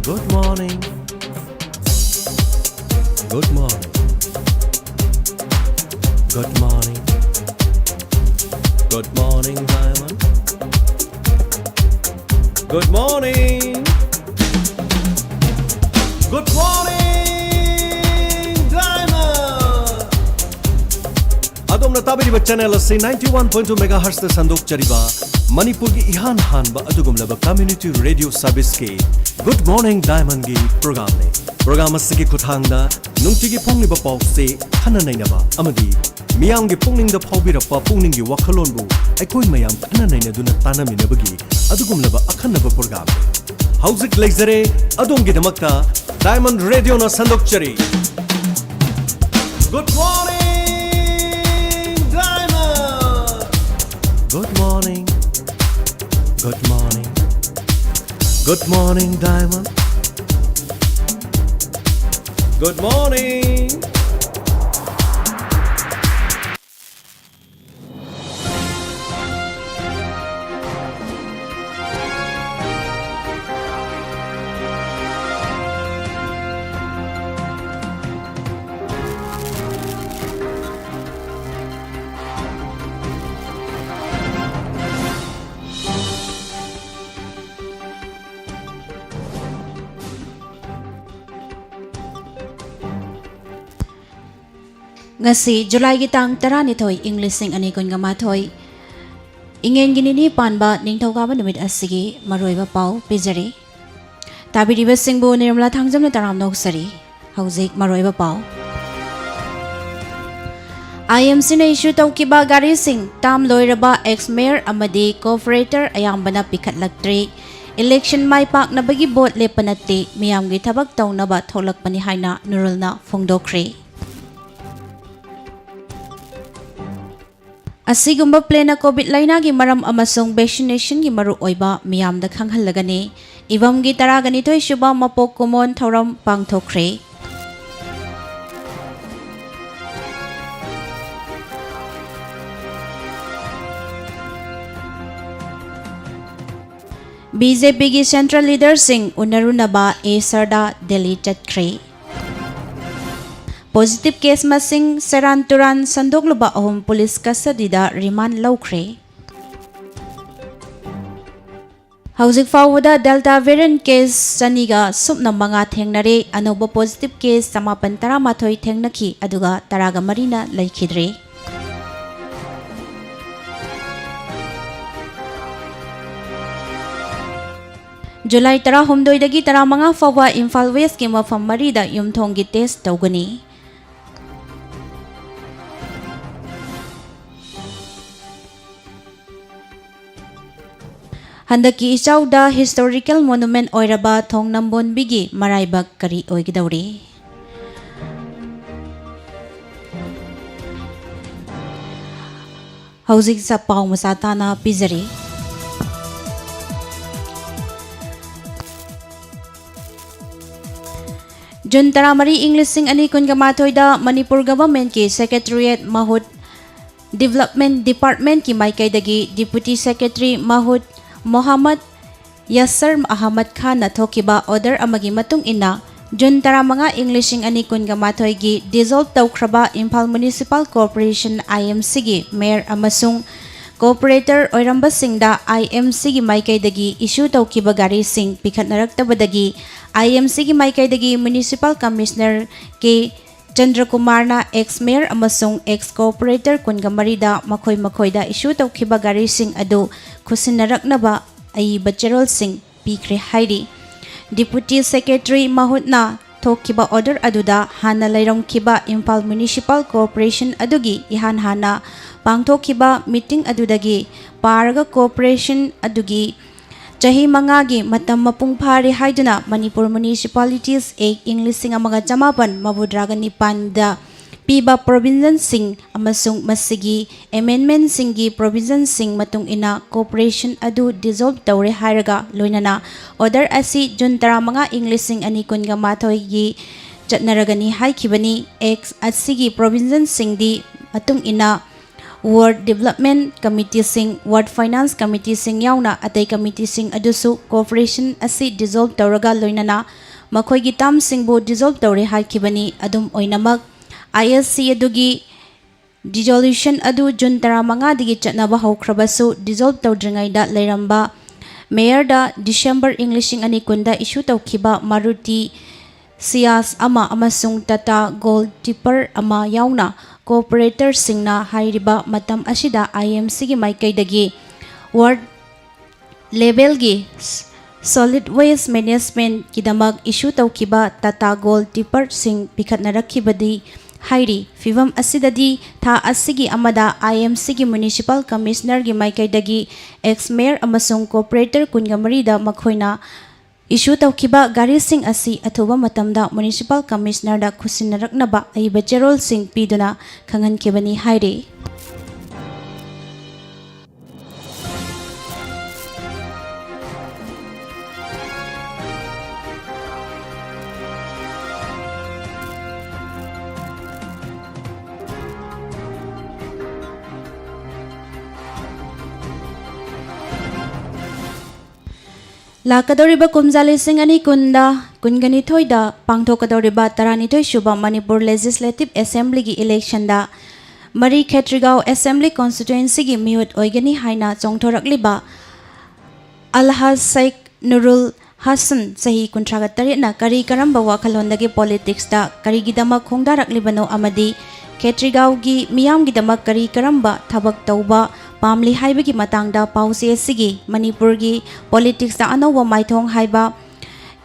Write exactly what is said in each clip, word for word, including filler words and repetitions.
Good morning. Good morning. Good morning. Good morning, Diamond. Good morning. Good morning, Diamond. ꯑꯗꯣꯝꯅ ꯇꯥꯕꯤꯔꯤꯕ channel ꯑꯁꯤ ninety one point two megahertz ꯇ ꯁꯟꯗꯣꯛꯆꯔꯤꯕ ꯃꯅꯤꯄꯨꯔꯒꯤ ꯏꯍꯥꯟ ꯍꯥꯟꯕ ꯑꯗꯨꯒꯨꯝꯂꯕ community radio service ꯀꯤ Good Morning Diamond ꯒꯤ program ꯅꯤ꯫ Program ꯑꯁꯤꯒꯤ ꯈꯨꯠꯊꯥꯡꯗ ꯅꯨꯡꯇꯤꯒꯤ ꯐꯣꯡꯂꯤꯕ ꯄꯥꯎꯆꯦ, ꯈꯟꯅ ꯅꯩꯅꯕ ꯑꯃꯗꯤ ꯃꯤꯌꯥꯝꯒꯤ ꯄꯨꯛꯅꯤꯡꯗ ꯐꯥꯎꯕꯤꯔꯛꯄ ꯄꯨꯛꯅꯤꯡꯒꯤ ꯋꯥꯈꯜꯂꯣꯟꯕꯨ ꯑꯩꯈꯣꯏ ꯃꯌꯥꯝ ꯈꯟꯅ ꯅꯩꯅꯗꯨꯅ ꯇꯥꯟꯅꯃꯤꯟꯅꯕꯒꯤ ꯑꯗꯨꯒꯨꯝꯂꯕ ꯑꯈꯟꯅꯕ program ꯅꯤ꯫ ꯍꯧꯖꯤꯛ ꯂꯩꯖꯔꯦ ꯑꯗꯣꯝꯒꯤꯗꯃꯛꯇ Diamond Radio ꯅ ꯁꯟꯗꯣꯛꯆꯔꯤ Good Morning Diamond. Good morning. Good morning. Good morning, Diamond. Good morning. ꯉꯁꯤ ꯖꯨꯂꯥꯏꯒꯤ ꯇꯥꯡ ꯇꯔꯥꯅꯤꯊꯣꯏ, ꯏꯪ ꯂꯤꯁꯤꯡ ꯑꯅꯤ ꯀꯨꯟꯒ ꯃꯥꯊꯣꯏ, ꯏꯉꯦꯟꯒꯤ ꯅꯤꯅꯤ ꯄꯥꯟꯕ ꯅꯤꯡꯊꯧꯀꯥꯕ ꯅꯨꯃꯤꯠ ꯑꯁꯤꯒꯤ ꯃꯔꯨꯑꯣꯏꯕ ꯄꯥꯎ ꯄꯤꯖꯔꯤ꯫ ꯇꯥꯕꯤꯔꯤꯕꯁꯤꯡꯕꯨ ꯅꯤꯔꯃꯂꯥ ꯊꯥꯡꯖꯝꯅ ꯇꯔꯥꯝꯅ ꯑꯣꯛꯆꯔꯤ꯫ ꯍꯧꯖꯤꯛ ꯃꯔꯨꯑꯣꯏꯕ ꯄꯥꯎ꯫ IMC ꯅ issue ꯇꯧꯈꯤꯕ ꯒꯥꯔꯤꯁꯤꯡ term ꯂꯣꯏꯔꯕ ex mayor ꯑꯃꯗꯤ corporator ꯑꯌꯥꯝꯕꯅ ꯄꯤꯈꯠꯂꯛꯇ꯭ꯔꯤ꯫ Election ꯃꯥꯏ ꯄꯥꯛꯅꯕꯒꯤ vote ꯂꯦꯞꯄ ꯅꯠꯇꯦ, ꯃꯤꯌꯥꯝꯒꯤ ꯊꯕꯛ ꯇꯧꯅꯕ ꯊꯣꯛꯂꯛꯄꯅꯤ ꯍꯥꯏꯅ ꯅꯨꯔꯨꯜꯅ ꯐꯣꯡꯗꯣꯛꯈ꯭ꯔꯦ꯫ ꯑꯁꯤꯒꯨꯝꯕ plan ꯅ COVID ꯂꯥꯏꯅꯥꯒꯤ ꯃꯔꯝ ꯑꯃꯁꯨꯡ vaccination ꯒꯤ ꯃꯔꯨꯑꯣꯏꯕ ꯃꯤꯌꯥꯝꯗ ꯈꯪꯍꯜꯂꯒꯅꯤ꯫ ꯏꯕꯝꯒꯤ ꯇꯔꯥꯒ ꯅꯤꯊꯣꯏ ꯁꯨꯕ ꯃꯄꯣꯛ ꯀꯨꯝꯑꯣꯟ ꯊꯧꯔꯝ ꯄꯥꯡꯊꯣꯛꯈ꯭ꯔꯦ꯫ ꯕꯤ ꯖꯦ ꯄꯤꯒꯤ central leaderꯁꯤꯡ ꯎꯅꯔꯨꯅꯕ ꯑꯦ ꯁꯔꯗꯥ ꯗꯦꯜꯂꯤ ꯆꯠꯈ꯭ꯔꯦ꯫ Positive case ꯃꯁꯤꯡ ꯁꯦꯔꯥꯟ ꯇꯨꯔꯥꯟ ꯁꯟꯗꯣꯛꯂꯨꯕ ꯑꯍꯨꯝ police custodyꯗ remand ꯂꯧꯈ꯭ꯔꯦ꯫ ꯍꯧꯖꯤꯛ ꯐꯥꯎꯕꯗ Delta variant case ꯆꯅꯤꯒ ꯁꯨꯞꯅ ꯃꯉꯥ ꯊꯦꯡꯅꯔꯦ꯫ ꯑꯅꯧꯕ positive case ꯆꯃꯥꯄꯟ ꯇꯔꯥꯃꯥꯊꯣꯏ ꯊꯦꯡꯅꯈꯤ, ꯑꯗꯨꯒ ꯇꯔꯥꯒ ꯃꯔꯤꯅ ꯂꯩꯈꯤꯗ꯭ꯔꯦ꯫ July ꯇꯔꯥꯍꯨꯝꯗꯣꯏꯗꯒꯤ ꯇꯔꯥꯃꯉꯥ ꯐꯥꯎꯕ ꯏꯝꯐꯥꯜ Westꯀꯤ ꯃꯐꯝ ꯃꯔꯤꯗ ꯌꯨꯝꯊꯣꯡꯒꯤ test ꯇꯧꯒꯅꯤ꯫ ꯍꯟꯗꯛꯀꯤ ꯏꯆꯥꯎꯗ historical monument ꯑꯣꯏꯔꯕ ꯊꯣꯡ ꯅꯝꯕꯣꯟꯕꯤꯒꯤ ꯃꯔꯥꯏꯕꯛ ꯀꯔꯤ ꯑꯣꯏꯒꯗꯧꯔꯤ? ꯍꯧꯖꯤꯛ ꯆ-, ꯄꯥꯎ ꯃꯆꯥ ꯇꯥꯅ ꯄꯤꯖꯔꯤ꯫ June ꯇꯔꯥꯃꯔꯤ, ꯏꯪ ꯂꯤꯁꯤꯡ ꯑꯅꯤ ꯀꯨꯟꯒ ꯃꯥꯊꯣꯏꯗ ꯃꯅꯤꯄꯨꯔ governmentꯀꯤ Secretariat ꯃꯍꯨꯠ Development Departmentꯀꯤ ꯃꯥꯏꯀꯩꯗꯒꯤ Deputy Secretary ꯃꯍꯨꯠ ꯃꯣꯍꯝꯃꯗ ꯌꯥꯁꯔ ꯑꯍꯃꯗ ꯈꯥꯟꯅ ꯊꯣꯛꯈꯤꯕ order ꯑꯃꯒꯤ ꯃꯇꯨꯡ ꯏꯟꯅ, June ꯇꯔꯥꯃꯉꯥ, ꯏꯪ ꯂꯤꯁꯤꯡ ꯑꯅꯤ ꯀꯨꯟꯒ ꯃꯥꯊꯣꯏꯒꯤ dissolve ꯇꯧꯈ꯭ꯔꯕ ꯏꯝꯐꯥꯜ Municipal Corporation, IMCꯒꯤ mayor ꯑꯃꯁꯨꯡ corporator ꯑꯣꯏꯔꯝꯕꯁꯤꯡꯗ IMCꯒꯤ ꯃꯥꯏꯀꯩꯗꯒꯤ issue ꯇꯧꯈꯤꯕ ꯒꯥꯔꯤꯁꯤꯡ ꯄꯤꯈꯠꯅꯔꯛꯇꯕꯗꯒꯤ, IMCꯒꯤ ꯃꯥꯏꯀꯩꯗꯒꯤ Municipal Commissioner ꯀꯦ ꯆꯟꯗ꯭ꯔꯀꯨꯃꯥꯔꯅ ex mayor ꯑꯃꯁꯨꯡ ex corporator ꯀꯨꯟꯒ ꯃꯔꯤꯗ ꯃꯈꯣꯏ ꯃꯈꯣꯏꯗ issue ꯇꯧꯈꯤꯕ ꯒꯥꯔꯤꯁꯤꯡ ꯑꯗꯨ ꯈꯨꯠꯁꯤꯟꯅꯔꯛꯅꯕ ꯑꯏꯕ ꯆꯦꯔꯣꯜꯁꯤꯡ ꯄꯤꯈ꯭ꯔꯦ ꯍꯥꯏꯔꯤ꯫ Deputy Secretary ꯃꯍꯨꯠꯅ ꯊꯣꯛꯈꯤꯕ order ꯑꯗꯨꯗ ꯍꯥꯟꯅ ꯂꯩꯔꯝꯈꯤꯕ ꯏꯝꯐꯥꯜ Municipal Corporation ꯑꯗꯨꯒꯤ ꯏꯍꯥꯟ ꯍꯥꯟꯅ ꯄꯥꯡꯊꯣꯛꯈꯤꯕ meeting ꯑꯗꯨꯗꯒꯤ ꯄꯥꯔꯒ corporation ꯑꯗꯨꯒꯤ ꯆꯍꯤ ꯃꯉꯥꯒꯤ ꯃꯇꯝ ꯃꯄꯨꯡ ꯐꯥꯔꯦ ꯍꯥꯏꯗꯨꯅ Manipur Municipalities Act ꯏꯪ ꯂꯤꯁꯤꯡ ꯑꯃꯒ ꯆꯃꯥꯄꯟ ꯃꯧꯗ꯭ꯔꯥꯒ ꯅꯤꯄꯥꯟꯗ ꯄꯤꯕ provisionꯁꯤꯡ ꯑꯃꯁꯨꯡ ꯃꯁꯤꯒꯤ amendmentꯁꯤꯡꯒꯤ provisionꯁꯤꯡ ꯃꯇꯨꯡ ꯏꯟꯅ corporation ꯑꯗꯨ dissolve ꯇꯧꯔꯦ ꯍꯥꯏꯔꯒ ꯂꯣꯏꯅꯅ order ꯑꯁꯤ June ꯇꯔꯥꯃꯉꯥ, ꯏꯪ ꯂꯤꯁꯤꯡ ꯑꯅꯤ ꯀꯨꯟꯒ ꯃꯥꯊꯣꯏꯒꯤ ꯆꯠꯅꯔꯒꯅꯤ ꯍꯥꯏꯈꯤꯕꯅꯤ꯫ Act ꯑꯁꯤꯒꯤ provisionꯁꯤꯡꯗꯤ ꯃꯇꯨꯡ ꯏꯟꯅ Ward Development Committeeꯁꯤꯡ, Ward Finance Committeeꯁꯤꯡ ꯌꯥꯎꯅ ꯑꯇꯩ committeeꯁꯤꯡ ꯑꯗꯨꯁꯨ corporation ꯑꯁꯤ dissolve ꯇꯧꯔꯒ ꯂꯣꯏꯅꯅ ꯃꯈꯣꯏꯒꯤ termꯁꯤꯡꯕꯨ dissolve ꯇꯧꯔꯦ ꯍꯥꯏꯈꯤꯕꯅꯤ꯫ ꯑꯗꯨꯝ ꯑꯣꯏꯅꯃꯛ, ISC ꯑꯗꯨꯒꯤ dissolution ꯑꯗꯨ June ꯇꯔꯥꯃꯉꯥꯗꯒꯤ ꯆꯠꯅꯕ ꯍꯧꯈ꯭ꯔꯕꯁꯨ, dissolve ꯇꯧꯗ꯭ꯔꯤꯉꯩꯗ ꯂꯩꯔꯝꯕ Mayorꯗ December ꯏꯪ ꯂꯤꯁꯤꯡ ꯑꯅꯤ ꯀꯨꯟꯗ issue ꯇꯧꯈꯤꯕ Maruti Ciaz ꯑꯃ ꯑꯃꯁꯨꯡ Tata Gold Tipper ꯑꯃ ꯌꯥꯎꯅ corporatorꯁꯤꯡꯅ ꯍꯥꯏꯔꯤꯕ ꯃꯇꯝ ꯑꯁꯤꯗ IMCꯒꯤ ꯃꯥꯏꯀꯩꯗꯒꯤ ward levelꯒꯤ solid waste managementꯀꯤꯗꯃꯛ issue ꯇꯧꯈꯤꯕ Tata Gold Tipperꯁꯤꯡ ꯄꯤꯈꯠꯅꯔꯛꯈꯤꯕꯗꯤ ꯍꯥꯏꯔꯤ꯫ ꯐꯤꯚꯝ ꯑꯁꯤꯗꯗꯤ ꯊꯥ ꯑꯁꯤꯒꯤ ꯑꯃꯗ IMCꯒꯤ Municipal Commissionerꯒꯤ ꯃꯥꯏꯀꯩꯗꯒꯤ ex-mayor ꯑꯃꯁꯨꯡ corporator ꯀꯨꯟꯒ ꯃꯔꯤꯗ ꯃꯈꯣꯏꯅ issue ꯇꯧꯈꯤꯕ ꯒꯥꯔꯤꯁꯤꯡ ꯑꯁꯤ ꯑꯊꯨꯕ ꯃꯇꯝꯗ Municipal Commissionerꯗ ꯈꯨꯠꯁꯤꯟꯅꯔꯛꯅꯕ ꯑꯏꯕ ꯆꯦꯔꯣꯜꯁꯤꯡ ꯄꯤꯗꯨꯅ ꯈꯪꯍꯟꯈꯤꯕꯅꯤ ꯍꯥꯏꯔꯤ꯫ ꯂꯥꯛꯀꯗꯧꯔꯤꯕ ꯀꯨꯝꯖꯥ ꯂꯤꯁꯤꯡ ꯑꯅꯤ ꯀꯨꯟꯗ, ꯀꯨꯟꯒ ꯅꯤꯊꯣꯏꯗ ꯄꯥꯡꯊꯣꯛꯀꯗꯧꯔꯤꯕ ꯇꯔꯥꯅꯤꯊꯣꯏ ꯁꯨꯕ ꯃꯅꯤꯄꯨꯔ Legislative Assemblyꯒꯤ electionꯗ ꯃꯔꯤ ꯈꯦꯇ꯭ꯔꯤꯒꯥꯎ Assembly Constituencyꯒꯤ ꯃꯤꯍꯨꯠ ꯑꯣꯏꯒꯅꯤ ꯍꯥꯏꯅ ꯆꯣꯡꯊꯣꯔꯛꯂꯤꯕ ꯑꯜꯍꯥꯖ ꯁꯩꯈ ꯅꯨꯔꯨꯜ ꯍꯁꯟ, ꯆꯍꯤ ꯀꯨꯟꯊ꯭ꯔꯥꯒ ꯇꯔꯦꯠꯅ ꯀꯔꯤ ꯀꯔꯝꯕ ꯋꯥꯈꯜꯂꯣꯟꯗꯒꯤ politicsꯇ ꯀꯔꯤꯒꯤꯗꯃꯛ ꯈꯣꯡꯗꯥꯔꯛꯂꯤꯕꯅꯣ ꯑꯃꯗꯤ ꯈꯦꯇ꯭ꯔꯤꯒꯥꯎꯒꯤ ꯃꯤꯌꯥꯝꯒꯤꯗꯃꯛ ꯀꯔꯤ ꯀꯔꯝꯕ ꯊꯕꯛ ꯇꯧꯕ ꯄꯥꯝꯂꯤ ꯍꯥꯏꯕꯒꯤ ꯃꯇꯥꯡꯗ ꯄꯥꯎꯆꯦ ꯑꯁꯤꯒꯤ ꯃꯅꯤꯄꯨꯔꯒꯤ politicsꯇ ꯑꯅꯧꯕ ꯃꯥꯏꯊꯣꯡ ꯍꯥꯏꯕ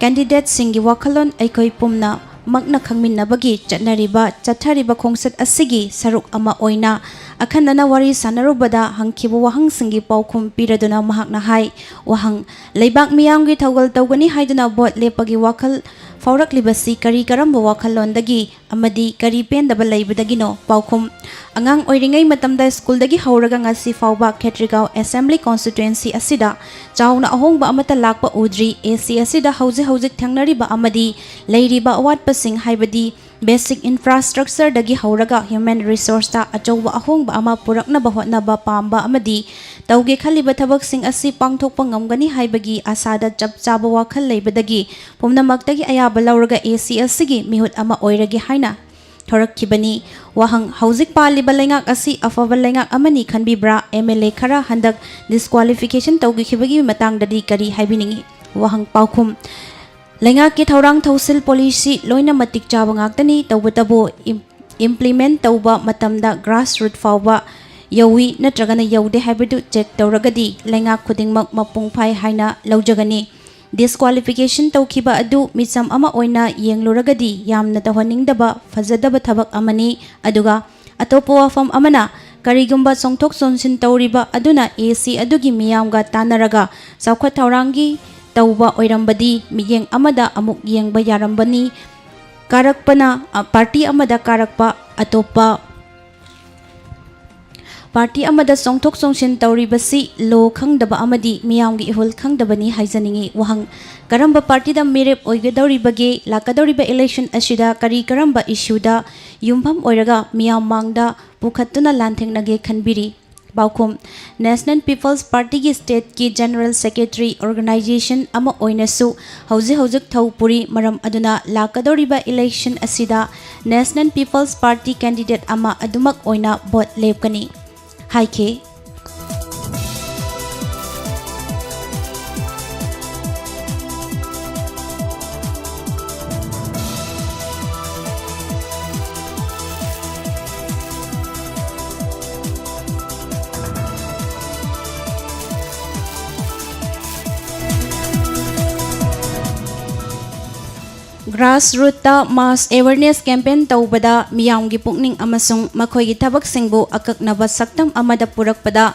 candidateꯁꯤꯡꯒꯤ ꯋꯥꯈꯜꯂꯣꯟ ꯑꯩꯈꯣꯏ ꯄꯨꯝꯅꯃꯛꯅ ꯈꯪꯃꯤꯟꯅꯕꯒꯤ ꯆꯠꯅꯔꯤꯕ, ꯆꯠꯊꯔꯤꯕ ꯈꯣꯡꯆꯠ ꯑꯁꯤꯒꯤ ꯁꯔꯨꯛ ꯑꯃ ꯑꯣꯏꯅ ꯑꯈꯟꯅꯅ ꯋꯥꯔꯤ ꯁꯥꯟꯅꯔꯨꯕꯗ ꯍꯪꯈꯤꯕ ꯋꯥꯍꯪꯁꯤꯡꯒꯤ ꯄꯥꯎꯈꯨꯝ ꯄꯤꯔꯗꯨꯅ ꯃꯍꯥꯛꯅ ꯍꯥꯏ, ꯋꯥꯍꯪ: ꯂꯩꯕꯥꯛ ꯃꯤꯌꯥꯝꯒꯤ ꯊꯧꯒꯜ ꯇꯧꯒꯅꯤ ꯍꯥꯏꯗꯨꯅ vote ꯂꯦꯞꯄꯒꯤ ꯋꯥꯈꯜ ꯐꯥꯎꯔꯛꯂꯤꯕꯁꯤ ꯀꯔꯤ ꯀꯔꯝꯕ ꯋꯥꯈꯜꯂꯣꯟꯗꯒꯤ ꯑꯃꯗꯤ ꯀꯔꯤ ꯄꯦꯟꯗꯕ ꯂꯩꯕꯗꯒꯤꯅꯣ? ꯄꯥꯎꯈꯨꯝ: ꯑꯉꯥꯡ ꯑꯣꯏꯔꯤꯉꯩ ꯃꯇꯝꯗ ꯁ꯭ꯀꯨꯜꯗꯒꯤ ꯍꯧꯔꯒ ꯉꯁꯤ ꯐꯥꯎꯕ ꯈꯦꯇ꯭ꯔꯤꯒꯥꯎ Assembly Constituency ꯑꯁꯤꯗ ꯆꯥꯎꯅ ꯑꯍꯣꯡꯕ ꯑꯃꯠꯇ ꯂꯥꯛꯄ ꯎꯗ꯭ꯔꯤ꯫ AC ꯑꯁꯤꯗ ꯍꯧꯖꯤꯛ ꯍꯧꯖꯤꯛ ꯊꯦꯡꯅꯔꯤꯕ ꯑꯃꯗꯤ ꯂꯩꯔꯤꯕ ꯑꯋꯥꯠꯄꯁꯤꯡ, ꯍꯥꯏꯕꯗꯤ ꯕꯦꯁꯤꯛ ꯏꯟꯐ꯭ꯔꯥꯁ꯭ꯇ꯭ꯔꯛꯆꯔꯗꯒꯤ ꯍꯧꯔꯒ ꯍ꯭ꯌꯨꯃꯦꯟ ꯔꯤꯁꯣꯔꯁꯇ ꯑꯆꯧꯕ ꯑꯍꯣꯡꯕ ꯑꯃ ꯄꯨꯔꯛꯅꯕ ꯍꯣꯠꯅꯕ ꯄꯥꯝꯕ ꯑꯃꯗꯤ ꯇꯧꯒꯦ ꯈꯜꯂꯤꯕ ꯊꯕꯛꯁꯤꯡ ꯑꯁꯤ ꯄꯥꯡꯊꯣꯛꯄ ꯉꯝꯒꯅꯤ ꯍꯥꯏꯕꯒꯤ ꯑꯁꯥꯗ ꯆꯞ ꯆꯥꯕ ꯋꯥꯈꯜ ꯂꯩꯕꯗꯒꯤ ꯄꯨꯝꯅꯃꯛꯇꯒꯤ ꯑꯌꯥꯕ ꯂꯧꯔꯒ ꯑꯦ ꯁꯤ ꯑꯁꯤꯒꯤ ꯃꯤꯍꯨꯠ ꯑꯃ ꯑꯣꯏꯔꯒꯦ ꯍꯥꯏꯅ ꯊꯣꯔꯛꯈꯤꯕꯅꯤ꯫ ꯋꯥꯍꯪ: ꯍꯧꯖꯤꯛ ꯄꯥꯜꯂꯤꯕ ꯂꯩꯉꯥꯛ ꯑꯁꯤ ꯑꯐꯕ ꯂꯩꯉꯥꯛ ꯑꯃꯅꯤ ꯈꯟꯕꯤꯕ꯭ꯔꯥ? ꯑꯦꯝ ꯑꯦꯜ ꯑꯦ ꯈꯔ ꯍꯟꯗꯛ ꯗꯤꯁꯀ꯭ꯋꯥꯂꯤꯐꯤꯀꯦꯁꯟ ꯇꯧꯈꯤꯕꯒꯤ ꯃꯇꯥꯡꯗꯗꯤ ꯀꯔꯤ ꯍꯥꯏꯕꯤꯅꯤꯡꯏ? ꯋꯥꯍꯪ ꯄꯥꯎꯈꯨꯝ: ꯂꯩꯉꯥꯛꯀꯤ ꯊꯧꯔꯥꯡ ꯊꯧꯁꯤꯜ ꯄꯣꯂꯤꯁꯤ ꯂꯣꯏꯅ ꯃꯇꯤꯛ ꯆꯥꯕ ꯉꯥꯛꯇꯅꯤ꯫ ꯇꯧꯕꯇꯕꯨ ꯏꯝ-, ꯏꯝꯄ꯭ꯂꯤꯃꯦꯟ ꯇꯧꯕ ꯃꯇꯝꯗ ꯒ꯭ꯔꯥꯁ ꯔꯨꯠ ꯐꯥꯎꯕ ꯌꯧꯏ ꯅꯠꯇ꯭ꯔꯒꯅ ꯌꯧꯗꯦ ꯍꯥꯏꯕꯗꯨ ꯆꯦꯛ ꯇꯧꯔꯒꯗꯤ ꯂꯩꯉꯥꯛ ꯈꯨꯗꯤꯡꯃꯛ ꯃꯄꯨꯡ ꯐꯥꯏ ꯍꯥꯏꯅ ꯂꯧꯖꯒꯅꯤ꯫ ꯗꯤꯁꯀ꯭ꯋꯥꯂꯤꯐꯤꯀꯦꯁꯟ ꯇꯧꯈꯤꯕ ꯑꯗꯨ ꯃꯤꯆꯝ ꯑꯃ ꯑꯣꯏꯅ ꯌꯦꯡꯂꯨꯔꯒꯗꯤ ꯌꯥꯝꯅ ꯇꯧꯍꯟꯅꯤꯡꯗꯕ ꯐꯖꯗꯕ ꯊꯕꯛ ꯑꯃꯅꯤ꯫ ꯑꯗꯨꯒ ꯑꯇꯣꯞꯄ ꯋꯥꯐꯝ ꯑꯃꯅ, ꯀꯔꯤꯒꯨꯝꯕ ꯆꯣꯡꯊꯣꯛ ꯆꯣꯡꯁꯤꯟ ꯇꯧꯔꯤꯕ ꯑꯗꯨꯅ ꯑꯦ ꯁꯤ ꯑꯗꯨꯒꯤ ꯃꯤꯌꯥꯝꯒ ꯇꯥꯟꯅꯔꯒ ꯆꯥꯎꯈꯠ ꯊꯧꯔꯥꯡꯒꯤ ꯇꯧꯕ ꯑꯣꯏꯔꯝꯕꯗꯤ ꯃꯤꯠꯌꯦꯡ ꯑꯃꯗ ꯑꯃꯨꯛ ꯌꯦꯡꯕ ꯌꯥꯔꯝꯕꯅꯤ꯫ ꯀꯥꯔꯛꯄꯅ, ꯑ, ꯄꯥꯔꯇꯤ ꯑꯃꯗ ꯀꯥꯔꯛꯄ ꯑꯇꯣꯞꯄ ꯄꯥꯔꯇꯤ ꯑꯃꯗ ꯆꯣꯡꯊꯣꯛ ꯆꯣꯡꯁꯤꯟ ꯇꯧꯔꯤꯕꯁꯤ ꯂꯣ ꯈꯪꯗꯕ ꯑꯃꯗꯤ ꯃꯤꯌꯥꯝꯒꯤ ꯏꯍꯨꯜ ꯈꯪꯗꯕꯅꯤ ꯍꯥꯏꯖꯅꯤꯡꯏ꯫ ꯋꯥꯍꯪ: ꯀꯔꯝꯕ ꯄꯥꯔꯇꯤꯗ ꯃꯤꯔꯦꯞ ꯑꯣꯏꯒꯗꯧꯔꯤꯕꯒꯦ? ꯂꯥꯛꯀꯗꯧꯔꯤꯕ ꯏꯂꯦꯛꯁꯟ ꯑꯁꯤꯗ ꯀꯔꯤ ꯀꯔꯝꯕ ꯏꯁꯨꯗ ꯌꯨꯝꯐꯝ ꯑꯣꯏꯔꯒ ꯃꯤꯌꯥꯝ ꯃꯥꯡꯗ ꯄꯨꯈꯠꯇꯨꯅ ꯂꯥꯟꯊꯦꯡꯅꯒꯦ ꯈꯟꯕꯤꯔꯤ? ꯄꯥꯎꯈꯨꯝ: ꯅꯦꯁꯅꯦꯜ ꯄꯤꯄꯜꯁ ꯄꯥꯔꯇꯤꯒꯤ ꯁ꯭ꯇꯦꯠꯀꯤ ꯖꯦꯅꯔꯦꯜ ꯁꯦꯀ꯭ꯔꯦꯇꯔꯤ ꯑꯣꯔꯒꯅꯥꯏꯖꯦꯁꯟ ꯑꯃ ꯑꯣꯏꯅꯁꯨ ꯍꯧꯖꯤꯛ ꯍꯧꯖꯤꯛ ꯊꯧ ꯄꯨꯔꯤ꯫ ꯃꯔꯝ ꯑꯗꯨꯅ ꯂꯥꯛꯀꯗꯧꯔꯤꯕ ꯏꯂꯦꯛꯁꯟ ꯑꯁꯤꯗ ꯅꯦꯁꯅꯦꯜ ꯄꯤꯄꯜꯁ ꯄꯥꯔꯇꯤ ꯀꯦꯟꯗꯤꯗꯦꯠ ꯑꯃ ꯑꯗꯨꯃꯛ ꯑꯣꯏꯅ ꯚꯣꯠ ꯂꯦꯞꯀꯅꯤ ꯍꯥꯏꯈꯤ꯫ ꯒ꯭ꯔꯥꯁ ꯔꯨꯠꯇ ꯃꯥꯁ ꯑꯦꯋꯦꯔꯅꯦꯁ ꯀꯦꯝꯄꯦꯟ ꯇꯧꯕꯗ ꯃꯤꯌꯥꯝꯒꯤ ꯄꯨꯛꯅꯤꯡ ꯑꯃꯁꯨꯡ ꯃꯈꯣꯏꯒꯤ ꯊꯕꯛꯁꯤꯡꯕꯨ ꯑꯀꯛꯅꯕ ꯁꯛꯇꯝ ꯑꯃꯗ ꯄꯨꯔꯛꯄꯗ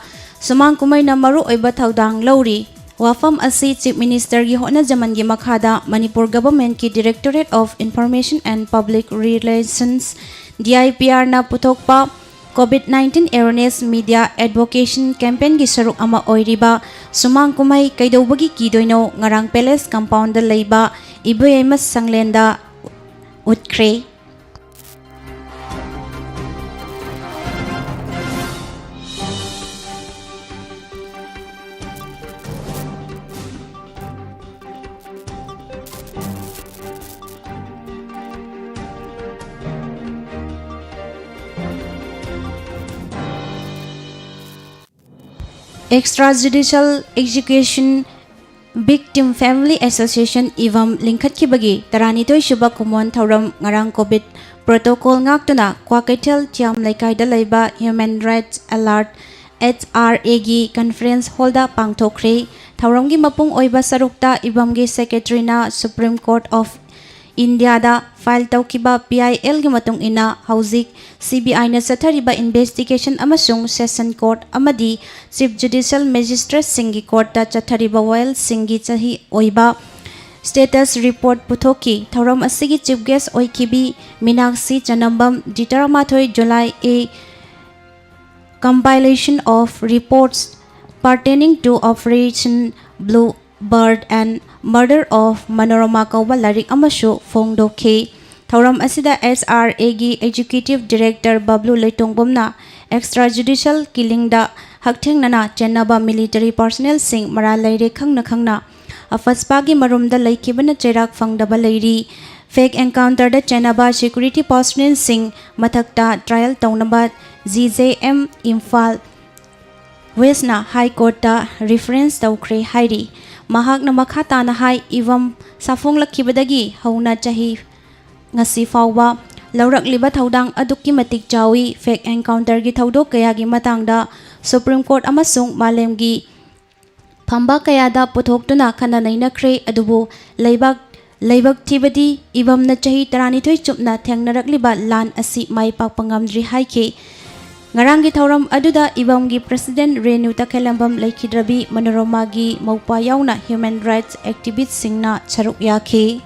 ꯁꯨꯃꯥꯡ ꯀꯨꯝꯍꯩꯅ ꯃꯔꯨꯑꯣꯏꯕ ꯊꯧꯗꯥꯡ ꯂꯧꯔꯤ꯫ ꯋꯥꯐꯝ ꯑꯁꯤ ꯆꯤꯐ ꯃꯤꯅꯤꯁꯇꯔꯒꯤ ꯍꯣꯠꯅꯖꯃꯟꯒꯤ ꯃꯈꯥꯗ Manipur ꯒꯚꯔꯟꯃꯦꯟꯠꯀꯤ Directorate of Information and Public Relations, D I P ꯑꯥꯔꯅ ꯄꯨꯊꯣꯛꯄ ꯀꯣꯚꯤꯗ ꯅꯥꯏꯟꯇꯤꯟ ꯑꯦꯋꯦꯔꯅꯦꯁ ꯃꯤꯗꯤꯌꯥ ꯑꯦꯗꯚꯣꯀꯦꯁꯟ ꯀꯦꯝꯄꯦꯟꯒꯤ ꯁꯔꯨꯛ ꯑꯃ ꯑꯣꯏꯔꯤꯕ ꯁꯨꯃꯥꯡ ꯀꯨꯝꯍꯩ ꯀꯩꯗꯧꯕꯒꯤ ꯀꯤꯗꯣꯏꯅꯣ ꯉꯔꯥꯡ ꯄꯦꯂꯦꯁ ꯀꯝꯄꯥꯎꯟꯗ ꯂꯩꯕ ꯏꯕꯦꯝꯃ ꯁꯪꯂꯦꯟꯗ ꯎꯠꯈ꯭ꯔꯦ꯫ Extrajudicial Execution Victim Family Association, ꯏꯚꯝ, ꯂꯤꯡꯈꯠꯈꯤꯕꯒꯤ ꯇꯔꯥꯅꯤꯊꯣꯏ ꯁꯨꯕ ꯀꯨꯝꯑꯣꯟ ꯊꯧꯔꯝ ꯉꯔꯥꯡ COVID protocol ꯉꯥꯛꯇꯨꯅ ꯀ꯭ꯋꯥꯀꯩꯊꯦꯜ ꯊꯤꯌꯥꯝ ꯂꯩꯀꯥꯏꯗ ꯂꯩꯕ Human Rights Alert, H R A ꯒꯤ conference hall ꯗ ꯄꯥꯡꯊꯣꯛꯈ꯭ꯔꯦ꯫ ꯊꯧꯔꯝꯒꯤ ꯃꯄꯨꯡ ꯑꯣꯏꯕ ꯁꯔꯨꯛꯇ ꯏꯚꯝꯒꯤ secretary ꯅ Supreme Court of India the file ꯇꯧꯈꯤꯕ P I L ꯒꯤ ꯃꯇꯨꯡ ꯏꯟꯅ ꯍꯧꯖꯤꯛ C B I ꯅ ꯆꯠꯊꯔꯤꯕ investigation ꯑꯃꯁꯨꯡ Session Court ꯑꯃꯗꯤ Chief Judicial Magistrate ꯁꯤꯡꯒꯤ court ꯇ ꯆꯠꯊꯔꯤꯕ ꯋꯥꯌꯦꯜꯁꯤꯡꯒꯤ ꯆꯍꯤ ꯑꯣꯏꯕ status report ꯄꯨꯊꯣꯛꯈꯤ꯫ ꯊꯧꯔꯝ ꯑꯁꯤꯒꯤ chief guest ꯑꯣꯏꯈꯤꯕꯤ ꯃꯤꯅꯥꯛꯁꯤ ꯆꯅꯝꯕꯝ, ꯗꯤ ꯇꯔꯥꯃꯥꯊꯣꯏ July, A compilation of reports pertaining to Operation Blue Bird and Murder of Manorama ꯀꯧꯕ ꯂꯥꯏꯔꯤꯛ ꯑꯃꯁꯨ ꯐꯣꯡꯗꯣꯛꯈꯤ꯫ ꯊꯧꯔꯝ ꯑꯁꯤꯗ H R A ꯒꯤ Executive Director ꯕꯕ꯭ꯂꯨ ꯂꯩꯇꯣꯡꯕꯝꯅ extrajudicial killing ꯗ ꯍꯛꯊꯦꯡꯅꯅ ꯆꯦꯟꯅꯕ military personnel ꯁꯤꯡ ꯃꯔꯥꯜ ꯂꯩꯔꯦ ꯈꯪꯅ ꯈꯪꯅ ꯑꯐꯁꯄꯥꯒꯤ ꯃꯔꯨꯝꯗ ꯂꯩꯈꯤꯕꯅ ꯆꯩꯔꯥꯛ ꯐꯪꯗꯕ ꯂꯩꯔꯤ꯫ Fake encounter ꯗ ꯆꯦꯟꯅꯕ security personnel ꯁꯤꯡ ꯃꯊꯛꯇ trial ꯇꯧꯅꯕ G J M Imphal West ꯅ High Court ꯇ reference ꯇꯧꯈ꯭ꯔꯦ ꯍꯥꯏꯔꯤ꯫ ꯃꯍꯥꯛꯅ ꯃꯈꯥ ꯇꯥꯅ ꯍꯥꯏ, ꯏꯚꯝ ꯁꯥꯐꯣꯡꯂꯛꯈꯤꯕꯗꯒꯤ ꯍꯧꯅ ꯆꯍꯤ ꯉꯁꯤ ꯐꯥꯎꯕ ꯂꯧꯔꯛꯂꯤꯕ ꯊꯧꯗꯥꯡ ꯑꯗꯨꯛꯀꯤ ꯃꯇꯤꯛ ꯆꯥꯎꯏ꯫ Fake encounter ꯒꯤ ꯊꯧꯗꯣꯛ ꯀꯌꯥꯒꯤ ꯃꯇꯥꯡꯗ Supreme Court ꯑꯃꯁꯨꯡ ꯃꯥꯂꯦꯝꯒꯤ ꯐꯝꯕꯥꯛ ꯀꯌꯥꯗ ꯄꯨꯊꯣꯛꯇꯨꯅ ꯈꯟꯅ ꯅꯩꯅꯈ꯭ꯔꯦ, ꯑꯗꯨꯕꯨ ꯂꯩꯕꯥꯛ, ꯂꯥꯏꯕꯛ ꯊꯤꯕꯗꯤ ꯏꯚꯝꯅ ꯆꯍꯤ ꯇꯔꯥꯅꯤꯊꯣꯏ ꯆꯨꯞꯅ ꯊꯦꯡꯅꯔꯛꯂꯤꯕ ꯂꯥꯟ ꯑꯁꯤ ꯃꯥꯏ ꯄꯥꯛꯄ ꯉꯝꯗ꯭ꯔꯤ ꯍꯥꯏꯈꯤ꯫ ꯉꯔꯥꯡꯒꯤ ꯊꯧꯔꯝ ꯑꯗꯨꯗ ꯏꯚꯝꯒꯤ President ꯔꯦꯅꯨ ꯇꯈꯦꯂꯝꯕꯝ ꯂꯩꯈꯤꯗ꯭ꯔꯕꯤ ꯃꯅꯣꯔꯃꯥꯒꯤ ꯃꯧꯄ꯭ꯋꯥ ꯌꯥꯎꯅ human rights activist ꯁꯤꯡꯅ ꯁꯔꯨꯛ ꯌꯥꯈꯤ꯫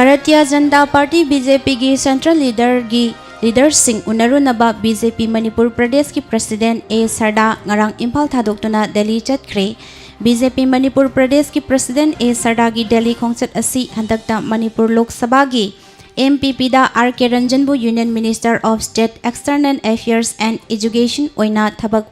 Bharatiya Janata Party, B J P ꯒꯤ central leader ꯒꯤ leader ꯁꯤꯡ ꯎꯅꯔꯨꯅꯕ B J P ꯃꯅꯤꯄꯨꯔ ꯄ꯭ꯔꯗꯦꯁꯀꯤ President A ꯁꯔꯗꯥ ꯉꯔꯥꯡ ꯏꯝꯐꯥꯜ ꯊꯥꯗꯣꯛꯇꯨꯅ ꯗꯦꯜꯂꯤ ꯆꯠꯈ꯭ꯔꯦ꯫ ꯕꯤ ꯖꯦ ꯄꯤ ꯃꯅꯤꯄꯨꯔ ꯄ꯭ꯔꯗꯦꯁꯀꯤ ꯄ꯭ꯔꯁꯤꯗꯦꯟ ꯑꯦ ꯁꯔꯗꯥꯒꯤ ꯗꯦꯜꯂꯤ ꯈꯣꯡꯆꯠ ꯑꯁꯤ ꯍꯟꯗꯛꯇ ꯃꯅꯤꯄꯨꯔ ꯂꯣꯛ ꯁꯚꯥꯒꯤ ꯑꯦꯝ ꯄꯤ ꯄꯤꯗ ꯑꯥꯔ ꯀꯦ ꯔꯟꯖꯟꯕꯨ union minister of state external affairs and education ꯑꯣꯏꯅ ꯊꯕꯛ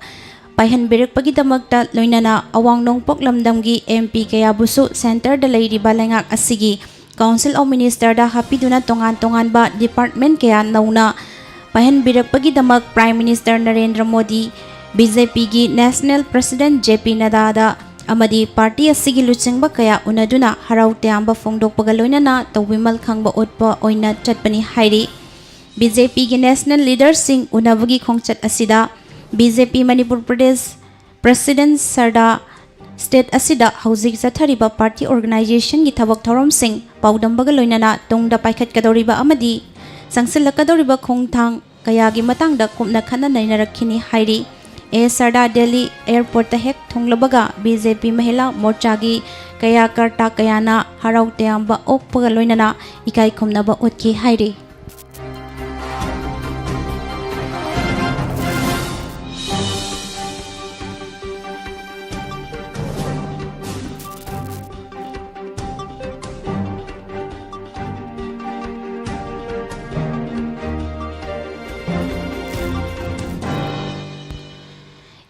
ꯄꯥꯏꯍꯟꯕꯤꯔꯛꯄꯒꯤꯗꯃꯛꯇ, ꯂꯣꯏꯅꯅ ꯑꯋꯥꯡ ꯅꯣꯡꯄꯣꯛ ꯂꯝꯗꯝꯒꯤ ꯑꯦꯝ ꯄꯤ ꯀꯌꯥꯕꯨꯁꯨ ꯁꯦꯟꯇꯔꯗ ꯂꯩꯔꯤꯕ ꯂꯩꯉꯥꯛ ꯑꯁꯤꯒꯤ ꯀꯥꯎꯟꯁꯤꯜ ꯑꯣꯐ ꯃꯤꯅꯤꯁꯇꯔꯗ ꯍꯥꯞꯄꯤꯗꯨꯅ ꯇꯣꯉꯥꯟ ꯇꯣꯉꯥꯟꯕ ꯗꯤꯄꯥꯔꯠꯃꯦꯟ ꯀꯌꯥ ꯅꯧꯅ ꯄꯥꯏꯍꯟꯕꯤꯔꯛꯄꯒꯤꯗꯃꯛ prime minister Narendra Modi, B J ꯄꯤꯒꯤ ꯅꯦꯁꯅꯦꯜ ꯄ꯭ꯔꯁꯤꯗꯦꯟ ꯖꯦ ꯄꯤ ꯅꯗꯥꯗ ꯑꯃꯗꯤ ꯄꯥꯔꯇꯤ ꯑꯁꯤꯒꯤ ꯂꯨꯆꯤꯡꯕ ꯀꯌꯥ ꯎꯅꯗꯨꯅ ꯍꯔꯥꯎ ꯇꯌꯥꯝꯕ ꯐꯣꯡꯗꯣꯛꯄꯒ ꯂꯣꯏꯅꯅ ꯇꯧꯕꯤꯃꯜ ꯈꯪꯕ ꯎꯠꯄ ꯑꯣꯏꯅ ꯆꯠꯄꯅꯤ ꯍꯥꯏꯔꯤ꯫ ꯕꯤ ꯖꯦ ꯄꯤꯒꯤ ꯅꯦꯁꯅꯦꯜ ꯂꯤꯗꯔꯁꯤꯡ ꯎꯅꯕꯒꯤ ꯈꯣꯡꯆꯠ ꯑꯁꯤꯗ ꯕꯤ ꯖꯦ ꯄꯤ ꯃꯅꯤꯄꯨꯔ ꯄ꯭ꯔꯗꯦꯁ ꯄ꯭ꯔꯁꯤꯗꯦꯟ ꯁꯔꯗꯥ ꯁ꯭ꯇꯦꯠ ꯑꯁꯤꯗ ꯍꯧꯖꯤꯛ ꯆꯠꯊꯔꯤꯕ ꯄꯥꯔꯇꯤ ꯑꯣꯔꯒꯅꯥꯏꯖꯦꯁꯟꯒꯤ ꯊꯕꯛ ꯊꯧꯔꯝꯁꯤꯡ ꯄꯥꯎꯗꯝꯕꯒ ꯂꯣꯏꯅꯅ ꯇꯨꯡꯗ ꯄꯥꯏꯈꯠꯀꯗꯧꯔꯤꯕ ꯑꯃꯗꯤ ꯆꯪꯁꯤꯜꯂꯛꯀꯗꯧꯔꯤꯕ ꯈꯣꯡꯊꯥꯡ ꯀꯌꯥꯒꯤ ꯃꯇꯥꯡꯗ ꯀꯨꯞꯅ ꯈꯟꯅ ꯅꯩꯅꯔꯛꯈꯤꯅꯤ ꯍꯥꯏꯔꯤ꯫ ꯑꯦ ꯁꯔꯗꯥ ꯗꯦꯜꯂꯤ ꯑꯦꯌꯔꯄꯣꯔꯠꯇ ꯍꯦꯛ ꯊꯨꯡꯂꯕꯒ ꯕꯤ ꯖꯦ ꯄꯤ ꯃꯍꯤꯂꯥ ꯃꯣꯔꯆꯥꯒꯤ ꯀꯌꯥꯀꯔꯇꯥ ꯀꯌꯥꯅ ꯍꯔꯥꯎ ꯇꯌꯥꯝꯕ ꯑꯣꯛꯄꯒ ꯂꯣꯏꯅꯅ ꯏꯀꯥꯏ ꯈꯨꯝꯅꯕ ꯎꯠꯈꯤ ꯍꯥꯏꯔꯤ꯫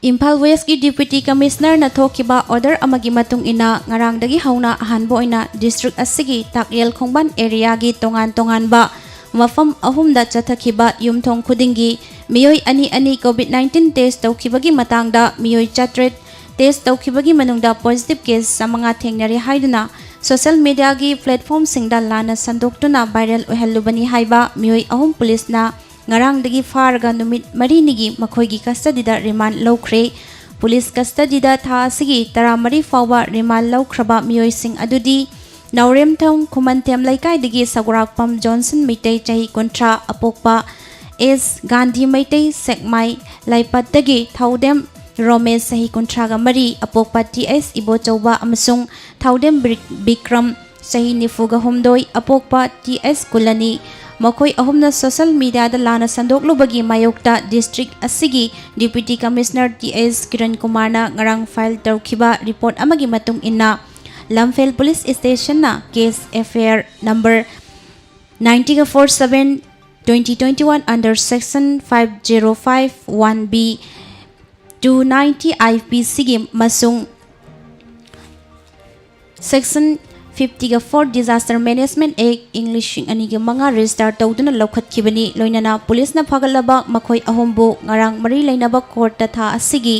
ꯏꯝꯐꯥꯜ ꯋꯦꯁꯀꯤ ꯗꯤꯄ꯭ꯌꯨꯇꯤ ꯀꯃꯤꯁꯅꯔꯅ ꯊꯣꯛꯈꯤꯕ ꯑꯣꯔꯗꯔ ꯑꯃꯒꯤ ꯃꯇꯨꯡ ꯏꯟꯅ, ꯉꯔꯥꯡꯗꯒꯤ ꯍꯧꯅ ꯑꯍꯥꯟꯕ ꯑꯣꯏꯅ ꯗꯤꯁꯇ꯭ꯔꯤꯛ ꯑꯁꯤꯒꯤ ꯇꯥꯛꯌꯦꯜ ꯈꯣꯡꯕꯥꯟ ꯑꯦꯔꯤꯌꯥꯒꯤ ꯇꯣꯉꯥꯟ ꯇꯣꯉꯥꯟꯕ ꯃꯐꯝ ꯑꯍꯨꯝꯗ ꯆꯠꯊꯈꯤꯕ ꯌꯨꯝꯊꯣꯡ ꯈꯨꯗꯤꯡꯒꯤ ꯃꯤꯑꯣꯏ ꯑꯅꯤ ꯑꯅꯤ ꯀꯣꯚꯤꯗ ꯅꯥꯏꯟꯇꯤꯟ ꯇꯦꯁ ꯇꯧꯈꯤꯕꯒꯤ ꯃꯇꯥꯡꯗ ꯃꯤꯑꯣꯏ ꯆꯥꯇ꯭ꯔꯦꯠ ꯇꯦꯁ ꯇꯧꯈꯤꯕꯒꯤ ꯃꯅꯨꯡꯗ ꯄꯣꯖꯤꯇꯤꯚ ꯀꯦꯁ ꯆꯥꯃꯉꯥ ꯊꯦꯡꯅꯔꯦ ꯍꯥꯏꯗꯨꯅ ꯁꯣꯁꯤꯌꯦꯜ ꯃꯤꯗꯤꯌꯥꯒꯤ ꯄ꯭ꯂꯦꯠꯐꯣꯝꯁꯤꯡꯗ ꯂꯥꯟꯅ ꯁꯟꯗꯣꯛꯇꯨꯅ ꯚꯥꯏꯔꯦꯜ ꯑꯣꯏꯍꯜꯂꯨꯕꯅꯤ ꯍꯥꯏꯕ ꯃꯤꯑꯣꯏ ꯑꯍꯨꯝ ꯄꯨꯂꯤꯁꯅ ꯉꯔꯥꯡꯗꯒꯤ ꯐꯥꯔꯒ ꯅꯨꯃꯤꯠ ꯃꯔꯤꯅꯤꯒꯤ ꯃꯈꯣꯏꯒꯤ ꯀꯁꯇꯗꯤꯗ ꯔꯤꯃꯥꯟ ꯂꯧꯈ꯭ꯔꯦ꯫ ꯄꯨꯂꯤꯁ ꯀꯁꯇꯗꯤꯗ ꯊꯥ ꯑꯁꯤꯒꯤ ꯇꯔꯥꯃꯔꯤ ꯐꯥꯎꯕ ꯔꯤꯃꯥꯟ ꯂꯧꯈ꯭ꯔꯕ ꯃꯤꯑꯣꯏꯁꯤꯡ ꯑꯗꯨꯗꯤ ꯅꯥꯎꯔꯦꯝꯊꯣꯡ ꯈꯨꯃꯟꯊꯦꯝ ꯂꯩꯀꯥꯏꯗꯒꯤ ꯁꯒꯣꯔꯥꯛꯄꯝ ꯖꯣꯟꯁꯟ ꯃꯩꯇꯩ, ꯆꯍꯤ ꯀꯨꯟꯊ꯭ꯔꯥ, ꯑꯄꯣꯛꯄ ꯑꯦꯁ ꯒꯥꯟꯙꯤ ꯃꯩꯇꯩ, ꯁꯦꯛꯃꯥꯏ ꯂꯥꯏꯄꯠꯇꯒꯤ ꯊꯧꯗꯦꯝ ꯔꯣꯃꯦꯁ, ꯆꯍꯤ ꯀꯨꯟꯊ꯭ꯔꯥꯒ ꯃꯔꯤ, ꯑꯄꯣꯛꯄ ꯇꯤ ꯑꯦꯁ ꯏꯕꯣꯆꯧꯕ ꯑꯃꯁꯨꯡ ꯊꯧꯗꯦꯝ ꯕ꯭ꯔꯤ-, ꯕꯤꯀ꯭ꯔꯝ, ꯆꯍꯤ ꯅꯤꯐꯨꯒ ꯍꯨꯝꯗꯣꯏ, ꯑꯄꯣꯛꯄ ꯇꯤ ꯑꯦꯁ ꯀꯨꯂꯅꯤ, ꯃꯈꯣꯏ ꯑꯍꯨꯝꯅ social mediaꯗ ꯂꯥꯟꯅ ꯁꯟꯗꯣꯛꯂꯨꯕꯒꯤ ꯃꯥꯌꯣꯛꯇ district ꯑꯁꯤꯒꯤ Deputy Commissioner T S Kiran ꯀꯨꯃꯥꯔꯅ ꯉꯔꯥꯡ file ꯇꯧꯈꯤꯕ report ꯑꯃꯒꯤ ꯃꯇꯨꯡ ꯏꯟꯅ, ꯂꯝꯐꯦꯜ Police Stationꯅ case F I R number ninety four seven twenty twenty one under section five zero five one B two ninety I P C ꯒꯤ ꯑꯃꯁꯨꯡ section fifty four Disaster Management Act ꯏꯪ ꯂꯤꯁꯤꯡ ꯑꯅꯤꯒ ꯃꯉꯥ register ꯇꯧꯗꯨꯅ ꯂꯧꯈꯠꯈꯤꯕꯅꯤ꯫ ꯂꯣꯏꯅꯅ policeꯅ ꯐꯥꯒꯠꯂꯕ ꯃꯈꯣꯏ ꯑꯍꯨꯝꯕꯨ ꯉꯔꯥꯡ ꯃꯔꯤ ꯂꯩꯅꯕ courtꯇ ꯊꯥ ꯑꯁꯤꯒꯤ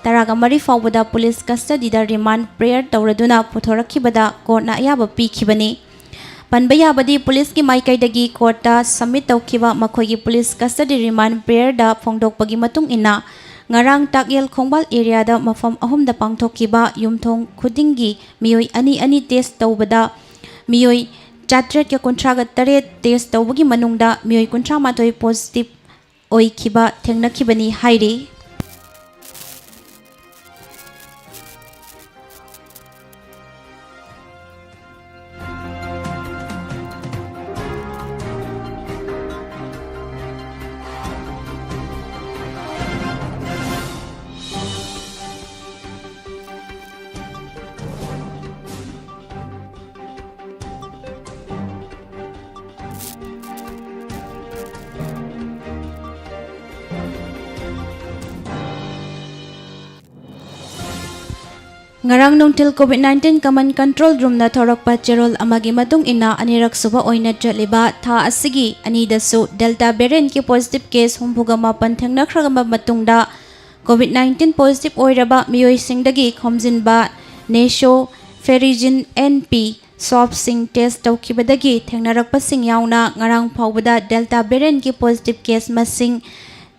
ꯇꯔꯥꯒ ꯃꯔꯤ ꯐꯥꯎꯕꯗ police custodyꯗ remand prayer ꯇꯧꯔꯗꯨꯅ ꯄꯨꯊꯣꯔꯛꯈꯤꯕꯗ courtꯅ ꯑꯌꯥꯕ ꯄꯤꯈꯤꯕꯅꯤ꯫ ꯄꯟꯕ ꯌꯥꯕꯗꯤ, policeꯀꯤ ꯃꯥꯏꯀꯩꯗꯒꯤ courtꯇ submit ꯇꯧꯈꯤꯕ ꯃꯈꯣꯏꯒꯤ police custody remand prayerꯗ ꯐꯣꯡꯗꯣꯛꯄꯒꯤ ꯃꯇꯨꯡ ꯏꯟꯅ, ꯉꯔꯥꯡ ꯇꯥꯛꯌꯦꯜ ꯈꯣꯡꯕꯥꯜ areaꯗ ꯃꯐꯝ ꯑꯍꯨꯝꯗ ꯄꯥꯡꯊꯣꯛꯈꯤꯕ ꯌꯨꯝꯊꯣꯡ ꯈꯨꯗꯤꯡꯒꯤ ꯃꯤꯑꯣꯏ ꯑꯅꯤ ꯑꯅꯤ test ꯇꯧꯕꯗ, ꯃꯤꯑꯣꯏ ꯆꯥꯇ꯭ꯔꯦꯠꯀ ꯀꯨꯟꯊ꯭ꯔꯥꯒ ꯇꯔꯦꯠ test ꯇꯧꯕꯒꯤ ꯃꯅꯨꯡꯗ ꯃꯤꯑꯣꯏ ꯀꯨꯟꯊ꯭ꯔꯥ ꯃꯥꯊꯣꯏ positive ꯑꯣꯏꯈꯤꯕ ꯊꯦꯡꯅꯈꯤꯕꯅꯤ ꯍꯥꯏꯔꯤ꯫ ꯉꯔꯥꯡ ꯅꯨꯡꯊꯤꯜ COVID nineteen Command Control Roomꯅ ꯊꯣꯔꯛꯄ ꯆꯦꯔꯣꯜ ꯑꯃꯒꯤ ꯃꯇꯨꯡ ꯏꯟꯅ, ꯑꯅꯤꯔꯛ ꯁꯨꯕ ꯑꯣꯏꯅ ꯆꯠꯂꯤꯕ ꯊꯥ ꯑꯁꯤꯒꯤ ꯑꯅꯤꯗꯁꯨ Delta variantꯀꯤ positive case ꯍꯨꯝꯐꯨꯒ ꯃꯥꯄꯟ ꯊꯦꯡꯅꯈ꯭ꯔꯕ ꯃꯇꯨꯡꯗ, COVID nineteen positive ꯑꯣꯏꯔꯕ ꯃꯤꯑꯣꯏꯁꯤꯡꯗꯒꯤ ꯈꯣꯝꯖꯤꯟꯕ nasopharyngeal N P swabꯁꯤꯡ test ꯇꯧꯈꯤꯕꯗꯒꯤ ꯊꯦꯡꯅꯔꯛꯄꯁꯤꯡ ꯌꯥꯎꯅ ꯉꯔꯥꯡ ꯐꯥꯎꯕꯗ Delta variantꯀꯤ positive case ꯃꯁꯤꯡ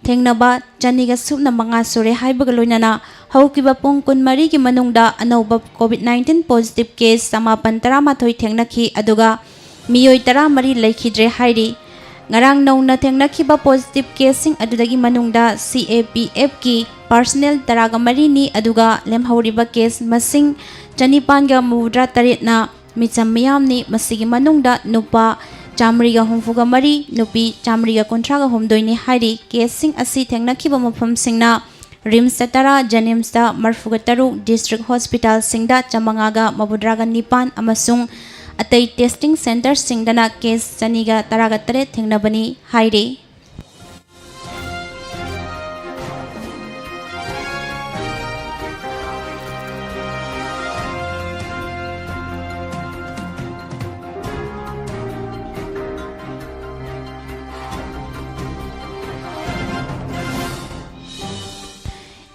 ꯊꯦꯡꯅꯕ ꯆꯅꯤꯒ ꯁꯨꯞꯅ ꯃꯉꯥ ꯁꯨꯔꯦ ꯍꯥꯏꯕꯒ ꯂꯣꯏꯅꯅ, ꯍꯧꯈꯤꯕ ꯄꯨꯡ ꯀꯨꯟꯃꯔꯤꯒꯤ ꯃꯅꯨꯡꯗ ꯑꯅꯧꯕ COVID nineteen positive case ꯆꯃꯥꯄꯟ ꯇꯔꯥꯃꯥꯊꯣꯏ ꯊꯦꯡꯅꯈꯤ, ꯑꯗꯨꯒ ꯃꯤꯑꯣꯏ ꯇꯔꯥꯃꯔꯤ ꯂꯩꯈꯤꯗ꯭ꯔꯦ ꯍꯥꯏꯔꯤ꯫ ꯉꯔꯥꯡ ꯅꯧꯅ ꯊꯦꯡꯅꯈꯤꯕ positive caseꯁꯤꯡ ꯑꯗꯨꯗꯒꯤ ꯃꯅꯨꯡꯗ CAPFꯀꯤ personnel ꯇꯔꯥꯒ ꯃꯔꯤꯅꯤ, ꯑꯗꯨꯒ ꯂꯦꯝꯍꯧꯔꯤꯕ case ꯃꯁꯤꯡ ꯆꯅꯤꯄꯥꯟꯒ ꯃꯧꯗ꯭ꯔꯥ ꯇꯔꯦꯠꯅ ꯃꯤꯆꯝ ꯃꯤꯌꯥꯝꯅꯤ꯫ ꯃꯁꯤꯒꯤ ꯃꯅꯨꯡꯗ ꯅꯨꯄꯥ ꯆꯥꯃꯔꯤꯒ ꯍꯨꯝꯐꯨꯒ ꯃꯔꯤ, ꯅꯨꯄꯤ ꯆꯥꯃꯔꯤꯒ ꯀꯨꯟꯊ꯭ꯔꯥꯒ ꯍꯨꯝꯗꯣꯏꯅꯤ ꯍꯥꯏꯔꯤ꯫ ꯀꯦꯁꯁꯤꯡ ꯑꯁꯤ ꯊꯦꯡꯅꯈꯤꯕ ꯃꯐꯝꯁꯤꯡꯅ ꯔꯤꯝꯁꯇ ꯇꯔꯥ, ꯖꯦꯅꯤꯝꯁꯇ ꯃꯔꯤꯐꯨꯒ ꯇꯔꯨꯛ, ꯗꯤꯁꯇ꯭ꯔꯤꯛ ꯍꯣꯁꯄꯤꯇꯥꯜꯁꯤꯡꯗ ꯆꯥꯃꯉꯥꯒ ꯃꯧꯗ꯭ꯔꯥꯒ ꯅꯤꯄꯥꯟ ꯑꯃꯁꯨꯡ ꯑꯇꯩ ꯇꯦꯁꯇꯤꯡ ꯁꯦꯟꯇꯔꯁꯤꯡꯗꯅ ꯀꯦꯁ ꯆꯅꯤꯒ ꯇꯔꯥꯒ ꯇꯔꯦꯠ ꯊꯦꯡꯅꯕꯅꯤ ꯍꯥꯏꯔꯤ꯫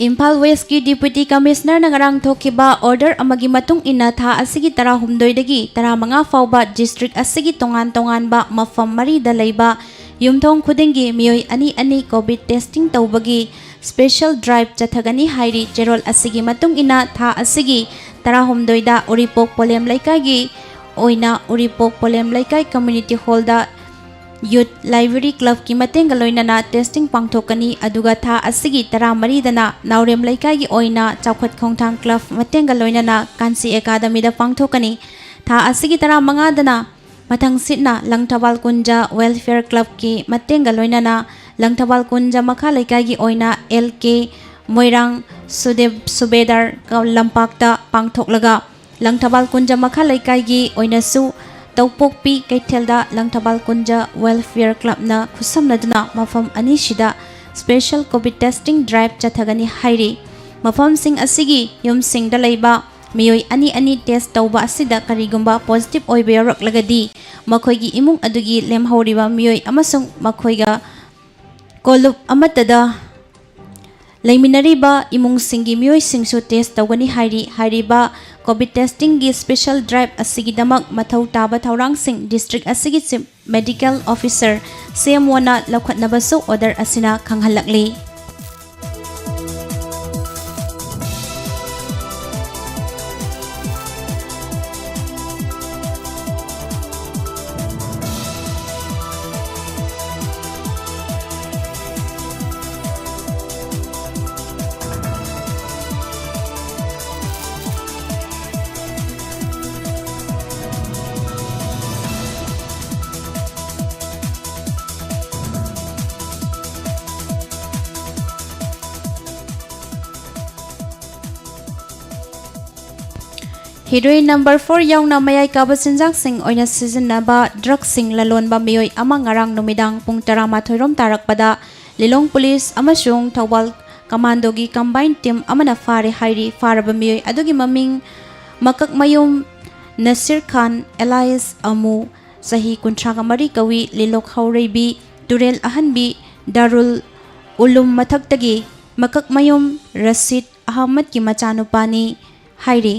ꯏꯝꯐꯥꯜ ꯋꯦꯁꯀꯤ ꯗꯤꯄ꯭ꯌꯨꯇꯤ ꯀꯃꯤꯁꯅꯔꯅ ꯉꯔꯥꯡ ꯊꯣꯛꯈꯤꯕ ꯑꯣꯔꯗꯔ ꯑꯃꯒꯤ ꯃꯇꯨꯡ ꯏꯟꯅ ꯊꯥ ꯑꯁꯤꯒꯤ ꯇꯔꯥꯍꯨꯝꯗꯣꯏꯗꯒꯤ ꯇꯔꯥꯃꯉꯥ ꯐꯥꯎꯕ ꯗꯤꯁꯇ꯭ꯔꯤꯛ ꯑꯁꯤꯒꯤ ꯇꯣꯉꯥꯟ ꯇꯣꯉꯥꯟꯕ ꯃꯐꯝ ꯃꯔꯤꯗ ꯂꯩꯕ ꯌꯨꯝꯊꯣꯡ ꯈꯨꯗꯤꯡꯒꯤ ꯃꯤꯑꯣꯏ ꯑꯅꯤ ꯑꯅꯤ ꯀꯣꯚꯤꯗ ꯇꯦꯁꯇꯤꯡ ꯇꯧꯕꯒꯤ ꯁ꯭ꯄꯦꯁꯦꯜ ꯗ꯭ꯔꯥꯏꯚ ꯆꯠꯊꯒꯅꯤ ꯍꯥꯏꯔꯤ꯫ ꯆꯦꯔꯣꯜ ꯑꯁꯤꯒꯤ ꯃꯇꯨꯡ ꯏꯟꯅ ꯊꯥ ꯑꯁꯤꯒꯤ ꯇꯔꯥꯍꯨꯝꯗꯣꯏꯗ ꯎꯔꯤꯄꯣꯛ ꯄꯣꯂꯦꯝ ꯂꯩꯀꯥꯏꯒꯤ ꯑꯣꯏꯅ ꯎꯔꯤꯄꯣꯛ ꯄꯣꯂꯦꯝ ꯂꯩꯀꯥꯏ ꯀꯝꯃ꯭ꯌꯨꯅꯤꯇꯤ ꯍꯣꯜꯗ ꯌꯨꯠ ꯂꯥꯏꯕ꯭ꯔꯦꯔꯤ ꯀ꯭ꯂꯕꯀꯤ ꯃꯇꯦꯡꯒ ꯂꯣꯏꯅꯅ ꯇꯦꯁꯇꯤꯡ ꯄꯥꯡꯊꯣꯛꯀꯅꯤ꯫ ꯑꯗꯨꯒ ꯊꯥ ꯑꯁꯤꯒꯤ ꯇꯔꯥꯃꯔꯤꯗꯅ ꯅꯥꯎꯔꯦꯝ ꯂꯩꯀꯥꯏꯒꯤ ꯑꯣꯏꯅ ꯆꯥꯎꯈꯠ ꯈꯣꯡꯊꯥꯡ ꯀ꯭ꯂꯕ ꯃꯇꯦꯡꯒ ꯂꯣꯏꯅꯅ ꯀꯥꯟꯆꯤ ꯑꯦꯀꯥꯗꯃꯤꯗ ꯄꯥꯡꯊꯣꯛꯀꯅꯤ꯫ ꯊꯥ ꯑꯁꯤꯒꯤ ꯇꯔꯥꯃꯉꯥꯗꯅ ꯃꯊꯪꯁꯤꯠꯅ ꯂꯪꯊꯕꯥꯜ ꯀꯨꯟꯖ ꯋꯦꯜꯐꯤꯌꯔ ꯀ꯭ꯂꯕꯀꯤ ꯃꯇꯦꯡꯒ ꯂꯣꯏꯅꯅ ꯂꯪꯊꯕꯥꯜ ꯀꯨꯟꯖ ꯃꯈꯥ ꯂꯩꯀꯥꯏꯒꯤ ꯑꯣꯏꯅ ꯑꯦꯜ ꯀꯦ ꯃꯣꯏꯔꯥꯡ ꯁꯨꯗꯦꯕ ꯁꯨꯕꯦꯗꯥꯔ ꯂꯝꯄꯥꯛꯇ ꯄꯥꯡꯊꯣꯛꯂꯒ ꯂꯪꯊꯕꯥꯜ ꯀꯨꯟꯖ ꯃꯈꯥ ꯂꯩꯀꯥꯏꯒꯤ ꯑꯣꯏꯅꯁꯨ ꯇꯧꯄꯣꯛꯄꯤ ꯀꯩꯊꯦꯜꯗ ꯂꯪꯊꯕꯥꯜ ꯀꯨꯟꯖ ꯋꯦꯜꯐꯤꯌꯔ ꯀ꯭ꯂꯕꯅ ꯈꯨꯠꯁꯝꯅꯗꯨꯅ ꯃꯐꯝ ꯑꯅꯤꯁꯤꯗ ꯁ꯭ꯄꯦꯁꯦꯜ ꯀꯣꯚꯤꯗ ꯇꯦꯁꯇꯤꯡ ꯗ꯭ꯔꯥꯏꯚ ꯆꯠꯊꯒꯅꯤ ꯍꯥꯏꯔꯤ꯫ ꯃꯐꯝꯁꯤꯡ ꯑꯁꯤꯒꯤ ꯌꯨꯝꯁꯤꯡꯗ ꯂꯩꯕ ꯃꯤꯑꯣꯏ ꯑꯅꯤ ꯑꯅꯤ ꯇꯦꯁ ꯇꯧꯕ ꯑꯁꯤꯗ ꯀꯔꯤꯒꯨꯝꯕ ꯄꯣꯖꯤꯇꯤꯚ ꯑꯣꯏꯕ ꯌꯥꯎꯔꯛꯂꯒꯗꯤ ꯃꯈꯣꯏꯒꯤ ꯏꯃꯨꯡ ꯑꯗꯨꯒꯤ ꯂꯦꯝꯍꯧꯔꯤꯕ ꯃꯤꯑꯣꯏ ꯑꯃꯁꯨꯡ ꯃꯈꯣꯏꯒ ꯀꯣꯂꯨꯞ ꯑꯃꯠꯇꯗ ꯂꯩꯃꯤꯟꯅꯔꯤꯕ ꯏꯃꯨꯡꯁꯤꯡꯒꯤ ꯃꯤꯑꯣꯏꯁꯤꯡꯁꯨ ꯇꯦꯁ ꯇꯧꯒꯅꯤ ꯍꯥꯏꯔꯤ꯫ ꯍꯥꯏꯔꯤꯕ ꯀꯣꯚꯤꯗ ꯇꯦꯁꯇꯤꯡꯒꯤ ꯁ꯭ꯄꯦꯁꯦꯜ ꯗ꯭ꯔꯥꯏꯚ ꯑꯁꯤꯒꯤꯗꯃꯛ ꯃꯊꯧ ꯇꯥꯕ ꯊꯧꯔꯥꯡꯁꯤꯡ ꯗꯤꯁꯇ꯭ꯔꯤꯛ ꯑꯁꯤꯒꯤ ꯆꯤꯐ ꯃꯦꯗꯤꯀꯦꯜ ꯑꯣꯐꯤꯁꯔ, ꯁꯤ ꯑꯦꯝ ꯑꯣꯅ ꯂꯧꯈꯠꯅꯕꯁꯨ ꯑꯣꯔꯗꯔ ꯑꯁꯤꯅ ꯈꯪꯍꯜꯂꯛꯂꯤ꯫ Heroin number four ꯌꯥꯎꯅ ꯃꯌꯥꯏ ꯀꯥꯕ ꯆꯤꯟꯖꯥꯛꯁꯤꯡ ꯑꯣꯏꯅ ꯁꯤꯖꯤꯟꯅꯕ ꯗ꯭ꯔꯒꯁꯤꯡ ꯂꯂꯣꯟꯕ ꯃꯤꯑꯣꯏ ꯑꯃ ꯉꯔꯥꯡ ꯅꯨꯃꯤꯗꯥꯡ ꯄꯨꯡ ꯇꯔꯥꯃꯥꯊꯣꯏ ꯔꯣꯝ ꯇꯥꯔꯛꯄꯗ ꯂꯤꯂꯣꯡ ꯄꯨꯂꯤꯁ ꯑꯃꯁꯨꯡ ꯊꯧꯕꯥꯜ ꯀꯃꯥꯟꯗꯣꯒꯤ ꯀꯝꯕꯥꯏꯟ ꯇꯤꯝ ꯑꯃꯅ ꯐꯥꯔꯦ ꯍꯥꯏꯔꯤ꯫ ꯐꯥꯔꯕ ꯃꯤꯑꯣꯏ ꯑꯗꯨꯒꯤ ꯃꯃꯤꯡ ꯃꯀꯛꯃꯌꯨꯝ ꯅꯁꯤꯔ ꯈꯥꯟ ꯑꯦꯂꯥꯏꯁ ꯑꯃꯨ, ꯆꯍꯤ ꯀꯨꯟꯊ꯭ꯔꯥꯒ ꯃꯔꯤ ꯀꯧꯏ, ꯂꯤꯂꯣꯛ ꯍꯧꯔꯩꯕꯤ ꯇꯨꯔꯦꯜ ꯑꯍꯟꯕꯤ ꯗꯥꯔꯨꯜ ꯎꯂꯨꯝ ꯃꯊꯛꯇꯒꯤ ꯃꯀꯛꯃꯌꯨꯝ ꯔꯁꯤꯗ ꯑꯍꯃꯗꯀꯤ ꯃꯆꯥꯅꯨꯄꯥꯅꯤ ꯍꯥꯏꯔꯤ꯫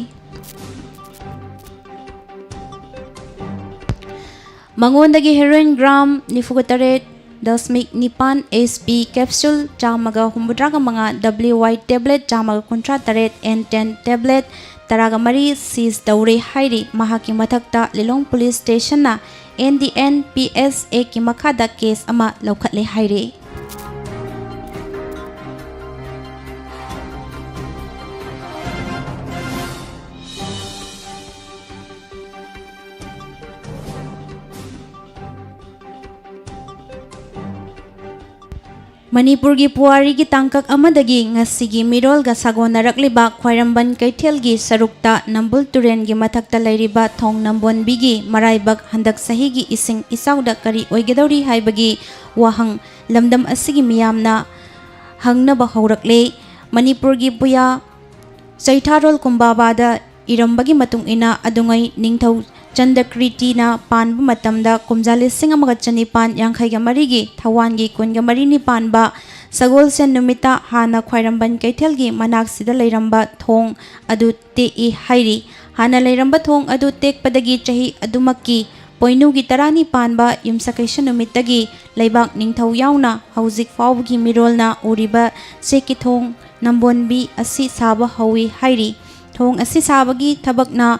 ꯃꯉꯣꯟꯗꯒꯤ ꯍꯦꯔꯣꯏꯟ ꯒ꯭ꯔꯥꯝ ꯅꯤꯐꯨꯒ ꯇꯔꯦꯠ ꯗꯁꯃꯤꯛ ꯅꯤꯄꯥꯟ, ꯑꯦꯁ ꯄꯤ ꯀꯦꯞꯁꯨꯜ ꯆꯥꯝꯃꯒ ꯍꯨꯝꯐꯨꯇꯔꯥꯒ ꯃꯉꯥ, ꯗꯕ꯭ꯂꯤꯎ ꯋꯥꯏ ꯇꯦꯕ꯭ꯂꯦꯠ ꯆꯥꯝꯃꯒ ꯀꯨꯟꯊ꯭ꯔꯥ ꯇꯔꯦꯠ, ꯑꯦꯟ ꯇꯦꯟ ꯇꯦꯕ꯭ꯂꯦꯠ ꯇꯔꯥꯒ ꯃꯔꯤ ꯁꯤꯖ ꯇꯧꯔꯦ ꯍꯥꯏꯔꯤ꯫ ꯃꯍꯥꯛꯀꯤ ꯃꯊꯛꯇ ꯂꯤꯂꯣꯡ ꯄꯨꯂꯤꯁ ꯁ꯭ꯇꯦꯁꯟꯅ N D N P S ꯑꯦꯛꯀꯤ ꯃꯈꯥꯗ ꯀꯦꯁ ꯑꯃ ꯂꯧꯈꯠꯂꯦ ꯍꯥꯏꯔꯤ꯫ ꯃꯅꯤꯄꯨꯔꯒꯤ ꯄꯨꯋꯥꯔꯤꯒꯤ ꯇꯥꯡꯀꯛ ꯑꯃꯗꯒꯤ ꯉꯁꯤꯒꯤ ꯃꯤꯔꯣꯜꯒ ꯁꯥꯒꯣꯟꯅꯔꯛꯂꯤꯕ ꯈ꯭ꯋꯥꯏꯔꯝꯕꯟ ꯀꯩꯊꯦꯜꯒꯤ ꯁꯔꯨꯛꯇ ꯅꯝꯕꯨꯜ ꯇꯨꯔꯦꯟꯒꯤ ꯃꯊꯛꯇ ꯂꯩꯔꯤꯕ ꯊꯣꯡ ꯅꯝꯕꯣꯟꯕꯤꯒꯤ ꯃꯔꯥꯏꯕꯛ ꯍꯟꯗꯛ ꯆꯍꯤꯒꯤ ꯏꯁꯤꯡ ꯏꯆꯥꯎꯗ ꯀꯔꯤ ꯑꯣꯏꯒꯗꯧꯔꯤ ꯍꯥꯏꯕꯒꯤ ꯋꯥꯍꯪ ꯂꯝꯗꯝ ꯑꯁꯤꯒꯤ ꯃꯤꯌꯥꯝꯅ ꯍꯪꯅꯕ ꯍꯧꯔꯛꯂꯦ꯫ ꯃꯅꯤꯄꯨꯔꯒꯤ ꯄꯨꯌꯥ ꯆꯩꯊꯥꯔꯣꯜ ꯀꯨꯝꯕꯥꯕꯥꯗ ꯏꯔꯝꯕꯒꯤ ꯃꯇꯨꯡ ꯏꯟꯅ, ꯑꯗꯨꯉꯩ ꯅꯤꯡꯊꯧ ꯆꯟꯗꯀ꯭ꯔꯤꯇꯤꯅ ꯄꯥꯟꯕ ꯃꯇꯝꯗ ꯀꯨꯝꯖꯥ ꯂꯤꯁꯤꯡ ꯑꯃꯒ ꯆꯅꯤꯄꯥꯟ ꯌꯥꯡꯈꯩꯒ ꯃꯔꯤꯒꯤ ꯊꯧꯋꯥꯟꯒꯤ ꯀꯨꯟꯒ ꯃꯔꯤꯅꯤ ꯄꯥꯟꯕ ꯁꯒꯣꯜꯁꯦꯟ ꯅꯨꯃꯤꯠꯇ ꯍꯥꯟꯅ ꯈ꯭ꯋꯥꯏꯔꯝꯕꯟ ꯀꯩꯊꯦꯜꯒꯤ ꯃꯅꯥꯛꯁꯤꯗ ꯂꯩꯔꯝꯕ ꯊꯣꯡ ꯑꯗꯨ ꯇꯦꯛꯏ ꯍꯥꯏꯔꯤ꯫ ꯍꯥꯟꯅ ꯂꯩꯔꯝꯕ ꯊꯣꯡ ꯑꯗꯨ ꯇꯦꯛꯄꯗꯒꯤ ꯆꯍꯤ ꯑꯗꯨꯃꯛꯀꯤ ꯄꯣꯏꯅꯨꯒꯤ ꯇꯔꯥꯅꯤ ꯄꯥꯟꯕ ꯌꯨꯝꯁꯀꯩꯁ ꯅꯨꯃꯤꯠꯇꯒꯤ ꯂꯩꯕꯥꯛ ꯅꯤꯡꯊꯧ ꯌꯥꯎꯅ ꯍꯧꯖꯤꯛ ꯐꯥꯎꯕꯒꯤ ꯃꯤꯔꯣꯜꯅ ꯎꯔꯤꯕ ꯆꯦꯛꯀꯤ ꯊꯣꯡ ꯅꯝꯕꯣꯟꯕꯤ ꯑꯁꯤ ꯁꯥꯕ ꯍꯧꯏ ꯍꯥꯏꯔꯤ꯫ ꯊꯣꯡ ꯑꯁꯤ ꯁꯥꯕꯒꯤ ꯊꯕꯛꯅ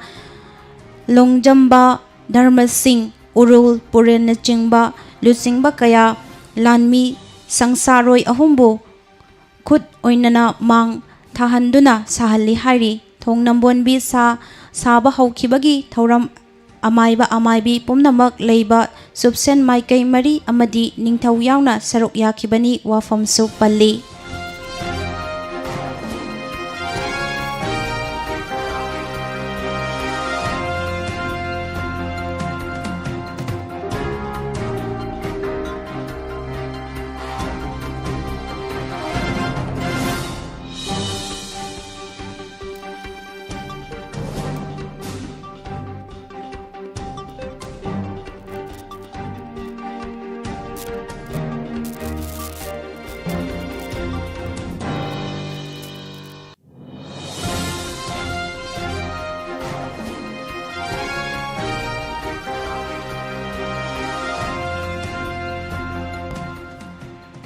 ꯂꯣꯡꯖꯝꯕ, ꯙꯔꯃꯁꯤꯡ, ꯎꯔꯨꯜ, ꯄꯨꯔꯦꯟꯅꯆꯤꯡꯕ ꯂꯨꯆꯤꯡꯕ ꯀꯌꯥ ꯂꯥꯟꯃꯤ ꯁꯪꯁꯥꯔꯣꯏ ꯑꯍꯨꯝꯕꯨ ꯈꯨꯠ ꯑꯣꯏꯅꯅ ꯃꯥꯡ ꯊꯥꯍꯟꯗꯨꯅ ꯁꯥꯍꯜꯂꯤ ꯍꯥꯏꯔꯤ꯫ ꯊꯣꯡ ꯅꯝꯕꯣꯟꯕꯤ ꯁꯥ ꯁꯥꯕ ꯍꯧꯈꯤꯕꯒꯤ ꯊꯧꯔꯝ ꯑꯃꯥꯏꯕ ꯑꯃꯥꯏꯕꯤ ꯄꯨꯝꯅꯃꯛ ꯂꯩꯕ ꯆꯨꯞꯁꯦꯟ ꯃꯥꯏꯀꯩ ꯃꯔꯤ ꯑꯃꯗꯤ ꯅꯤꯡꯊꯧ ꯌꯥꯎꯅ ꯁꯔꯨꯛ ꯌꯥꯈꯤꯕꯅꯤ ꯋꯥꯐꯝꯁꯨ ꯄꯜꯂꯤ꯫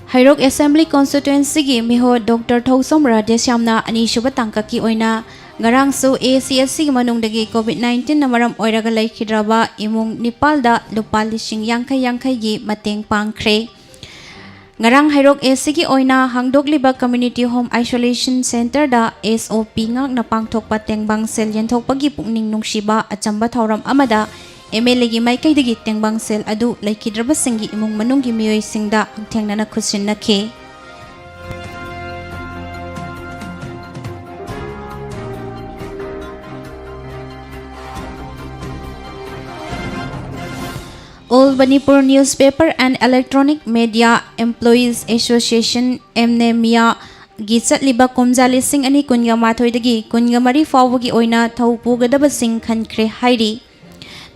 ꯍꯩꯔꯣꯛ Assembly Constituencyꯒꯤ ꯃꯤꯍꯨꯠ Doctor ꯊꯧꯁꯣꯝ ꯔꯥꯙꯦꯁ꯭ꯌꯥꯝꯅ ꯑꯅꯤꯁꯨꯕ ꯇꯥꯡꯀꯛꯀꯤ ꯑꯣꯏꯅ ꯉꯔꯥꯡꯁꯨ ACSCꯒꯤ ꯃꯅꯨꯡꯗꯒꯤ COVID nineteenꯅ ꯃꯔꯝ ꯑꯣꯏꯔꯒ ꯂꯩꯈꯤꯗ꯭ꯔꯕ ꯏꯃꯨꯡ ꯅꯤꯄꯥꯜꯗ ꯂꯨꯄꯥ ꯂꯤꯁꯤꯡ ꯌꯥꯡꯈꯩ ꯌꯥꯡꯈꯩꯒꯤ ꯃꯇꯦꯡ ꯄꯥꯡꯈ꯭ꯔꯦ꯫ ꯉꯔꯥꯡ ꯍꯩꯔꯣꯛ ACꯒꯤ ꯑꯣꯏꯅ ꯍꯥꯡꯗꯣꯛꯂꯤꯕ Community Home Isolation Centreꯗ SOP ꯉꯥꯛꯅ ꯄꯥꯡꯊꯣꯛꯄ ꯇꯦꯡꯕꯥꯡ ꯁꯦꯜ ꯌꯦꯟꯊꯣꯛꯄꯒꯤ ꯄꯨꯛꯅꯤꯡ ꯅꯨꯡꯁꯤꯕ ꯑꯆꯝꯕ ꯊꯧꯔꯝ ꯑꯃꯗ MLAꯒꯤ ꯃꯥꯏꯀꯩꯗꯒꯤ ꯇꯦꯡꯕꯥꯡ ꯁꯦꯜ ꯑꯗꯨ ꯂꯩꯈꯤꯗ꯭ꯔꯕꯁꯤꯡꯒꯤ ꯏꯃꯨꯡ ꯃꯅꯨꯡꯒꯤ ꯃꯤꯑꯣꯏꯁꯤꯡꯗ ꯍꯛꯊꯦꯡꯅꯅ ꯈꯨꯠꯁꯤꯟꯅꯈꯤ꯫ All Manipur Newspaper and Electronic Media Employees Association, AMNEMEAꯒꯤ ꯆꯠꯂꯤꯕ ꯀꯨꯝꯖꯥ ꯂꯤꯁꯤꯡ ꯑꯅꯤ ꯀꯨꯟꯒ ꯃꯥꯊꯣꯏꯗꯒꯤ ꯀꯨꯟꯒ ꯃꯔꯤ ꯐꯥꯎꯕꯒꯤ ꯑꯣꯏꯅ ꯊꯧ ꯄꯨꯒꯗꯕꯁꯤꯡ ꯈꯟꯈ꯭ꯔꯦ ꯍꯥꯏꯔꯤ꯫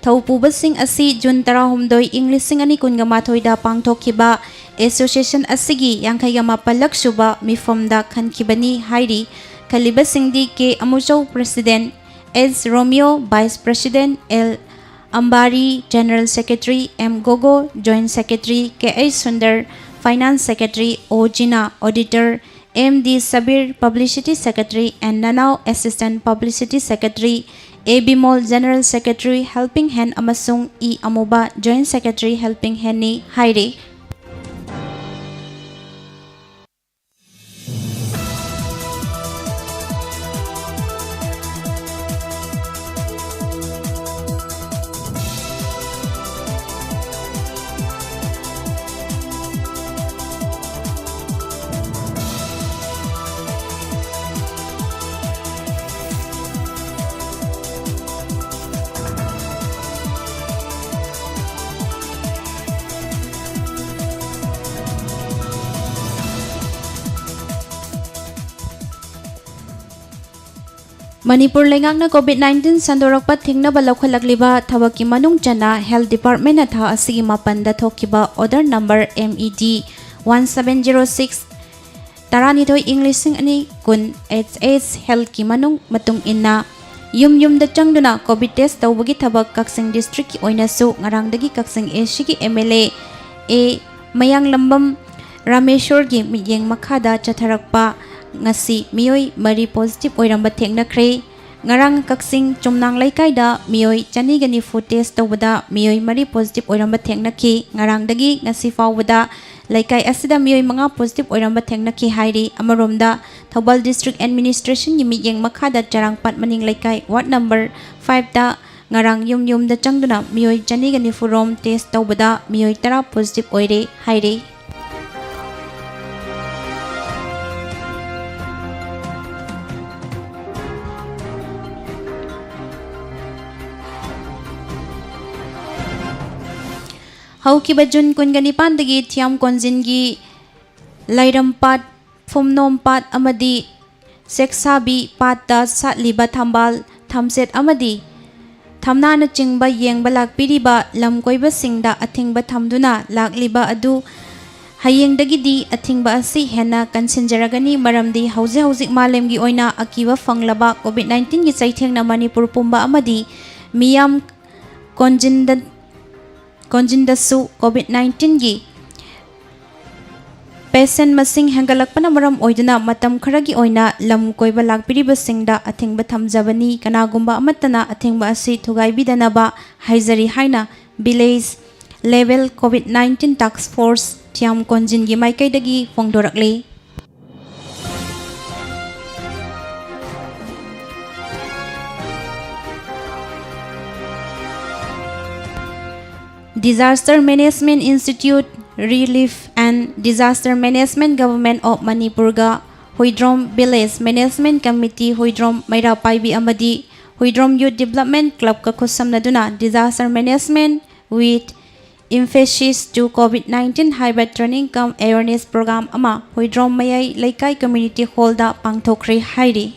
ꯊꯧ ꯄꯨꯕꯁꯤꯡ ꯑꯁꯤ June ꯇꯔꯥꯍꯨꯝꯗꯣꯏ, ꯏꯪ ꯂꯤꯁꯤꯡ ꯑꯅꯤ ꯀꯨꯟꯒ ꯃꯥꯊꯣꯏꯗ ꯄꯥꯡꯊꯣꯛꯈꯤꯕ association ꯑꯁꯤꯒꯤ ꯌꯥꯡꯈꯩꯒ ꯃꯥꯄꯜꯂꯛ ꯁꯨꯕ ꯃꯤꯐꯝꯗ ꯈꯟꯈꯤꯕꯅꯤ ꯍꯥꯏꯔꯤ꯫ ꯈꯜꯂꯤꯕꯁꯤꯡꯗꯤ K Amuchou, President, S Romeo, Vice President, L Ambari, General Secretary, M Gogo, Joint Secretary, K H Sundar, Finance Secretary, O Jina, Auditor, M D Sabir, Publicity Secretary, and Nanao, Assistant Publicity Secretary, A Bimol, General Secretary, Helping Hand, ꯑꯃꯁꯨꯡ E Amuba, Joint Secretary, Helping Handꯅꯤ ꯍꯥꯏꯔꯤ꯫ ꯃꯅꯤꯄꯨꯔ ꯂꯩꯉꯥꯛꯅ COVID nineteen ꯁꯟꯗꯣꯔꯛꯄ ꯊꯤꯡꯅꯕ ꯂꯧꯈꯠꯂꯛꯂꯤꯕ ꯊꯕꯛꯀꯤ ꯃꯅꯨꯡ ꯆꯟꯅ Health Departmentꯅ ꯊꯥ ꯑꯁꯤꯒꯤ ꯃꯥꯄꯟꯗ ꯊꯣꯛꯈꯤꯕ Order Number M E D one seven zero six ꯇꯔꯥꯅꯤꯊꯣꯏ ꯏꯪ ꯂꯤꯁꯤꯡ ꯑꯅꯤ ꯀꯨꯟ H H Healthꯀꯤ ꯃꯅꯨꯡ ꯃꯇꯨꯡ ꯏꯟꯅ ꯌꯨꯝ ꯌꯨꯝꯗ ꯆꯪꯗꯨꯅ COVID test ꯇꯧꯕꯒꯤ ꯊꯕꯛ ꯀꯛꯆꯤꯡ districtꯀꯤ ꯑꯣꯏꯅꯁꯨ ꯉꯔꯥꯡꯗꯒꯤ ꯀꯛꯆꯤꯡ ACꯒꯤ MLA A ꯃꯌꯥꯡꯂꯝꯕꯝ ꯔꯥꯃꯦꯁꯣꯔꯒꯤ ꯃꯤꯠꯌꯦꯡ ꯃꯈꯥꯗ ꯆꯠꯊꯔꯛꯄ ꯉꯁꯤ ꯃꯤꯑꯣꯏ ꯃꯔꯤ positive ꯑꯣꯏꯔꯝꯕ ꯊꯦꯡꯅꯈ꯭ꯔꯦ꯫ ꯉꯔꯥꯡ ꯀꯛꯆꯤꯡ ꯆꯨꯝꯅꯥꯡ ꯂꯩꯀꯥꯏꯗ ꯃꯤꯑꯣꯏ ꯆꯅꯤꯒ ꯅꯤꯐꯨ test ꯇꯧꯕꯗ ꯃꯤꯑꯣꯏ ꯃꯔꯤ positive ꯑꯣꯏꯔꯝꯕ ꯊꯦꯡꯅꯈꯤ꯫ ꯉꯔꯥꯡꯗꯒꯤ ꯉꯁꯤ ꯐꯥꯎꯕꯗ ꯂꯩꯀꯥꯏ ꯑꯁꯤꯗ ꯃꯤꯑꯣꯏ ꯃꯉꯥ positive ꯑꯣꯏꯔꯝꯕ ꯊꯦꯡꯅꯈꯤ ꯍꯥꯏꯔꯤ꯫ ꯑꯃꯔꯣꯝꯗ, ꯊꯧꯕꯥꯜ District Administrationꯒꯤ ꯃꯤꯠꯌꯦꯡ ꯃꯈꯥꯗ ꯆꯔꯥꯡꯄꯥꯠ ꯃꯅꯤꯡ ꯂꯩꯀꯥꯏ ward number fiveꯇ ꯉꯔꯥꯡ ꯌꯨꯝ ꯌꯨꯝꯗ ꯆꯪꯗꯨꯅ ꯃꯤꯑꯣꯏ ꯆꯅꯤꯒ ꯅꯤꯐꯨ ꯔꯣꯝ test ꯇꯧꯕꯗ ꯃꯤꯑꯣꯏ ꯇꯔꯥ positive ꯑꯣꯏꯔꯦ ꯍꯥꯏꯔꯤ꯫ ꯍꯧꯈꯤꯕ ꯖꯨꯟ ꯀꯨꯟꯒ ꯅꯤꯄꯥꯟꯗꯒꯤ ꯊꯤꯌꯥꯝ ꯀꯣꯟꯖꯤꯟꯒꯤ ꯂꯥꯏꯔꯝꯄꯥꯠ, ꯐꯨꯝꯅꯣꯝꯄꯥꯠ ꯑꯃꯗꯤ ꯁꯦꯛꯁꯥꯕꯤ ꯄꯥꯠꯇ ꯁꯥꯠꯂꯤꯕ ꯊꯝꯕꯥꯜ, ꯊꯝꯆꯦꯠ ꯑꯃꯗꯤ ꯊꯝꯅꯥꯅꯆꯤꯡꯕ ꯌꯦꯡꯕ ꯂꯥꯛꯄꯤꯔꯤꯕ ꯂꯝ ꯀꯣꯏꯕꯁꯤꯡꯗ ꯑꯊꯤꯡꯕ ꯊꯝꯗꯨꯅ ꯂꯥꯛꯂꯤꯕ ꯑꯗꯨ ꯍꯌꯦꯡꯗꯒꯤꯗꯤ ꯑꯊꯤꯡꯕ ꯑꯁꯤ ꯍꯦꯟꯅ ꯀꯟꯁꯤꯟꯖꯔꯒꯅꯤ, ꯃꯔꯝꯗꯤ ꯍꯧꯖꯤꯛ ꯍꯧꯖꯤꯛ ꯃꯥꯂꯦꯝꯒꯤ ꯑꯣꯏꯅ ꯑꯀꯤꯕ ꯐꯪꯂꯕ COVID nineteenꯒꯤ ꯆꯩꯊꯦꯡꯅ ꯃꯅꯤꯄꯨꯔ ꯄꯨꯝꯕ ꯑꯃꯗꯤ ꯃꯤꯌꯥꯝ ꯀꯣꯟꯖꯤꯟꯗ, ꯀꯣꯟꯖꯤꯟꯗꯁꯨ COVID nineteenꯒꯤ patient ꯃꯁꯤꯡ ꯍꯦꯟꯒꯠꯂꯛꯄꯅ ꯃꯔꯝ ꯑꯣꯏꯗꯨꯅ ꯃꯇꯝ ꯈꯔꯒꯤ ꯑꯣꯏꯅ ꯂꯝ ꯀꯣꯏꯕ ꯂꯥꯛꯄꯤꯔꯤꯕꯁꯤꯡꯗ ꯑꯊꯤꯡꯕ ꯊꯝꯖꯕꯅꯤ꯫ ꯀꯅꯥꯒꯨꯝꯕ ꯑꯃꯠꯇꯅ ꯑꯊꯤꯡꯕ ꯑꯁꯤ ꯊꯨꯒꯥꯏꯕꯤꯗꯅꯕ ꯍꯥꯏꯖꯔꯤ ꯍꯥꯏꯅ Village Level COVID nineteen Task Force ꯊꯤꯌꯥꯝ ꯀꯣꯟꯖꯤꯟꯒꯤ ꯃꯥꯏꯀꯩꯗꯒꯤ ꯐꯣꯡꯗꯣꯔꯛꯂꯤ꯫ Disaster Management Institute, Relief and Disaster Management Government of ꯃꯅꯤꯄꯨꯔꯒ Huidrom Village Management Committee, Huidrom ꯃꯩꯔꯥ ꯄꯥꯏꯕꯤ ꯑꯃꯗꯤ Huidrom Youth Development Clubꯀ ꯈꯨꯠꯁꯝꯅꯗꯨꯅ Disaster Management with Emphasis to COVID nineteen ꯍꯥꯏꯕ training cum awareness program ꯑꯃ ꯍꯨꯏꯗ꯭ꯔꯣꯝ ꯃꯌꯥꯏ ꯂꯩꯀꯥꯏ community hallꯗ ꯄꯥꯡꯊꯣꯛꯈ꯭ꯔꯦ ꯍꯥꯏꯔꯤ꯫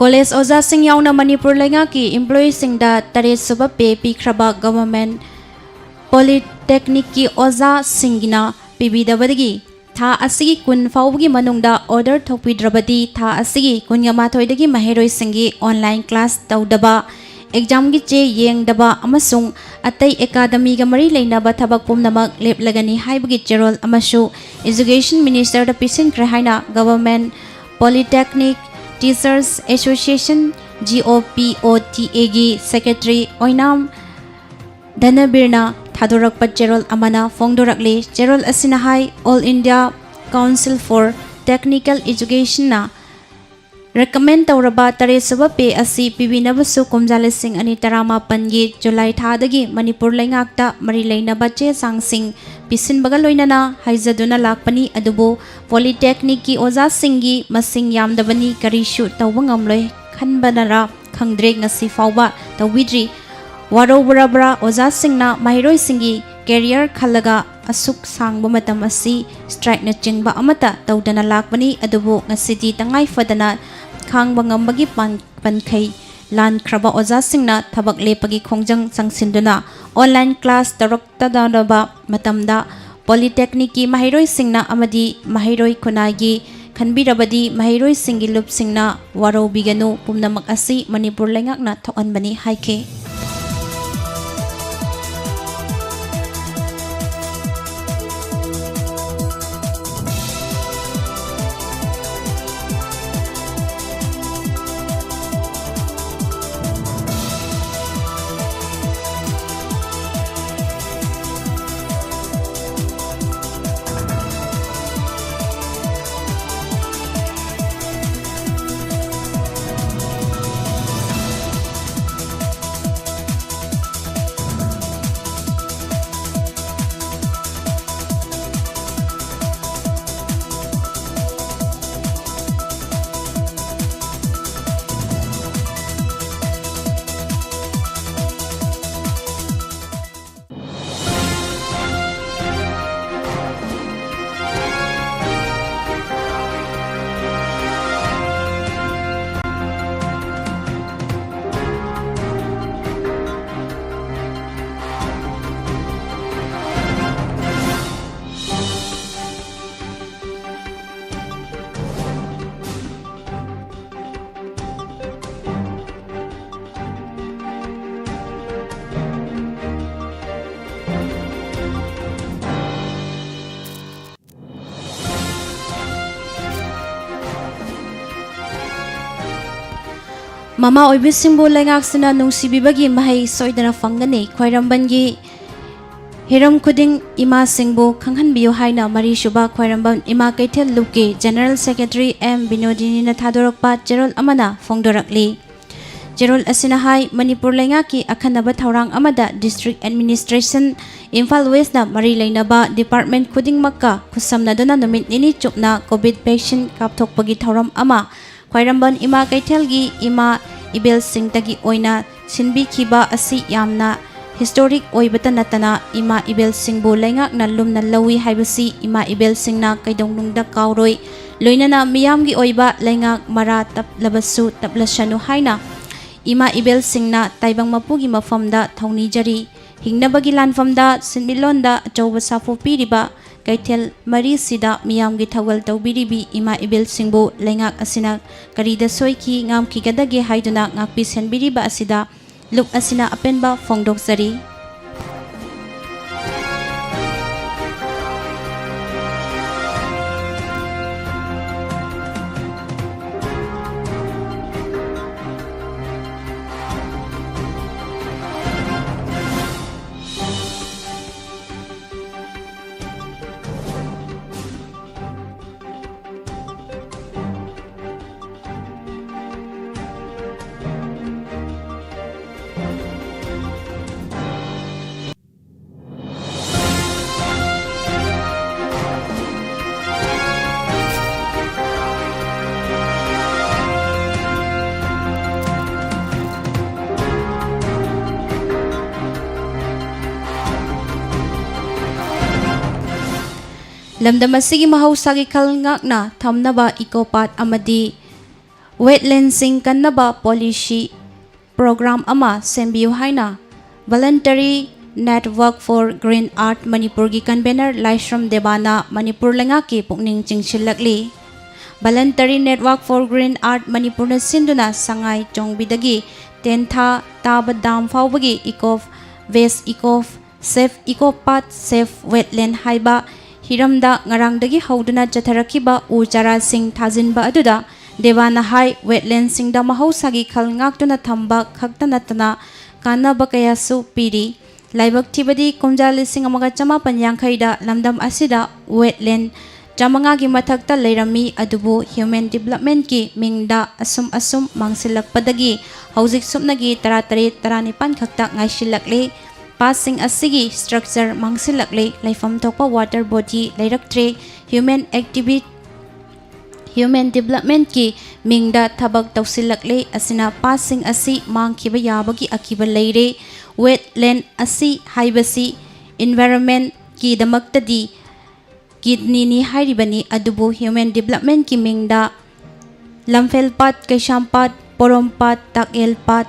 College ꯑꯣꯖꯥꯁꯤꯡ ꯌꯥꯎꯅ ꯃꯅꯤꯄꯨꯔ ꯂꯩꯉꯥꯛꯀꯤ ꯏꯝꯄ꯭ꯂꯣꯌꯤꯁꯤꯡꯗ ꯇꯔꯦꯠ ꯁꯨꯕ ꯄꯦ ꯄꯤꯈ꯭ꯔꯕ ꯒꯚꯔꯟꯃꯦꯟꯠ ꯄꯣꯂꯤꯇꯦꯛꯅꯤꯛꯀꯤ ꯑꯣꯖꯥꯁꯤꯡꯒꯤꯅ ꯄꯤꯕꯤꯗꯕꯗꯒꯤ ꯊꯥ ꯑꯁꯤꯒꯤ ꯀꯨꯟ ꯐꯥꯎꯕꯒꯤ ꯃꯅꯨꯡꯗ ꯑꯣꯔꯗꯔ ꯊꯣꯛꯄꯤꯗ꯭ꯔꯕꯗꯤ ꯊꯥ ꯑꯁꯤꯒꯤ ꯀꯨꯟꯒ ꯃꯥꯊꯣꯏꯗꯒꯤ ꯃꯍꯩꯔꯣꯏꯁꯤꯡꯒꯤ ꯑꯣꯟꯂꯥꯏꯟ ꯀ꯭ꯂꯥꯁ ꯇꯧꯗꯕ, ꯑꯦꯛꯖꯥꯝꯒꯤ ꯆꯦ ꯌꯦꯡꯗꯕ ꯑꯃꯁꯨꯡ ꯑꯇꯩ ꯑꯦꯀꯥꯗꯃꯤꯒ ꯃꯔꯤ ꯂꯩꯅꯕ ꯊꯕꯛ ꯄꯨꯝꯅꯃꯛ ꯂꯦꯞꯂꯒꯅꯤ ꯍꯥꯏꯕꯒꯤ ꯆꯦꯔꯣꯜ ꯑꯃꯁꯨ ꯏꯖꯨꯀꯦꯁꯟ ꯃꯤꯅꯤꯁꯇꯔꯗ ꯄꯤꯁꯤꯟꯈ꯭ꯔꯦ ꯍꯥꯏꯅ government polytechnic teachers association, G O ꯄꯤ ꯑꯣ ꯇꯤ ꯑꯦꯒꯤ ꯁꯦꯀ꯭ꯔꯦꯇꯔꯤ ꯑꯣꯏꯅꯥꯝ ꯙꯅꯕꯤꯔꯅ ꯊꯥꯗꯣꯔꯛꯄ ꯆꯦꯔꯣꯜ ꯑꯃꯅ ꯐꯣꯡꯗꯣꯔꯛꯂꯤ꯫ ꯆꯦꯔꯣꯜ ꯑꯁꯤꯅ ꯍꯥꯏ, all India council for technical ꯏꯖꯨꯀꯦꯁꯟꯅ ꯔꯦꯀꯃꯦꯟ ꯇꯧꯔꯕ ꯇꯔꯦꯠ ꯁꯨꯕ ꯄꯦ ꯑꯁꯤ ꯄꯤꯕꯤꯅꯕꯁꯨ ꯀꯨꯝꯖꯥ ꯂꯤꯁꯤꯡ ꯑꯅꯤ ꯇꯔꯥꯃꯥꯄꯟꯒꯤ ꯖꯨꯂꯥꯏ ꯊꯥꯗꯒꯤ ꯃꯅꯤꯄꯨꯔ ꯂꯩꯉꯥꯛꯇ ꯃꯔꯤ ꯂꯩꯅꯕ ꯆꯦ ꯆꯥꯡꯁꯤꯡ ꯄꯤꯁꯤꯟꯕꯒ ꯂꯣꯏꯅꯅ ꯍꯥꯏꯖꯗꯨꯅ ꯂꯥꯛꯄꯅꯤ꯫ ꯑꯗꯨꯕꯨ ꯄꯣꯂꯤꯇꯦꯛꯅꯤꯛꯀꯤ ꯑꯣꯖꯥꯁꯤꯡꯒꯤ ꯃꯁꯤꯡ ꯌꯥꯝꯗꯕꯅꯤ, ꯀꯔꯤꯁꯨ ꯇꯧꯕ ꯉꯝꯂꯣꯏ ꯈꯟꯕꯅꯔꯥ ꯈꯪꯗ꯭ꯔꯦ, ꯉꯁꯤ ꯐꯥꯎꯕ ꯇꯧꯕꯤꯗ꯭ꯔꯤ꯫ ꯋꯥꯔꯧꯕꯔꯕ꯭ꯔꯥ ꯑꯣꯖꯥꯁꯤꯡꯅ ꯃꯍꯩꯔꯣꯏꯁꯤꯡꯒꯤ ꯀꯦꯔꯤꯌꯔ ꯈꯜꯂꯒ ꯑꯁꯨꯛ ꯁꯥꯡꯕ ꯃꯇꯝ ꯑꯁꯤ ꯁ꯭ꯇ꯭ꯔꯥꯏꯛꯅꯆꯤꯡꯕ ꯑꯃꯠꯇ ꯇꯧꯗꯅ ꯂꯥꯛꯄꯅꯤ, ꯑꯗꯨꯕꯨ ꯉꯁꯤꯗꯤ ꯇꯉꯥꯏ ꯐꯗꯅ ꯈꯥꯡꯕ ꯉꯝꯕꯒꯤ ꯄꯥꯟ-, ꯄꯟꯈꯩ ꯂꯥꯟꯈ꯭ꯔꯕ ꯑꯣꯖꯥꯁꯤꯡꯅ ꯊꯕꯛ ꯂꯦꯞꯄꯒꯤ ꯈꯣꯡꯖꯪ ꯆꯪꯁꯤꯟꯗꯨꯅ ꯑꯣꯟꯂꯥꯏꯟ ꯀ꯭ꯂꯥꯁ ꯇꯧꯔꯛꯇꯗꯅꯕ ꯃꯇꯝꯗ ꯄꯣꯂꯤꯇꯦꯛꯅꯤꯛꯀꯤ ꯃꯍꯩꯔꯣꯏꯁꯤꯡꯅ ꯑꯃꯗꯤ ꯃꯍꯩꯔꯣꯏ ꯈꯨꯟꯅꯥꯏꯒꯤ ꯈꯟꯕꯤꯔꯕꯗꯤ ꯃꯍꯩꯔꯣꯏꯁꯤꯡꯒꯤ ꯂꯨꯞꯁꯤꯡꯅ ꯋꯥꯔꯧꯕꯤꯒꯅꯨ, ꯄꯨꯝꯅꯃꯛ ꯑꯁꯤ ꯃꯅꯤꯄꯨꯔ ꯂꯩꯉꯥꯛꯅ ꯊꯣꯛꯍꯟꯕꯅꯤ ꯍꯥꯏꯈꯤ꯫ ꯃꯃꯥ ꯑꯣꯏꯕꯤꯁꯤꯡꯕꯨ ꯂꯩꯉꯥꯛꯁꯤꯅ ꯅꯨꯡꯁꯤꯕꯤꯕꯒꯤ ꯃꯍꯩ ꯁꯣꯏꯗꯅ ꯐꯪꯒꯅꯤ꯫ ꯈ꯭ꯋꯥꯏꯔꯝꯕꯟꯒꯤ ꯍꯤꯔꯝ ꯈꯨꯗꯤꯡ ꯏꯃꯥꯁꯤꯡꯕꯨ ꯈꯪꯍꯟꯕꯤꯌꯨ ꯍꯥꯏꯅ ꯃꯔꯤꯁꯨꯕ ꯈ꯭ꯋꯥꯏꯔꯝꯕꯟ ꯏꯃꯥ ꯀꯩꯊꯦꯜ ꯂꯨꯞꯀꯤ General Secretary ꯑꯦꯝ ꯕꯤꯅꯣꯗꯤꯅꯤꯅ ꯊꯥꯗꯣꯔꯛꯄ ꯆꯦꯔꯣꯜ ꯑꯃꯅ ꯐꯣꯡꯗꯣꯔꯛꯂꯤ꯫ ꯆꯦꯔꯣꯜ ꯑꯁꯤꯅ ꯍꯥꯏ, ꯃꯅꯤꯄꯨꯔ ꯂꯩꯉꯥꯛꯀꯤ ꯑꯈꯟꯅꯕ ꯊꯧꯔꯥꯡ ꯑꯃꯗ District Administration ꯏꯝꯐꯥꯜ Westꯅ ꯃꯔꯤ ꯂꯩꯅꯕ department ꯈꯨꯗꯤꯡꯃꯛꯀ ꯈꯨꯠꯁꯝꯅꯗꯨꯅ ꯅꯨꯃꯤꯠ ꯅꯤꯅꯤ ꯆꯨꯞꯅ COVID vaccine ꯀꯥꯞꯊꯣꯛꯄꯒꯤ ꯊꯧꯔꯝ ꯑꯃ ꯈ꯭ꯋꯥꯏꯔꯝꯕꯟ ꯏꯃꯥ ꯀꯩꯊꯦꯜꯒꯤ ꯏꯃꯥ ꯏꯕꯦꯜꯁꯤꯡꯇꯒꯤ ꯑꯣꯏꯅ ꯁꯤꯟꯕꯤꯈꯤꯕ ꯑꯁꯤ ꯌꯥꯝꯅ historic ꯑꯣꯏꯕꯇ ꯅꯠꯇꯅ ꯏꯃꯥ ꯏꯕꯦꯜꯁꯤꯡꯕꯨ ꯂꯩꯉꯥꯛꯅ ꯂꯨꯝꯅ ꯂꯧꯏ ꯍꯥꯏꯕꯁꯤ ꯏꯃꯥ ꯏꯕꯦꯜꯁꯤꯡꯅ ꯀꯩꯗꯧꯅꯨꯡꯗ ꯀꯥꯎꯔꯣꯏ꯫ ꯂꯣꯏꯅꯅ ꯃꯤꯌꯥꯝꯒꯤ ꯑꯣꯏꯕ ꯂꯩꯉꯥꯛ ꯃꯔꯥ ꯇꯞꯂꯕꯁꯨ ꯇꯞꯂꯁꯅꯨ ꯍꯥꯏꯅ ꯏꯃꯥ ꯏꯕꯦꯜꯁꯤꯡꯅ ꯇꯥꯏꯕꯪ ꯃꯄꯨꯒꯤ ꯃꯐꯝꯗ ꯊꯧꯅꯤꯖꯔꯤ꯫ ꯍꯤꯡꯅꯕꯒꯤ ꯂꯥꯟꯐꯝꯗ ꯁꯤꯟꯃꯤꯠꯂꯣꯟꯗ ꯑꯆꯧꯕ ꯁꯥꯐꯨ ꯄꯤꯔꯤꯕ ꯀꯩꯊꯦꯜ ꯃꯔꯤꯁꯤꯗ ꯃꯤꯌꯥꯝꯒꯤ ꯊꯧꯒꯜ ꯇꯧꯕꯤꯔꯤꯕꯤ ꯏꯃꯥ ꯏꯕꯦꯜꯁꯤꯡꯕꯨ ꯂꯩꯉꯥꯛ ꯑꯁꯤꯅ ꯀꯔꯤꯗ ꯁꯣꯏꯈꯤ, ꯉꯥꯝꯈꯤꯒꯗꯒꯦ ꯍꯥꯏꯗꯨꯅ ꯉꯥꯛꯄꯤ ꯁꯦꯟꯕꯤꯔꯤꯕ ꯑꯁꯤꯗ ꯂꯨꯞ ꯑꯁꯤꯅ ꯑꯄꯦꯟꯕ ꯐꯣꯡꯗꯣꯛꯆꯔꯤ꯫ ꯂꯝꯗꯝ ꯑꯁꯤꯒꯤ ꯃꯍꯧꯁꯥꯒꯤ ꯈꯜ ꯉꯥꯛꯅ ꯊꯝꯅꯕ eco path ꯑꯃꯗꯤ wetlandꯁꯤꯡ ꯀꯟꯅꯕ policy program ꯑꯃ ꯁꯦꯝꯕꯤꯌꯨ ꯍꯥꯏꯅ Voluntary Network for Green Earth ꯃꯅꯤꯄꯨꯔꯒꯤ convener ꯂꯥꯏꯁ꯭ꯔꯝ ꯗꯦꯕꯥꯅ ꯃꯅꯤꯄꯨꯔ ꯂꯩꯉꯥꯛꯀꯤ ꯄꯨꯛꯅꯤꯡ ꯆꯤꯡꯁꯤꯜꯂꯛꯂꯤ꯫ Voluntary Network for Green Earth ꯃꯅꯤꯄꯨꯔꯅ ꯁꯤꯟꯗꯨꯅ ꯁꯉꯥꯏ ꯆꯣꯡꯕꯤꯗꯒꯤ ꯇꯦꯟꯊꯥ ꯇꯥꯕ dam ꯐꯥꯎꯕꯒꯤ eco waste, eco safe, eco path, safe wetland ꯍꯥꯏꯕ ꯍꯤꯔꯝꯗ ꯉꯔꯥꯡꯗꯒꯤ ꯍꯧꯗꯨꯅ ꯆꯠꯊꯔꯛꯈꯤꯕ ꯎ ꯆꯥꯔꯥꯁꯤꯡ ꯊꯥꯖꯤꯟꯕ ꯑꯗꯨꯗ ꯗꯦꯕꯥꯅ ꯍꯥꯏ, ꯋꯦꯠꯂꯦꯟꯁꯤꯡꯗ ꯃꯍꯧꯁꯥꯒꯤ ꯈꯜ ꯉꯥꯛꯇꯨꯅ ꯊꯝꯕ ꯈꯛꯇ ꯅꯠꯇꯅ ꯀꯥꯟꯅꯕ ꯀꯌꯥꯁꯨ ꯄꯤꯔꯤ꯫ ꯂꯥꯏꯕꯛ ꯊꯤꯕꯗꯤ ꯀꯨꯝꯖꯥ ꯂꯤꯁꯤꯡ ꯑꯃꯒ ꯆꯃꯥꯄꯟ ꯌꯥꯡꯈꯩꯗ ꯂꯝꯗꯝ ꯑꯁꯤꯗ ꯋꯦꯠꯂꯦꯟ ꯆꯥꯃꯉꯥꯒꯤ ꯃꯊꯛꯇ ꯂꯩꯔꯝꯃꯤ, ꯑꯗꯨꯕꯨ ꯍ꯭ꯌꯨꯃꯦꯟ ꯗꯤꯕꯂꯞꯃꯦꯟꯠꯀꯤ ꯃꯤꯡꯗ ꯑꯁꯨꯝ ꯑꯁꯨꯝ ꯃꯥꯡꯁꯤꯜꯂꯛꯄꯗꯒꯤ ꯍꯧꯖꯤꯛ ꯁꯨꯞꯅꯒꯤ ꯇꯔꯥꯇꯔꯦꯠ, ꯇꯔꯥꯅꯤꯄꯥꯟ ꯈꯛꯇ ꯉꯥꯏꯁꯤꯜꯂꯛꯂꯦ꯫ ꯄꯥꯠꯁꯤꯡ ꯑꯁꯤꯒꯤ ꯁ꯭ꯇ꯭ꯔꯛꯆꯔ ꯃꯥꯡꯁꯤꯜꯂꯛꯂꯦ, ꯂꯩꯐꯝ ꯊꯣꯛꯄ ꯋꯥꯇꯔ ꯕꯣꯗꯤ ꯂꯩꯔꯛꯇ꯭ꯔꯦ, ꯍ꯭ꯌꯨꯃꯦꯟ ꯑꯦꯛꯇꯤꯚꯤ-, ꯍ꯭ꯌꯨꯃꯦꯟ ꯗꯤꯕꯂꯞꯃꯦꯟꯠꯀꯤ ꯃꯤꯡꯗ ꯊꯕꯛ ꯇꯧꯁꯤꯜꯂꯛꯂꯦ꯫ ꯑꯁꯤꯅ ꯄꯥꯠꯁꯤꯡ ꯑꯁꯤ ꯃꯥꯡꯈꯤꯕ ꯌꯥꯕꯒꯤ ꯑꯀꯤꯕ ꯂꯩꯔꯦ꯫ ꯋꯦꯠꯂꯦꯟ ꯑꯁꯤ ꯍꯥꯏꯕꯁꯤ ꯏꯟꯚꯥꯏꯔꯣꯟꯃꯦꯟꯠꯀꯤꯗꯃꯛꯇꯗꯤ ꯀꯤꯗꯅꯤꯅꯤ ꯍꯥꯏꯔꯤꯕꯅꯤ, ꯑꯗꯨꯕꯨ ꯍ꯭ꯌꯨꯃꯦꯟ ꯗꯤꯕꯂꯞꯃꯦꯟꯠꯀꯤ ꯃꯤꯡꯗ ꯂꯝꯐꯦꯜ ꯄꯥꯠ, ꯀꯩꯁꯥꯝ ꯄꯥꯠ, ꯄꯣꯔꯣꯝ ꯄꯥꯠ, ꯇꯥꯛꯌꯦꯜ ꯄꯥꯠ,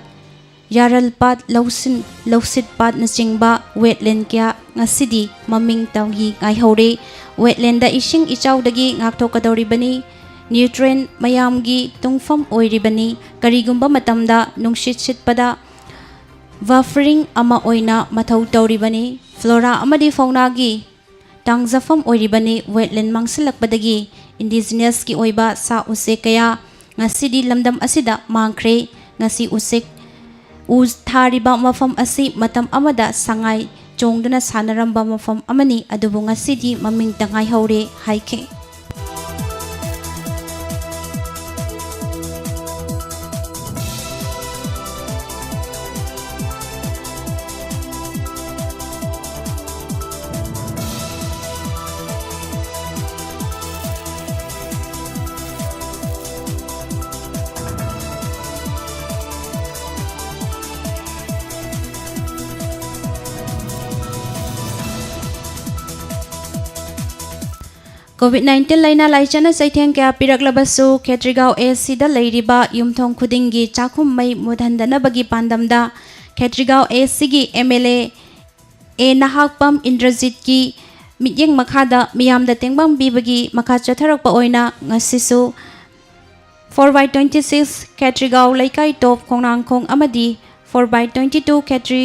ꯌꯥꯔꯜ ꯄꯥꯠ, ꯂꯧꯁꯤꯟ-, ꯂꯧꯁꯤꯠ ꯄꯥꯠꯅꯆꯤꯡꯕ ꯋꯦꯠꯂꯦꯟ ꯀꯌꯥ ꯉꯁꯤꯗꯤ ꯃꯃꯤꯡ ꯇꯝꯒꯤ ꯉꯥꯏꯍꯧꯔꯦ꯫ ꯋꯦꯠꯂꯦꯟꯗ ꯏꯁꯤꯡ ꯏꯆꯥꯎꯗꯒꯤ ꯉꯥꯛꯊꯣꯛꯀꯗꯧꯔꯤꯕꯅꯤ꯫ ꯅ꯭ꯌꯨꯇ꯭ꯔꯦꯟ ꯃꯌꯥꯝꯒꯤ ꯇꯨꯡꯐꯝ ꯑꯣꯏꯔꯤꯕꯅꯤ꯫ ꯀꯔꯤꯒꯨꯝꯕ ꯃꯇꯝꯗ ꯅꯨꯡꯁꯤꯠ ꯁꯤꯠꯄꯗ ꯕꯐꯔꯤꯡ ꯑꯃ ꯑꯣꯏꯅ ꯃꯊꯧ ꯇꯧꯔꯤꯕꯅꯤ꯫ ꯐ꯭ꯂꯣꯔꯥ ꯑꯃꯗꯤ ꯐꯥꯎꯅꯥꯒꯤ ꯇꯥꯡꯖꯐꯝ ꯑꯣꯏꯔꯤꯕꯅꯤ꯫ ꯋꯦꯠꯂꯦꯟ ꯃꯥꯡꯁꯤꯜꯂꯛꯄꯗꯒꯤ ꯏꯟꯗꯤꯖꯤꯅꯁꯀꯤ ꯑꯣꯏꯕ ꯁꯥ ꯎꯆꯦꯛ ꯀꯌꯥ ꯉꯁꯤꯗꯤ ꯂꯝꯗꯝ ꯑꯁꯤꯗ ꯃꯥꯡꯈ꯭ꯔꯦ꯫ ꯉꯁꯤ ꯎꯆꯦꯛ ꯎ ꯊꯥꯔꯤꯕ ꯃꯐꯝ ꯑꯁꯤ ꯃꯇꯝ ꯑꯃꯗ ꯁꯉꯥꯏ ꯆꯣꯡꯗꯨꯅ ꯁꯥꯟꯅꯔꯝꯕ ꯃꯐꯝ ꯑꯃꯅꯤ, ꯑꯗꯨꯕꯨ ꯉꯁꯤꯗꯤ ꯃꯃꯤꯡꯇ ꯉꯥꯏꯍꯧꯔꯦ ꯍꯥꯏꯈꯤ꯫ ꯀꯣꯚꯤꯗ ꯅꯥꯏꯟꯇꯤꯟ ꯂꯥꯏꯅꯥ ꯂꯥꯏꯆꯠꯅ ꯆꯩꯊꯦꯡ ꯀꯌꯥ ꯄꯤꯔꯛꯂꯕꯁꯨ, ꯈꯦꯇ꯭ꯔꯤꯒꯥꯎ ꯑꯦ ꯁꯤꯗ ꯂꯩꯔꯤꯕ ꯌꯨꯝꯊꯣꯡ ꯈꯨꯗꯤꯡꯒꯤ ꯆꯥꯛꯈꯨꯝ ꯃꯩ ꯃꯨꯠꯍꯟꯗꯅꯕꯒꯤ ꯄꯥꯟꯗꯝꯗ ꯈꯦꯇ꯭ꯔꯤꯒꯥꯎ ꯑꯦ ꯁꯤꯒꯤ ꯑꯦꯝ ꯑꯦꯜ ꯑꯦ ꯑꯦ ꯅꯍꯥꯛꯄꯝ ꯏꯟꯗ꯭ꯔꯖꯤꯠꯀꯤ ꯃꯤꯠꯌꯦꯡ ꯃꯈꯥꯗ ꯃꯤꯌꯥꯝꯗ ꯇꯦꯡꯕꯥꯡ ꯄꯤꯕꯒꯤ ꯃꯈꯥ ꯆꯠꯊꯔꯛꯄ ꯑꯣꯏꯅ ꯉꯁꯤꯁꯨ four by twenty six ꯈꯦꯇ꯭ꯔꯤꯒꯥꯎ ꯂꯩꯀꯥꯏ ꯇꯣꯞ ꯈꯣꯡꯅꯥꯡꯈꯣꯡ ꯑꯃꯗꯤ four by twenty two ꯈꯦꯇ꯭ꯔꯤ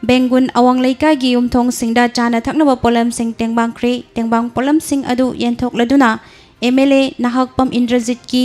ꯕꯦꯡꯒꯨꯟ ꯑꯋꯥꯡ ꯂꯩꯀꯥꯏꯒꯤ ꯌꯨꯝꯊꯣꯡꯁꯤꯡꯗ ꯆꯥꯅ ꯊꯛꯅꯕ ꯄꯣꯠꯂꯝꯁꯤꯡ ꯇꯦꯡꯕꯥꯡꯈ꯭ꯔꯦ꯫ ꯇꯦꯡꯕꯥꯡ ꯄꯣꯠꯂꯝꯁꯤꯡ ꯑꯗꯨ ꯌꯦꯟꯊꯣꯛꯂꯗꯨꯅ ꯑꯦꯝ ꯑꯦꯜ ꯑꯦ ꯅꯍꯥꯛꯄꯝ ꯏꯟꯗ꯭ꯔꯖꯤꯠꯀꯤ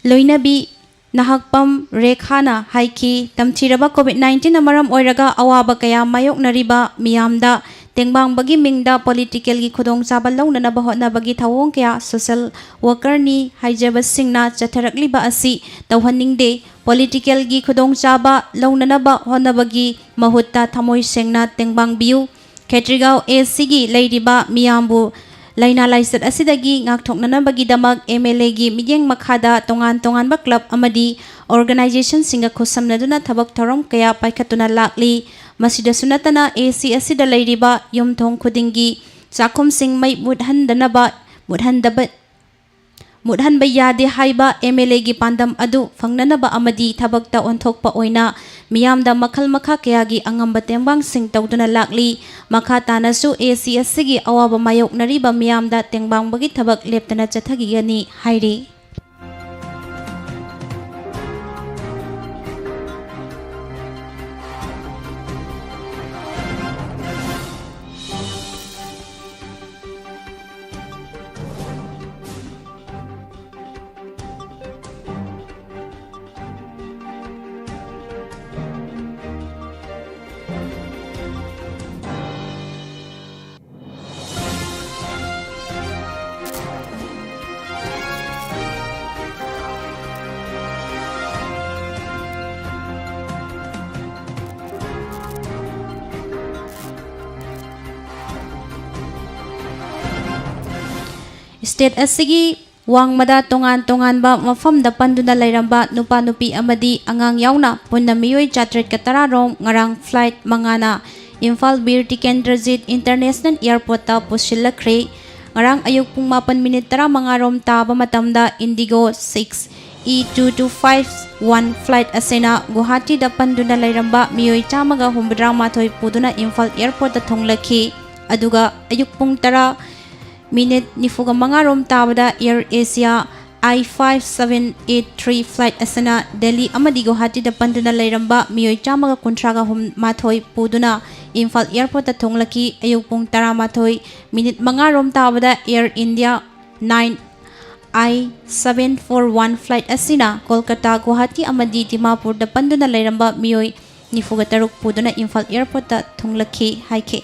ꯂꯣꯏꯅꯕꯤ ꯅꯍꯥꯛꯄꯝ ꯔꯦꯈꯥꯅ ꯍꯥꯏꯈꯤ, ꯇꯝꯊꯤꯔꯕ ꯀꯣꯚꯤꯗ ꯅꯥꯏꯟꯇꯤꯟꯅ ꯃꯔꯝ ꯑꯣꯏꯔꯒ ꯑꯋꯥꯕ ꯀꯌꯥ ꯃꯥꯌꯣꯛꯅꯔꯤꯕ ꯃꯤꯌꯥꯝꯗ ꯇꯦꯡꯕꯥꯡꯕꯒꯤ ꯃꯤꯡꯗ ꯄꯣꯂꯤꯇꯤꯀꯦꯜꯒꯤ ꯈꯨꯗꯣꯡꯆꯥꯕ ꯂꯧꯅꯅꯕ ꯍꯣꯠꯅꯕꯒꯤ ꯊꯧꯑꯣꯡ ꯀꯌꯥ ꯁꯣꯁꯦꯜ ꯋꯥꯀꯔꯅꯤ ꯍꯥꯏꯖꯕꯁꯤꯡꯅ ꯆꯠꯊꯔꯛꯂꯤꯕ ꯑꯁꯤ ꯇꯧꯍꯟꯅꯤꯡꯗꯦ꯫ ꯄꯣꯂꯤꯇꯤꯀꯦꯜꯒꯤ ꯈꯨꯗꯣꯡꯆꯥꯕ ꯂꯧꯅꯅꯕ ꯍꯣꯠꯅꯕꯒꯤ ꯃꯍꯨꯠꯇ ꯊꯃꯣꯏ ꯁꯦꯡꯅ ꯇꯦꯡꯕꯥꯡꯕꯤꯌꯨ꯫ ꯈꯦꯇ꯭ꯔꯤꯒꯥꯎ ꯑꯦ ꯁꯤꯒꯤ ꯂꯩꯔꯤꯕ ꯃꯤꯌꯥꯝꯕꯨ ꯂꯥꯏꯅꯥ ꯂꯥꯏꯆꯠ ꯑꯁꯤꯗꯒꯤ ꯉꯥꯛꯊꯣꯛꯅꯅꯕꯒꯤꯗꯃꯛ ꯑꯦꯝ ꯑꯦꯜ ꯑꯦꯒꯤ ꯃꯤꯠꯌꯦꯡ ꯃꯈꯥꯗ ꯇꯣꯉꯥꯟ ꯇꯣꯉꯥꯟꯕ ꯀ꯭ꯂꯕ ꯑꯃꯗꯤ ꯑꯣꯔꯒꯅꯥꯏꯖꯦꯁꯟꯁꯤꯡꯒ ꯈꯨꯠꯁꯝꯅꯗꯨꯅ ꯊꯕꯛ ꯊꯧꯔꯝ ꯀꯌꯥ ꯄꯥꯏꯈꯠꯇꯨꯅ ꯂꯥꯛꯂꯤ꯫ ꯃꯁꯤꯗꯁꯨ ꯅꯠꯇꯅ, ꯑꯦ ꯁꯤ ꯑꯁꯤꯗ ꯂꯩꯔꯤꯕ ꯌꯨꯝꯊꯣꯡ ꯈꯨꯗꯤꯡꯒꯤ ꯆꯥꯛꯈꯨꯝꯁꯤꯡ ꯃꯩ ꯃꯨꯠꯍꯟꯗꯅꯕ, ꯃꯨꯠꯍꯟꯗꯕ, ꯃꯨꯠꯍꯟꯕ ꯌꯥꯗꯦ ꯍꯥꯏꯕ ꯑꯦꯝ ꯑꯦꯜ ꯑꯦꯒꯤ ꯄꯥꯟꯗꯝ ꯑꯗꯨ ꯐꯪꯅꯅꯕ ꯑꯃꯗꯤ ꯊꯕꯛꯇ ꯑꯣꯟꯊꯣꯛꯄ ꯑꯣꯏꯅ ꯃꯤꯌꯥꯝꯗ ꯃꯈꯜ ꯃꯈꯥ ꯀꯌꯥꯒꯤ ꯑꯉꯝꯕ ꯇꯦꯡꯕꯥꯡꯁꯤꯡ ꯇꯧꯗꯨꯅ ꯂꯥꯛꯂꯤ꯫ ꯃꯈꯥ ꯇꯥꯅꯁꯨ ꯑꯦ ꯁꯤ ꯑꯁꯤꯒꯤ ꯑꯋꯥꯕ ꯃꯥꯌꯣꯛꯅꯔꯤꯕ ꯃꯤꯌꯥꯝꯗ ꯇꯦꯡꯕꯥꯡꯕꯒꯤ ꯊꯕꯛ ꯂꯦꯞꯇꯅ ꯆꯠꯊꯈꯤꯒꯅꯤ ꯍꯥꯏꯔꯤ꯫ ꯁ꯭ꯇꯦꯠ ꯑꯁꯤꯒꯤ ꯋꯥꯡꯃꯗ ꯇꯣꯉꯥꯟ ꯇꯣꯉꯥꯟꯕ ꯃꯐꯝꯗ ꯄꯟꯗꯨꯅ ꯂꯩꯔꯝꯕ ꯅꯨꯄꯥ ꯅꯨꯄꯤ ꯑꯃꯗꯤ ꯑꯉꯥꯡ ꯌꯥꯎꯅ ꯄꯨꯟꯅ ꯃꯤꯑꯣꯏ ꯆꯥꯇ꯭ꯔꯦꯠꯀ ꯇꯔꯥ ꯔꯣꯝ ꯉꯔꯥꯡ ꯐ꯭ꯂꯥꯏꯠ ꯃꯉꯥꯅ ꯏꯝꯐꯥꯜ ꯕꯤꯔ ꯇꯤꯀꯦꯟꯗ꯭ꯔꯖꯤꯠ ꯏꯟꯇꯔꯅꯦꯁꯅꯦꯜ ꯑꯦꯌꯔꯄꯣꯔꯠꯇ ꯄꯨꯁꯤꯜꯂꯛꯈ꯭ꯔꯦ꯫ ꯉꯔꯥꯡ ꯑꯌꯨꯛ ꯄꯨꯡ ꯃꯥꯄꯟ ꯃꯤꯅꯤꯠ ꯇꯔꯥꯃꯉꯥ ꯔꯣꯝ ꯇꯥꯕ ꯃꯇꯝꯗ IndiGo six E two two five one flight ꯑꯁꯤꯅ ꯒꯨꯋꯥꯍꯥꯇꯤꯗ ꯄꯟꯗꯨꯅ ꯂꯩꯔꯝꯕ ꯃꯤꯑꯣꯏ ꯆꯥꯝꯃꯒ ꯍꯨꯝꯐꯨꯇꯔꯥ ꯃꯥꯊꯣꯏ ꯄꯨꯗꯨꯅ ꯏꯝꯐꯥꯜ ꯑꯦꯌꯔꯄꯣꯔꯠꯇ ꯊꯨꯡꯂꯛꯈꯤ꯫ ꯑꯗꯨꯒ ꯑꯌꯨꯛ ꯄꯨꯡ ꯇꯔꯥ ꯃꯤꯅꯤꯠ ꯅꯤꯐꯨꯒ ꯃꯉꯥ ꯔꯣꯝ ꯇꯥꯕꯗ air Asia I five seven eight three flight ꯑꯁꯤꯅ ꯗꯦꯜꯂꯤ ꯑꯃꯗꯤ ꯒꯨꯋꯥꯍꯥꯇꯤꯗ ꯄꯟꯗꯨꯅ ꯂꯩꯔꯝꯕ ꯃꯤꯑꯣꯏ ꯆꯥꯝꯃꯒ ꯀꯨꯟꯊ꯭ꯔꯥꯒ ꯃꯥꯊꯣꯏ ꯄꯨꯗꯨꯅ ꯏꯝꯐꯥꯜ ꯑꯦꯌꯔꯄꯣꯔꯠꯇ ꯊꯨꯡꯂꯛꯈꯤ꯫ ꯑꯌꯨꯛ ꯄꯨꯡ ꯇꯔꯥꯃꯥꯊꯣꯏ ꯃꯤꯅꯤꯠ ꯃꯉꯥ ꯔꯣꯝ ꯇꯥꯕꯗ air India nine I seven four one flight ꯑꯁꯤꯅ ꯀꯣꯜꯀꯇꯥ, ꯒꯨꯋꯥꯍꯥꯇꯤ ꯑꯃꯗꯤ ꯗꯤꯃꯥꯄꯨꯔꯗ ꯄꯟꯗꯨꯅ ꯂꯩꯔꯝꯕ ꯃꯤꯑꯣꯏ ꯅꯤꯐꯨꯒ ꯇꯔꯨꯛ ꯄꯨꯗꯨꯅ ꯏꯝꯐꯥꯜ airportꯇ ꯊꯨꯡꯂꯛꯈꯤ ꯍꯥꯏꯈꯤ꯫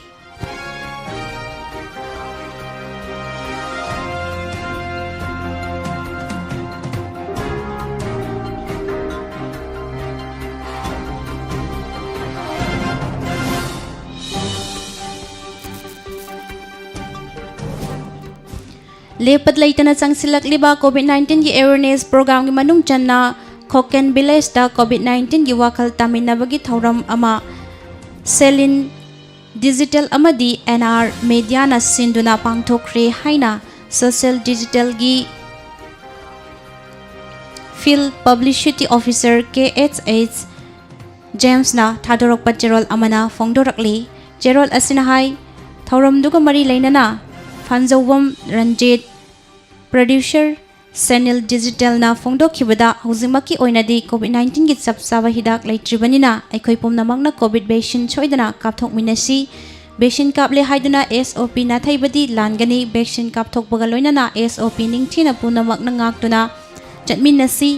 ꯂꯦꯞꯄ ꯂꯩꯇꯅ ꯆꯪꯁꯤꯜꯂꯛꯂꯤꯕ COVID nineteenꯒꯤ awareness programꯒꯤ ꯃꯅꯨꯡ ꯆꯟꯅ ꯈꯣꯀꯦꯟ villageꯇ COVID nineteenꯒꯤ ꯋꯥꯈꯜ ꯇꯥꯃꯤꯟꯅꯕꯒꯤ ꯊꯧꯔꯝ ꯑꯃ ꯁꯦꯂꯤꯟ Digital ꯑꯃꯗꯤ NR Mediaꯅ ꯁꯤꯟꯗꯨꯅ ꯄꯥꯡꯊꯣꯛꯈ꯭ꯔꯦ ꯍꯥꯏꯅ Social Digitalꯒꯤ Field Publicity Officer KHH Jamesꯅ ꯊꯥꯗꯣꯔꯛꯄ ꯆꯦꯔꯣꯜ ꯑꯃꯅ ꯐꯣꯡꯗꯣꯔꯛꯂꯤ꯫ ꯆꯦꯔꯣꯜ ꯑꯁꯤꯅ ꯍꯥꯏ, ꯊꯧꯔꯝꯗꯨꯒ ꯃꯔꯤ ꯂꯩꯅꯅ ꯐꯟꯖꯧꯕꯝ ꯔꯟꯖꯤꯠ, producer, ꯁꯦꯅꯤꯜ Digitalꯅ ꯐꯣꯡꯗꯣꯛꯈꯤꯕꯗ, ꯍꯧꯖꯤꯛꯃꯛꯀꯤ ꯑꯣꯏꯅꯗꯤ COVID nineteenꯒꯤ ꯆꯞ ꯆꯥꯕ ꯍꯤꯗꯥꯛ ꯂꯩꯇ꯭ꯔꯤꯕꯅꯤꯅ ꯑꯩꯈꯣꯏ ꯄꯨꯝꯅꯃꯛꯅ COVID vaccine ꯁꯣꯏꯗꯅ ꯀꯥꯞꯊꯣꯛꯃꯤꯟꯅꯁꯤ꯫ Vaccine ꯀꯥꯞꯂꯦ ꯍꯥꯏꯗꯨꯅ SOP ꯅꯥꯊꯩꯕꯗꯤ ꯂꯥꯟꯒꯅꯤ꯫ Vaccine ꯀꯥꯞꯊꯣꯛꯄꯒ ꯂꯣꯏꯅꯅ SOP ꯅꯤꯡꯊꯤꯅ ꯄꯨꯝꯅꯃꯛꯅ ꯉꯥꯛꯇꯨꯅ ꯆꯠꯃꯤꯟꯅꯁꯤ꯫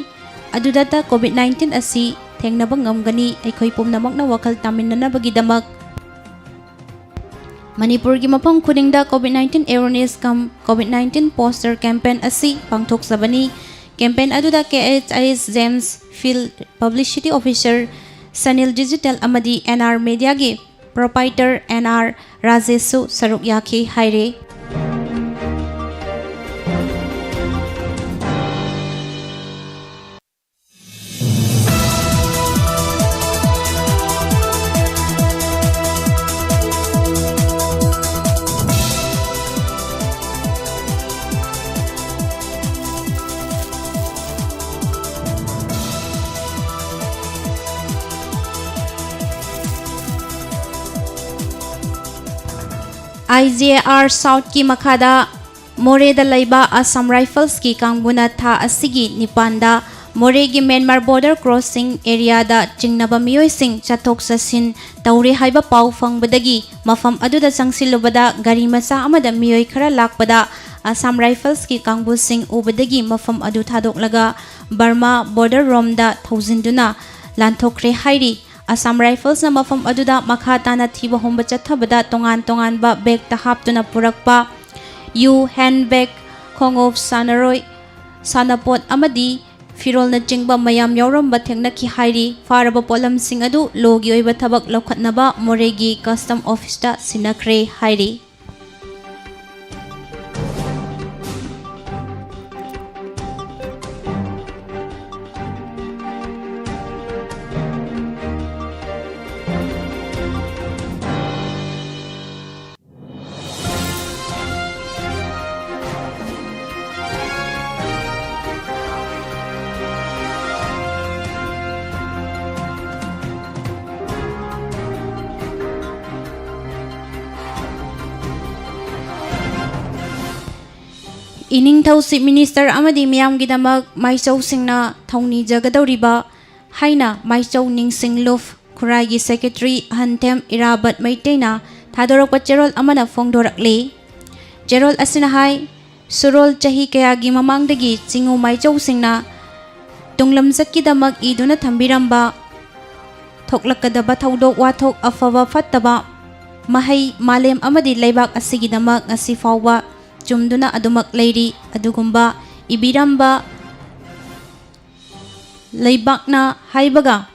ꯑꯗꯨꯗꯇ COVID nineteen ꯑꯁꯤ ꯊꯦꯡꯅꯕ ꯉꯝꯒꯅꯤ꯫ ꯑꯩꯈꯣꯏ ꯄꯨꯝꯅꯃꯛꯅ ꯋꯥꯈꯜ ꯇꯥꯃꯤꯟꯅꯅꯕꯒꯤꯗꯃꯛ ꯃꯅꯤꯄꯨꯔꯒꯤ ꯃꯐꯝ ꯈꯨꯗꯤꯡꯗ COVID nineteen awareness cum COVID nineteen poster campaign ꯑꯁꯤ ꯄꯥꯡꯊꯣꯛꯆꯕꯅꯤ꯫ Campaign ꯑꯗꯨꯗ KHIS James, Field Publicity Officer, Sanil Digital ꯑꯃꯗꯤ NR Mediaꯒꯤ proprietor NR ꯔꯥꯖꯦꯁꯁꯨ ꯁꯔꯨꯛ ꯌꯥꯈꯤ ꯍꯥꯏꯔꯤ꯫ IGAR Southꯀꯤ ꯃꯈꯥꯗ ꯃꯣꯔꯦꯗ ꯂꯩꯕ Assam Riflesꯀꯤ ꯀꯥꯡꯕꯨꯅ ꯊꯥ ꯑꯁꯤꯒꯤ ꯅꯤꯄꯥꯟꯗ ꯃꯣꯔꯦꯒꯤ ꯃ꯭ꯌꯥꯟꯃꯥꯔ border crossing areaꯗ ꯆꯤꯡꯅꯕ ꯃꯤꯑꯣꯏꯁꯤꯡ ꯆꯠꯊꯣꯛ ꯆꯠꯁꯤꯟ ꯇꯧꯔꯦ ꯍꯥꯏꯕ ꯄꯥꯎ ꯐꯪꯕꯗꯒꯤ ꯃꯐꯝ ꯑꯗꯨꯗ ꯆꯪꯁꯤꯜꯂꯨꯕꯗ ꯒꯥꯔꯤ ꯃꯆꯥ ꯑꯃꯗ ꯃꯤꯑꯣꯏ ꯈꯔ ꯂꯥꯛꯄꯗ ꯑꯁꯥꯝ ꯔꯥꯏꯐꯜꯁꯀꯤ ꯀꯥꯡꯕꯨꯁꯤꯡ ꯎꯕꯗꯒꯤ ꯃꯐꯝ ꯑꯗꯨ ꯊꯥꯗꯣꯛꯂꯒ ꯕꯔꯃꯥ ꯕꯣꯔꯗꯔ ꯔꯣꯝꯗ ꯊꯧꯖꯤꯟꯗꯨꯅ ꯂꯥꯟꯊꯣꯛꯈ꯭ꯔꯦ ꯍꯥꯏꯔꯤ꯫ ꯑꯁꯥꯝ ꯔꯥꯏꯐꯜꯁꯅ ꯃꯐꯝ ꯑꯗꯨꯗ ꯃꯈꯥ ꯇꯥꯅ ꯊꯤꯕ ꯍꯨꯝꯕ ꯆꯠꯊꯕꯗ ꯇꯣꯉꯥꯟ ꯇꯣꯉꯥꯟꯕ ꯕꯦꯒꯇ ꯍꯥꯞꯇꯨꯅ ꯄꯨꯔꯛꯄ ꯌꯨ, ꯍꯦꯟ ꯕꯦꯒ, ꯈꯣꯡꯎꯞ, ꯁꯥꯟꯅꯔꯣꯏ, ꯁꯥꯟꯅꯄꯣꯠ ꯑꯃꯗꯤ ꯐꯤꯔꯣꯜꯅꯆꯤꯡꯕ ꯃꯌꯥꯝ ꯌꯥꯎꯔꯝꯕ ꯊꯦꯡꯅꯈꯤ ꯍꯥꯏꯔꯤ꯫ ꯐꯥꯔꯕ ꯄꯣꯠꯂꯝꯁꯤꯡ ꯑꯗꯨ ꯂꯣꯒꯤ ꯑꯣꯏꯕ ꯊꯕꯛ ꯂꯧꯈꯠꯅꯕ ꯃꯣꯔꯦꯒꯤ ꯀꯁꯇꯝ ꯑꯣꯐꯤꯁꯇ ꯁꯤꯟꯅꯈ꯭ꯔꯦ ꯍꯥꯏꯔꯤ꯫ ꯏꯅꯤꯡꯊꯧ ꯆꯤꯐ ꯃꯤꯅꯤꯁꯇꯔ ꯑꯃꯗꯤ ꯃꯤꯌꯥꯝꯒꯤꯗꯃꯛ ꯃꯥꯏꯆꯧꯁꯤꯡꯅ ꯊꯧꯅꯤꯖꯒꯗꯧꯔꯤꯕ ꯍꯥꯏꯅ ꯃꯥꯏꯆꯧ ꯅꯤꯡꯁꯤꯡ ꯂꯨꯞ ꯈꯨꯔꯥꯏꯒꯤ ꯁꯦꯀ꯭ꯔꯦꯇꯔꯤ ꯑꯍꯟꯊꯦꯝ ꯏꯔꯥꯕꯠ ꯃꯩꯇꯩꯅ ꯊꯥꯗꯣꯔꯛꯄ ꯆꯦꯔꯣꯜ ꯑꯃꯅ ꯐꯣꯡꯗꯣꯔꯛꯂꯤ꯫ ꯆꯦꯔꯣꯜ ꯑꯁꯤꯅ ꯍꯥꯏ, ꯁꯨꯔꯣꯜ ꯆꯍꯤ ꯀꯌꯥꯒꯤ ꯃꯃꯥꯡꯗꯒꯤ ꯆꯤꯉꯨ ꯃꯥꯏꯆꯧꯁꯤꯡꯅ ꯇꯨꯡꯂꯝꯆꯠꯀꯤꯗꯃꯛ ꯏꯗꯨꯅ ꯊꯝꯕꯤꯔꯝꯕ ꯊꯣꯛꯂꯛꯀꯗꯕ ꯊꯧꯗꯣꯛ ꯋꯥꯊꯣꯛ, ꯑꯐꯕ ꯐꯠꯇꯕ, ꯃꯍꯩ, ꯃꯥꯂꯦꯝ ꯑꯃꯗꯤ ꯂꯩꯕꯥꯛ ꯑꯁꯤꯒꯤꯗꯃꯛ ꯉꯁꯤ ꯐꯥꯎꯕ ꯆꯨꯝꯗꯨꯅ ꯑꯗꯨꯃꯛ ꯂꯩꯔꯤ꯫ ꯑꯗꯨꯒꯨꯝꯕ ꯏꯕꯤꯔꯝꯕ ꯂꯩꯕꯥꯛꯅ ꯍꯥꯏꯕꯒ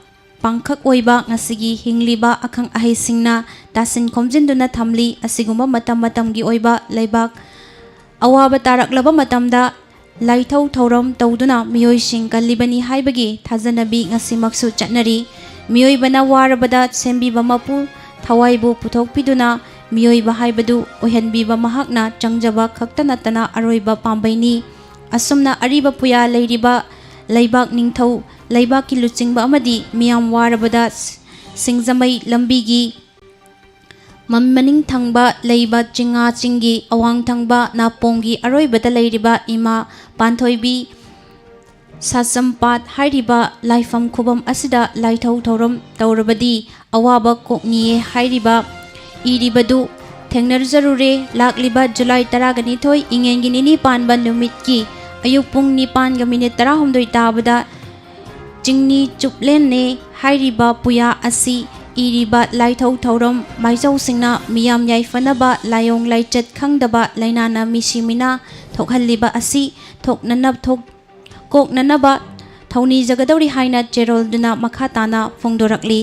ꯄꯥꯡꯈꯛ ꯑꯣꯏꯕ ꯉꯁꯤꯒꯤ ꯍꯤꯡꯂꯤꯕ ꯑꯈꯪ ꯑꯍꯩꯁꯤꯡꯅ ꯇꯥꯁꯤꯟ ꯈꯣꯝꯖꯤꯟꯗꯨꯅ ꯊꯝꯂꯤ꯫ ꯑꯁꯤꯒꯨꯝꯕ ꯃꯇꯝ ꯃꯇꯝꯒꯤ ꯑꯣꯏꯕ ꯂꯩꯕꯥꯛ ꯑꯋꯥꯕ ꯇꯥꯔꯛꯂꯕ ꯃꯇꯝꯗ ꯂꯥꯏꯊꯧ ꯊꯧꯔꯝ ꯇꯧꯗꯨꯅ ꯃꯤꯑꯣꯏꯁꯤꯡ ꯀꯜꯂꯤꯕꯅꯤ ꯍꯥꯏꯕꯒꯤ ꯊꯥꯖꯅꯕꯤ ꯉꯁꯤꯃꯛꯁꯨ ꯆꯠꯅꯔꯤ꯫ ꯃꯤꯑꯣꯏꯕꯅ ꯋꯥꯔꯕꯗ ꯁꯦꯝꯕꯤꯕ ꯃꯄꯨ ꯊꯋꯥꯏꯕꯨ ꯄꯨꯊꯣꯛꯄꯤꯗꯨꯅ ꯃꯤꯑꯣꯏꯕ ꯍꯥꯏꯕꯗꯨ ꯑꯣꯏꯍꯟꯕꯤꯕ ꯃꯍꯥꯛꯅ ꯆꯪꯖꯕ ꯈꯛꯇ ꯅꯠꯇꯅ ꯑꯔꯣꯏꯕ ꯄꯥꯝꯕꯩꯅꯤ꯫ ꯑꯁꯨꯝꯅ ꯑꯔꯤꯕ ꯄꯨꯌꯥ ꯂꯩꯔꯤꯕ ꯂꯩꯕꯥꯛ ꯅꯤꯡꯊꯧ, ꯂꯩꯕꯥꯛꯀꯤ ꯂꯨꯆꯤꯡꯕ ꯑꯃꯗꯤ ꯃꯤꯌꯥꯝ ꯋꯥꯔꯕꯗ ꯁꯤꯡꯖꯃꯩ ꯂꯝꯕꯤꯒꯤ ꯃ-, ꯃꯅꯤꯡ ꯊꯪꯕ ꯂꯩꯕ ꯆꯤꯡꯉꯥ ꯆꯤꯡꯒꯤ ꯑꯋꯥꯡ ꯊꯪꯕ ꯅꯥꯄꯣꯡꯒꯤ ꯑꯔꯣꯏꯕꯗ ꯂꯩꯔꯤꯕ ꯏꯃꯥ ꯄꯥꯟꯊꯣꯏꯕꯤ ꯁꯥꯆꯝꯄꯥꯠ ꯍꯥꯏꯔꯤꯕ ꯂꯥꯏꯐꯝ ꯈꯨꯕꯝ ꯑꯁꯤꯗ ꯂꯥꯏꯊꯧ ꯊꯧꯔꯝ ꯇꯧꯔꯕꯗꯤ ꯑꯋꯥꯕ ꯀꯣꯛꯅꯤꯌꯦ ꯍꯥꯏꯔꯤꯕ ꯏꯔꯤꯕꯗꯨ ꯊꯦꯡꯅꯖꯔꯨꯔꯦ꯫ ꯂꯥꯛꯂꯤꯕ ꯖꯨꯂꯥꯏ ꯇꯔꯥꯒ ꯅꯤꯊꯣꯏ, ꯏꯉꯦꯟꯒꯤ ꯅꯤꯅꯤ ꯄꯥꯟꯕ ꯅꯨꯃꯤꯠꯀꯤ ꯑꯌꯨꯛ ꯄꯨꯡ ꯅꯤꯄꯥꯟꯒ ꯃꯤꯅꯤꯠ ꯇꯔꯥꯍꯨꯝꯗꯣꯏ ꯇꯥꯕꯗ ꯆꯤꯡꯅꯤ ꯆꯨꯞꯂꯦꯟꯅꯦ ꯍꯥꯏꯔꯤꯕ ꯄꯨꯌꯥ ꯑꯁꯤ ꯏꯔꯤꯕ ꯂꯥꯏꯊꯧ ꯊꯧꯔꯝ ꯃꯥꯏꯖꯧꯁꯤꯡꯅ ꯃꯤꯌꯥꯝ ꯌꯥꯏꯐꯅꯕ ꯂꯥꯏꯑꯣꯡ ꯂꯥꯏꯆꯠ ꯈꯪꯗꯕ ꯂꯥꯏꯅꯥꯅ ꯃꯤꯁꯤ ꯃꯤꯅꯥ ꯊꯣꯛꯍꯜꯂꯤꯕ ꯑꯁꯤ ꯊꯣꯛꯅꯅꯕ ꯊꯣꯛ-, ꯀꯣꯛꯅꯅꯕ ꯊꯧꯅꯤꯖꯒꯗꯧꯔꯤ ꯍꯥꯏꯅ ꯆꯦꯔꯣꯜꯗꯨꯅ ꯃꯈꯥ ꯇꯥꯅ ꯐꯣꯡꯗꯣꯔꯛꯂꯤ꯫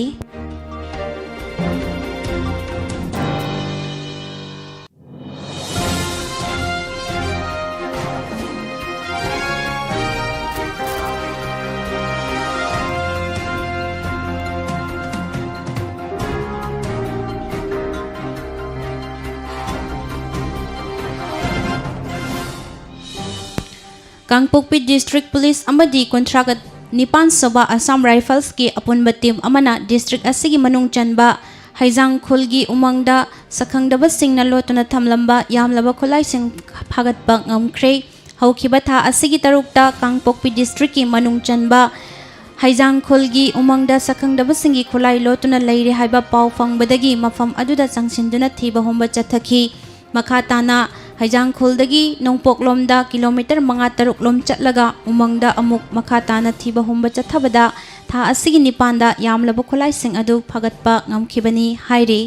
ꯀꯥꯡꯄꯣꯛꯄꯤ District Police ꯑꯃꯗꯤ ꯀꯨꯟꯊ꯭ꯔꯥꯒ ꯅꯤꯄꯥꯟ ꯁꯨꯕ Assam Riflesꯀꯤ ꯑꯄꯨꯟꯕ team ꯑꯃꯅ district ꯑꯁꯤꯒꯤ ꯃꯅꯨꯡ ꯆꯟꯕ ꯍꯩꯖꯥꯡꯈꯨꯜꯒꯤ ꯎꯃꯪꯗ ꯁꯛꯈꯪꯗꯕꯁꯤꯡꯅ ꯂꯣꯠꯇꯨꯅ ꯊꯝꯂꯝꯕ ꯌꯥꯝꯂꯕ ꯈꯨꯠꯂꯥꯏꯁꯤꯡ ꯐꯥꯒꯠꯄ ꯉꯝꯈ꯭ꯔꯦ꯫ ꯍꯧꯈꯤꯕ ꯊꯥ ꯑꯁꯤꯒꯤ ꯇꯔꯨꯛꯇ ꯀꯥꯡꯄꯣꯛꯄꯤ districtꯀꯤ ꯃꯅꯨꯡ ꯆꯟꯕ ꯍꯩꯖꯥꯡꯈꯨꯜꯒꯤ ꯎꯃꯪꯗ ꯁꯛꯈꯪꯗꯕꯁꯤꯡꯒꯤ ꯈꯨꯠꯂꯥꯏ ꯂꯣꯠꯇꯨꯅ ꯂꯩꯔꯦ ꯍꯥꯏꯕ ꯄꯥꯎ ꯐꯪꯕꯗꯒꯤ ꯃꯐꯝ ꯑꯗꯨꯗ ꯆꯪꯁꯤꯟꯗꯨꯅ ꯊꯤꯕ ꯍꯨꯝꯕ ꯆꯠꯊꯈꯤ꯫ ꯃꯈꯥ ꯇꯥꯅ ꯍꯩꯖꯥꯡꯈꯨꯜꯗꯒꯤ ꯅꯣꯡꯄꯣꯛꯂꯣꯝꯗ kilometre ꯃꯉꯥ ꯇꯔꯨꯛ ꯂꯣꯝ ꯆꯠꯂꯒ ꯎꯃꯪꯗ ꯑꯃꯨꯛ ꯃꯈꯥ ꯇꯥꯅ ꯊꯤꯕ ꯍꯨꯝꯕ ꯆꯠꯊꯕꯗ ꯊꯥ ꯑꯁꯤꯒꯤ ꯅꯤꯄꯥꯟꯗ ꯌꯥꯝꯂꯕ ꯈꯨꯠꯂꯥꯏꯁꯤꯡ ꯑꯗꯨ ꯐꯥꯒꯠꯄ ꯉꯝꯈꯤꯕꯅꯤ ꯍꯥꯏꯔꯤ꯫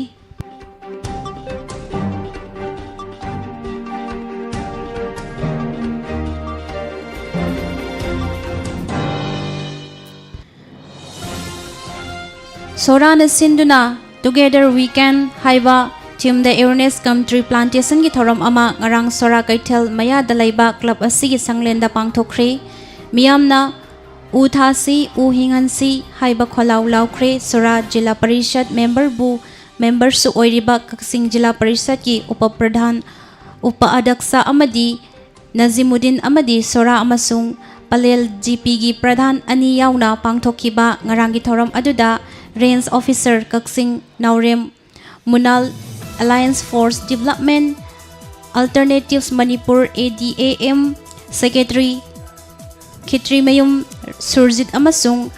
ꯁꯣꯔꯥꯅ ꯁꯤꯟꯗꯨꯅ Together We Can ꯍꯥꯏꯕ themeꯗ awareness cum tree plantationꯒꯤ ꯊꯧꯔꯝ ꯑꯃ ꯉꯔꯥꯡ ꯁꯣꯔꯥ ꯀꯩꯊꯦꯜ ꯃꯌꯥꯗ ꯂꯩꯕ club ꯑꯁꯤꯒꯤ ꯁꯪꯂꯦꯟꯗ ꯄꯥꯡꯊꯣꯛꯈ꯭ꯔꯦ꯫ ꯃꯤꯌꯥꯝꯅ "ꯎ ꯊꯥꯁꯤ, ꯎ ꯍꯤꯡꯍꯟꯁꯤ" ꯍꯥꯏꯕ ꯈꯣꯜꯂꯥꯎ ꯂꯥꯎꯈ꯭ꯔꯦ꯫ ꯁꯣꯔꯥ ꯖꯤꯂꯥ ꯄꯔꯤꯁꯠ memberꯕꯨ, memberꯁꯨ ꯑꯣꯏꯔꯤꯕ ꯀꯛꯆꯤꯡ ꯖꯤꯂꯥ ꯄꯔꯤꯁꯠꯀꯤ ꯎꯄ ꯄ꯭ꯔꯙꯥꯟ, ꯎꯄ ꯑꯙ꯭ꯌꯛꯁ ꯑꯃꯗꯤ ꯅꯖꯤꯃꯨꯗꯤꯟ ꯑꯃꯗꯤ ꯁꯣꯔꯥ ꯑꯃꯁꯨꯡ ꯄꯂꯦꯜ GPꯒꯤ ꯄ꯭ꯔꯙꯥꯟ ꯑꯅꯤ ꯌꯥꯎꯅ ꯄꯥꯡꯊꯣꯛꯈꯤꯕ ꯉꯔꯥꯡꯒꯤ ꯊꯧꯔꯝ ꯑꯗꯨꯗ range officer Kakching Naorem ꯃꯨꯅꯥꯜ, Alliance for Development, Alternatives Manipur, ADAM, secretary ꯈꯦꯇ꯭ꯔꯤꯃꯌꯨꯝ ꯁꯨꯔꯖꯤꯠ ꯑꯃꯁꯨꯡ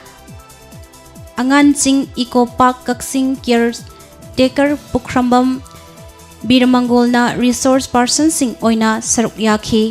ꯑꯉꯥꯟꯁꯤꯡ Eco Park ꯀꯛꯆꯤꯡ caretaker ꯄꯨꯈ꯭ꯔꯝꯕꯝ ꯕꯤꯔ ꯃꯪꯒꯣꯜꯅ resource personꯁꯤꯡ ꯑꯣꯏꯅ ꯁꯔꯨꯛ ꯌꯥꯈꯤ꯫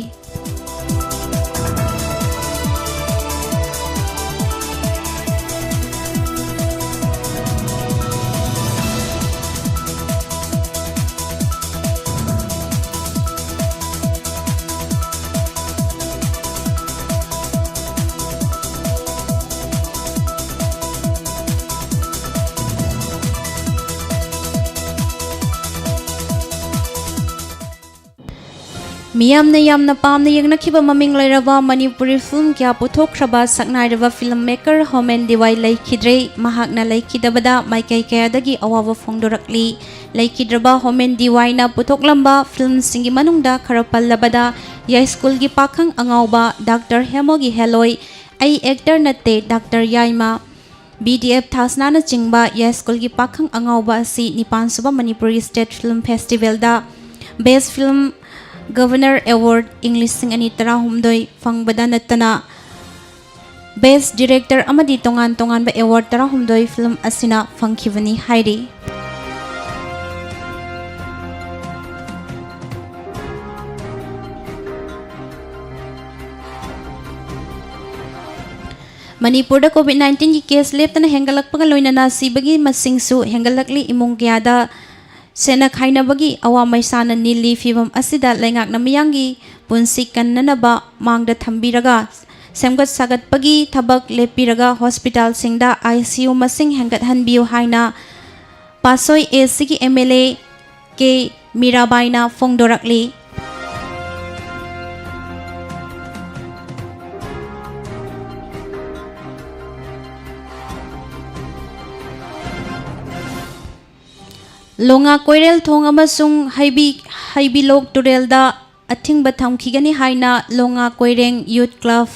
ꯃꯤꯌꯥꯝꯅ ꯌꯥꯝꯅ ꯄꯥꯝꯅ ꯌꯦꯡꯅꯈꯤꯕ ꯃꯃꯤꯡ ꯂꯩꯔꯕ ꯃꯅꯤꯄꯨꯔꯤ film ꯀꯌꯥ ꯄꯨꯊꯣꯛꯈ꯭ꯔꯕ ꯁꯛꯅꯥꯏꯔꯕ film maker ꯍꯣꯃꯦꯟ ꯗꯤꯋꯥꯏ ꯂꯩꯈꯤꯗ꯭ꯔꯦ꯫ ꯃꯍꯥꯛꯅ ꯂꯩꯈꯤꯗꯕꯗ ꯃꯥꯏꯀꯩ ꯀꯌꯥꯗꯒꯤ ꯑꯋꯥꯕ ꯐꯣꯡꯗꯣꯔꯛꯂꯤ꯫ ꯂꯩꯈꯤꯗ꯭ꯔꯕ ꯍꯣꯃꯦꯟ ꯗꯤꯋꯥꯏꯅ ꯄꯨꯊꯣꯛꯂꯝꯕ filmꯁꯤꯡꯒꯤ ꯃꯅꯨꯡꯗ ꯈꯔ ꯄꯜꯂꯕꯗ ꯌꯥꯏꯁ꯭ꯀꯨꯜꯒꯤ ꯄꯥꯈꯪ ꯑꯉꯥꯎꯕ, ꯗꯥꯛꯇꯔ ꯍꯦꯃꯣꯒꯤ ꯍꯦꯂꯣꯏ, ꯑꯩ actor ꯅꯠꯇꯦ, ꯗꯥꯛꯇꯔ ꯌꯥꯏꯃ, B D F ꯊꯥꯁꯅꯥꯅꯆꯤꯡꯕ ꯌꯥꯏꯁ꯭ꯀꯨꯜꯒꯤ ꯄꯥꯈꯪ ꯑꯉꯥꯎꯕ ꯑꯁꯤ ꯅꯤꯄꯥꯟꯁꯨꯕ Manipuri State Film Festivalꯗ Best Film Governor Award ꯏꯪ ꯂꯤꯁꯤꯡ ꯑꯅꯤ ꯇꯔꯥꯍꯨꯝꯗꯣꯏ ꯐꯪꯕꯗ ꯅꯠꯇꯅ Best Director ꯑꯃꯗꯤ ꯇꯣꯉꯥꯟ ꯇꯣꯉꯥꯟꯕ award ꯇꯔꯥꯍꯨꯝꯗꯣꯏ film ꯑꯁꯤꯅ ꯐꯪꯈꯤꯕꯅꯤ ꯍꯥꯏꯔꯤ꯫ ꯃꯅꯤꯄꯨꯔꯗ COVID nineteenꯒꯤ case ꯂꯦꯞꯇꯅ ꯍꯦꯟꯒꯠꯂꯛꯄꯒ ꯂꯣꯏꯅꯅ ꯁꯤꯕꯒꯤ ꯃꯁꯤꯡꯁꯨ ꯍꯦꯟꯒꯠꯂꯛꯂꯤ꯫ ꯏꯃꯨꯡ ꯀꯌꯥꯗ ꯁꯦꯟꯅ ꯈꯥꯏꯅꯕꯒꯤ ꯑꯋꯥ ꯃꯩꯁꯥꯅ ꯅꯤꯜꯂꯤ꯫ ꯐꯤꯚꯝ ꯑꯁꯤꯗ ꯂꯩꯉꯥꯛꯅ ꯃꯤꯌꯥꯝꯒꯤ ꯄꯨꯟꯁꯤ ꯀꯟꯅꯅꯕ ꯃꯥꯡꯗ ꯊꯝꯕꯤꯔꯒ ꯁꯦꯝꯒꯠ ꯁꯥꯒꯠꯄꯒꯤ ꯊꯕꯛ ꯂꯦꯞꯄꯤꯔꯒ hospitalꯁꯤꯡꯗ ICU ꯃꯁꯤꯡ ꯍꯦꯟꯒꯠꯍꯟꯕꯤꯌꯨ ꯍꯥꯏꯅ ꯄꯥꯠꯁꯣꯏ ACꯒꯤ MLA ꯀꯦ ꯃꯤꯔꯥꯕꯥꯏꯅ ꯐꯣꯡꯗꯣꯔꯛꯂꯤ꯫ ꯂꯣꯉꯥ ꯀꯣꯏꯔꯦꯜ ꯊꯣꯡ ꯑꯃꯁꯨꯡ ꯍꯩꯕꯤ, ꯍꯩꯕꯤꯂꯣꯛ ꯇꯨꯔꯦꯜꯗ ꯑꯊꯤꯡꯕ ꯊꯝꯈꯤꯒꯅꯤ ꯍꯥꯏꯅ ꯂꯣꯉꯥ Koireng Youth Club,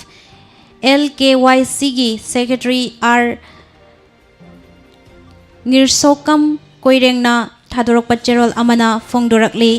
LKYCꯒꯤ Secretary R ꯉꯤꯔꯁꯣꯀꯝ ꯀꯣꯏꯔꯦꯡꯅ ꯊꯥꯗꯣꯔꯛꯄ ꯆꯦꯔꯣꯜ ꯑꯃꯅ ꯐꯣꯡꯗꯣꯔꯛꯂꯤ꯫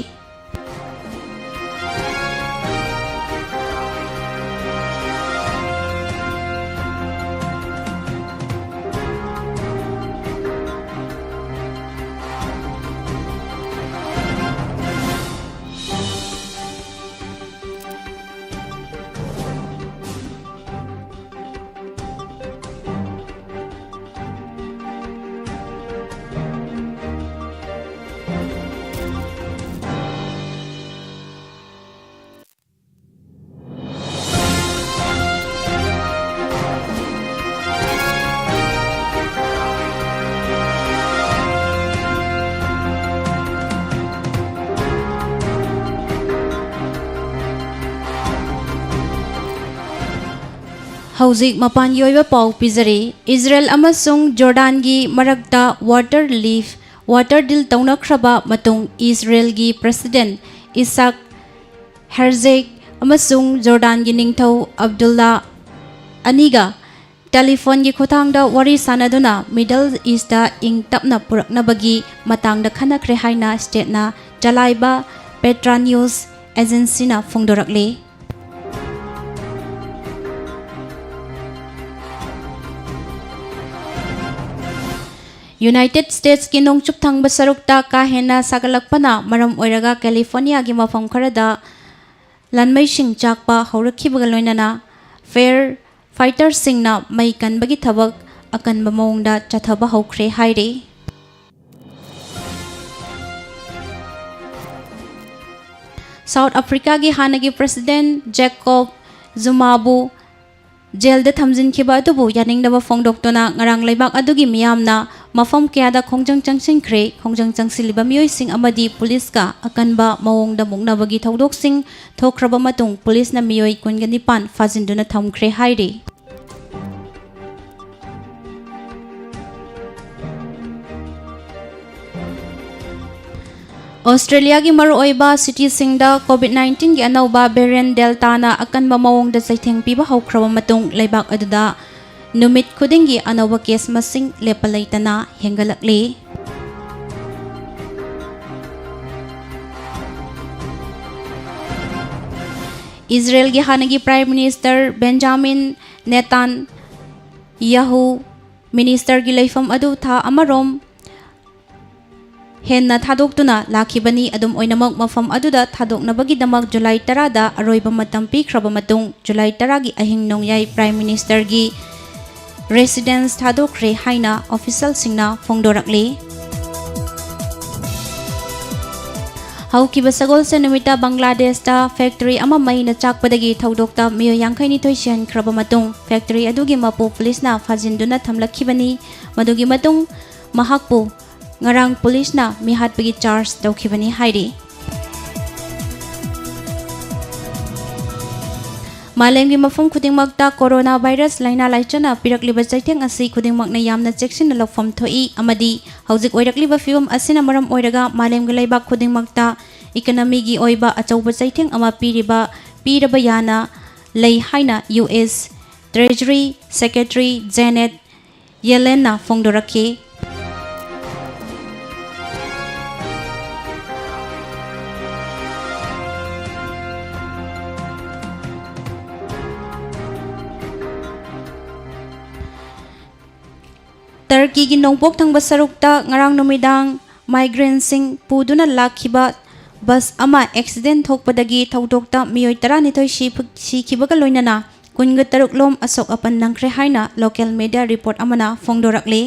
ꯍꯧꯖꯤꯛ ꯃꯄꯥꯟꯒꯤ ꯑꯣꯏꯕ ꯄꯥꯎ ꯄꯤꯖꯔꯤ꯫ ꯏꯖꯔꯦꯜ ꯑꯃꯁꯨꯡ ꯖꯣꯔꯗꯥꯟꯒꯤ ꯃꯔꯛꯇ water relief, water deal ꯇꯧꯅꯈ꯭ꯔꯕ ꯃꯇꯨꯡ, ꯏꯖꯔꯦꯜꯒꯤ President ꯏꯁꯥꯛ ꯍꯦꯔꯖꯦꯒ ꯑꯃꯁꯨꯡ ꯖꯣꯔꯗꯥꯟꯒꯤ ꯅꯤꯡꯊꯧ ꯑꯕꯗꯨꯜꯂꯥ ꯑꯅꯤꯒ ꯇꯦꯂꯤꯐꯣꯟꯒꯤ ꯈꯨꯠꯊꯥꯡꯗ ꯋꯥꯔꯤ ꯁꯥꯅꯗꯨꯅ Middle East ꯏꯪ ꯇꯞꯅ ꯄꯨꯔꯛꯅꯕꯒꯤ ꯃꯇꯥꯡꯗ ꯈꯟꯅꯈ꯭ꯔꯦ ꯍꯥꯏꯅ state ꯅ ꯆꯂꯥꯏꯕ Petra News agency ꯅ ꯐꯣꯡꯗꯣꯔꯛꯂꯤ꯫ United States ꯀꯤ ꯅꯣꯡꯆꯨꯞ ꯊꯪꯕ ꯁꯔꯨꯛꯇ ꯀꯥ ꯍꯦꯟꯅ ꯁꯥꯒꯠꯂꯛꯄꯅ ꯃꯔꯝ ꯑꯣꯏꯔꯒ California ꯒꯤ ꯃꯐꯝ ꯈꯔꯗ ꯂꯥꯟꯃꯩꯁꯤꯡ ꯆꯥꯛꯄ ꯍꯧꯔꯛꯈꯤꯕꯒ ꯂꯣꯏꯅꯅ fire fighter ꯁꯤꯡꯅ ꯃꯩ ꯀꯟꯕꯒꯤ ꯊꯕꯛ ꯑꯀꯟꯕ ꯃꯑꯣꯡꯗ ꯆꯠꯊꯕ ꯍꯧꯈ꯭ꯔꯦ ꯍꯥꯏꯔꯤ꯫ South Africa ꯒꯤ ꯍꯥꯟꯅꯒꯤ President Jacob Zuma ꯕꯨ jail ꯗ ꯊꯝꯖꯤꯟꯈꯤꯕ ꯑꯗꯨꯕꯨ ꯌꯥꯅꯤꯡꯗꯕ ꯐꯣꯡꯗꯣꯛꯇꯨꯅ ꯉꯔꯥꯡ ꯂꯩꯕꯥꯛ ꯑꯗꯨꯒꯤ ꯃꯤꯌꯥꯝꯅ ꯃꯐꯝ ꯀꯌꯥꯗ ꯈꯣꯡꯖꯪ ꯆꯪꯁꯤꯟꯈ꯭ꯔꯦ꯫ ꯈꯣꯡꯖꯪ ꯆꯪꯁꯤꯜꯂꯤꯕ ꯃꯤꯑꯣꯏꯁꯤꯡ ꯑꯃꯗꯤ ꯄꯨꯂꯤꯁꯀ ꯑꯀꯟꯕ ꯃꯑꯣꯡꯗ ꯃꯨꯛꯅꯕꯒꯤ ꯊꯧꯗꯣꯛꯁꯤꯡ ꯊꯣꯛꯈ꯭ꯔꯕ ꯃꯇꯨꯡ ꯄꯨꯂꯤꯁꯅ ꯃꯤꯑꯣꯏ ꯀꯨꯟꯒ ꯅꯤꯄꯥꯟ ꯐꯥꯖꯤꯟꯗꯨꯅ ꯊꯝꯈ꯭ꯔꯦ ꯍꯥꯏꯔꯤ꯫ ꯑꯣꯁꯇ꯭ꯔꯦꯂꯤꯌꯥꯒꯤ ꯃꯔꯨꯑꯣꯏꯕ city ꯁꯤꯡꯗ COVID nineteen ꯒꯤ ꯑꯅꯧꯕ variant Delta ꯅ ꯑꯀꯟꯕ ꯃꯑꯣꯡꯗ ꯆꯩꯊꯦꯡ ꯄꯤꯕ ꯍꯧꯈ꯭ꯔꯕ ꯃꯇꯨꯡ, ꯂꯩꯕꯥꯛ ꯑꯗꯨꯗ ꯅꯨꯃꯤꯠ ꯈꯨꯗꯤꯡꯒꯤ ꯑꯅꯧꯕ case ꯃꯁꯤꯡ ꯂꯦꯞꯄ ꯂꯩꯇꯅ ꯍꯦꯟꯒꯠꯂꯛꯂꯤ꯫ ꯏꯖꯔꯦꯜꯒꯤ ꯍꯥꯟꯅꯒꯤ Prime Minister Benjamin Netanyahu minister ꯒꯤ ꯂꯩꯐꯝ ꯑꯗꯨ ꯊꯥ ꯑꯃꯔꯣꯝ ꯍꯦꯟꯅ ꯊꯥꯗꯣꯛꯇꯨꯅ ꯂꯥꯛꯈꯤꯕꯅꯤ꯫ ꯑꯗꯨꯝ ꯑꯣꯏꯅꯃꯛ, ꯃꯐꯝ ꯑꯗꯨꯗ ꯊꯥꯗꯣꯛꯅꯕꯒꯤꯗꯃꯛ ꯖꯨꯂꯥꯏ ꯇꯔꯥꯗ ꯑꯔꯣꯏꯕ ꯃꯇꯝ ꯄꯤꯈ꯭ꯔꯕ ꯃꯇꯨꯡ, ꯖꯨꯂꯥꯏ ꯇꯔꯥꯒꯤ ꯑꯍꯤꯡ ꯅꯣꯡꯌꯥꯏ Prime Minister ꯒꯤ residence ꯊꯥꯗꯣꯛꯈ꯭ꯔꯦ ꯍꯥꯏꯅ official ꯁꯤꯡꯅ ꯐꯣꯡꯗꯣꯔꯛꯂꯤ꯫ ꯍꯧꯈꯤꯕ ꯁꯒꯣꯜꯁꯦꯟ ꯅꯨꯃꯤꯠꯇ ꯕꯪꯒ꯭ꯂꯥꯗꯦꯁꯇ factory ꯑꯃ ꯃꯩꯅ ꯆꯥꯛꯄꯗꯒꯤ ꯊꯧꯗꯣꯛꯇ ꯃꯤꯑꯣꯏ ꯌꯥꯡꯈꯩ ꯅꯤꯊꯣꯏ ꯁꯤꯍꯟꯈ꯭ꯔꯕ ꯃꯇꯨꯡ, factory ꯑꯗꯨꯒꯤ ꯃꯄꯨ ꯄꯨꯂꯤꯁꯅ ꯐꯥꯖꯤꯟꯗꯨꯅ ꯊꯝꯂꯛꯈꯤꯕꯅꯤ꯫ ꯃꯗꯨꯒꯤ ꯃꯇꯨꯡ ꯃꯍꯥꯛꯄꯨ ꯉꯔꯥꯡ ꯄꯨꯂꯤꯁꯅ ꯃꯤꯍꯥꯠꯄꯒꯤ charge ꯇꯧꯈꯤꯕꯅꯤ ꯍꯥꯏꯔꯤ꯫ ꯃꯥꯂꯦꯝꯒꯤ ꯃꯐꯝ ꯈꯨꯗꯤꯡꯃꯛꯇ corona virus ꯂꯥꯏꯅꯥ ꯂꯥꯏꯆꯠꯅ ꯄꯤꯔꯛꯂꯤꯕ ꯆꯩꯊꯦꯡ ꯑꯁꯤ ꯈꯨꯗꯤꯡꯃꯛꯅ ꯌꯥꯝꯅ ꯆꯦꯛꯁꯤꯟꯅ ꯂꯧꯐꯝ ꯊꯣꯛꯏ ꯑꯃꯗꯤ ꯍꯧꯖꯤꯛ ꯑꯣꯏꯔꯛꯂꯤꯕ ꯐꯤꯕꯝ ꯑꯁꯤꯅ ꯃꯔꯝ ꯑꯣꯏꯔꯒ ꯃꯥꯂꯦꯝꯒꯤ ꯂꯩꯕꯥꯛ ꯈꯨꯗꯤꯡꯃꯛꯇ economyꯒꯤ ꯑꯣꯏꯕ ꯑꯆꯧꯕ ꯆꯩꯊꯦꯡ ꯑꯃ ꯄꯤꯔꯤꯕ, ꯄꯤꯔꯕ ꯌꯥꯅ ꯂꯩ ꯍꯥꯏꯅ U S Treasury Secretary Janet Yellenꯅ ꯐꯣꯡꯗꯣꯔꯛꯈꯤ꯫ ꯇꯔꯀꯤꯒꯤ ꯅꯣꯡꯄꯣꯛ ꯊꯪꯕ ꯁꯔꯨꯛꯇ ꯉꯔꯥꯡ ꯅꯨꯃꯤꯗꯥꯡ migrantꯁꯤꯡ ꯄꯨꯗꯨꯅ ꯂꯥꯛꯈꯤꯕ bus ꯑꯃ accident ꯊꯣꯛꯄꯗꯒꯤ ꯊꯧꯗꯣꯛꯇ ꯃꯤꯑꯣꯏ ꯇꯔꯥꯅꯤꯊꯣꯏ ꯁꯤ-, ꯁꯤꯈꯤꯕꯒ ꯂꯣꯏꯅꯅ ꯀꯨꯟꯒ ꯇꯔꯨꯛ ꯂꯣꯝ ꯑꯁꯣꯛ ꯑꯄꯟ ꯅꯪꯈ꯭ꯔꯦ ꯍꯥꯏꯅ local media report ꯑꯃꯅ ꯐꯣꯡꯗꯣꯔꯛꯂꯤ꯫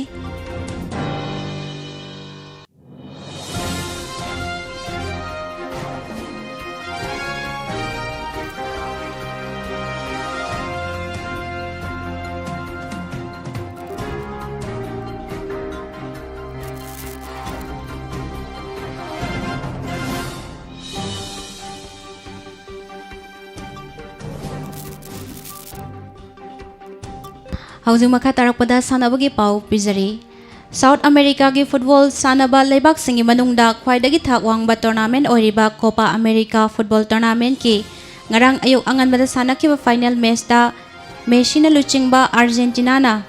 ꯍꯧꯖꯤꯛ ꯃꯈꯥ ꯇꯥꯔꯛꯄꯗ ꯁꯥꯟꯅꯕꯒꯤ ꯄꯥꯎ ꯄꯤꯖꯔꯤ꯫ South Americaꯒꯤ football ꯁꯥꯟꯅꯕ ꯂꯩꯕꯥꯛꯁꯤꯡꯒꯤ ꯃꯅꯨꯡꯗ ꯈ꯭ꯋꯥꯏꯗꯒꯤ ꯊꯥꯛ ꯋꯥꯡꯕ tournament ꯑꯣꯏꯔꯤꯕ Copa America football tournamentꯀꯤ ꯉꯔꯥꯡ ꯑꯌꯨꯛ ꯑꯉꯟꯕꯗ ꯁꯥꯟꯅꯈꯤꯕ final matchꯇ Messiꯅ ꯂꯨꯆꯤꯡꯕ Argentinaꯅ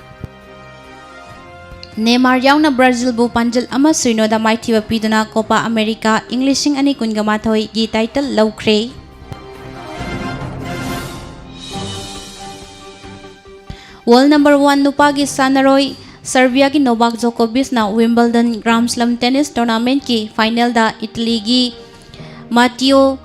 Neymar ꯌꯥꯎꯅ Brazilꯕꯨ ꯄꯥꯟꯖꯜ ꯑꯃ ꯁꯨꯏꯅꯣꯗ ꯃꯥꯏꯊꯤꯕ ꯄꯤꯗꯨꯅ Copa America ꯏꯪ ꯂꯤꯁꯤꯡ ꯑꯅꯤ ꯀꯨꯟꯒ ꯃꯥꯊꯣꯏꯒꯤ title ꯂꯧꯈ꯭ꯔꯦ꯫ World number one ꯅꯨꯄꯥꯒꯤ ꯁꯥꯟꯅꯔꯣꯏ Serbiaꯒꯤ Novak Djokovicꯅ Wimbledon Grand Slam tennis tournamentꯀꯤ finalꯗ Italyꯒꯤ Matteo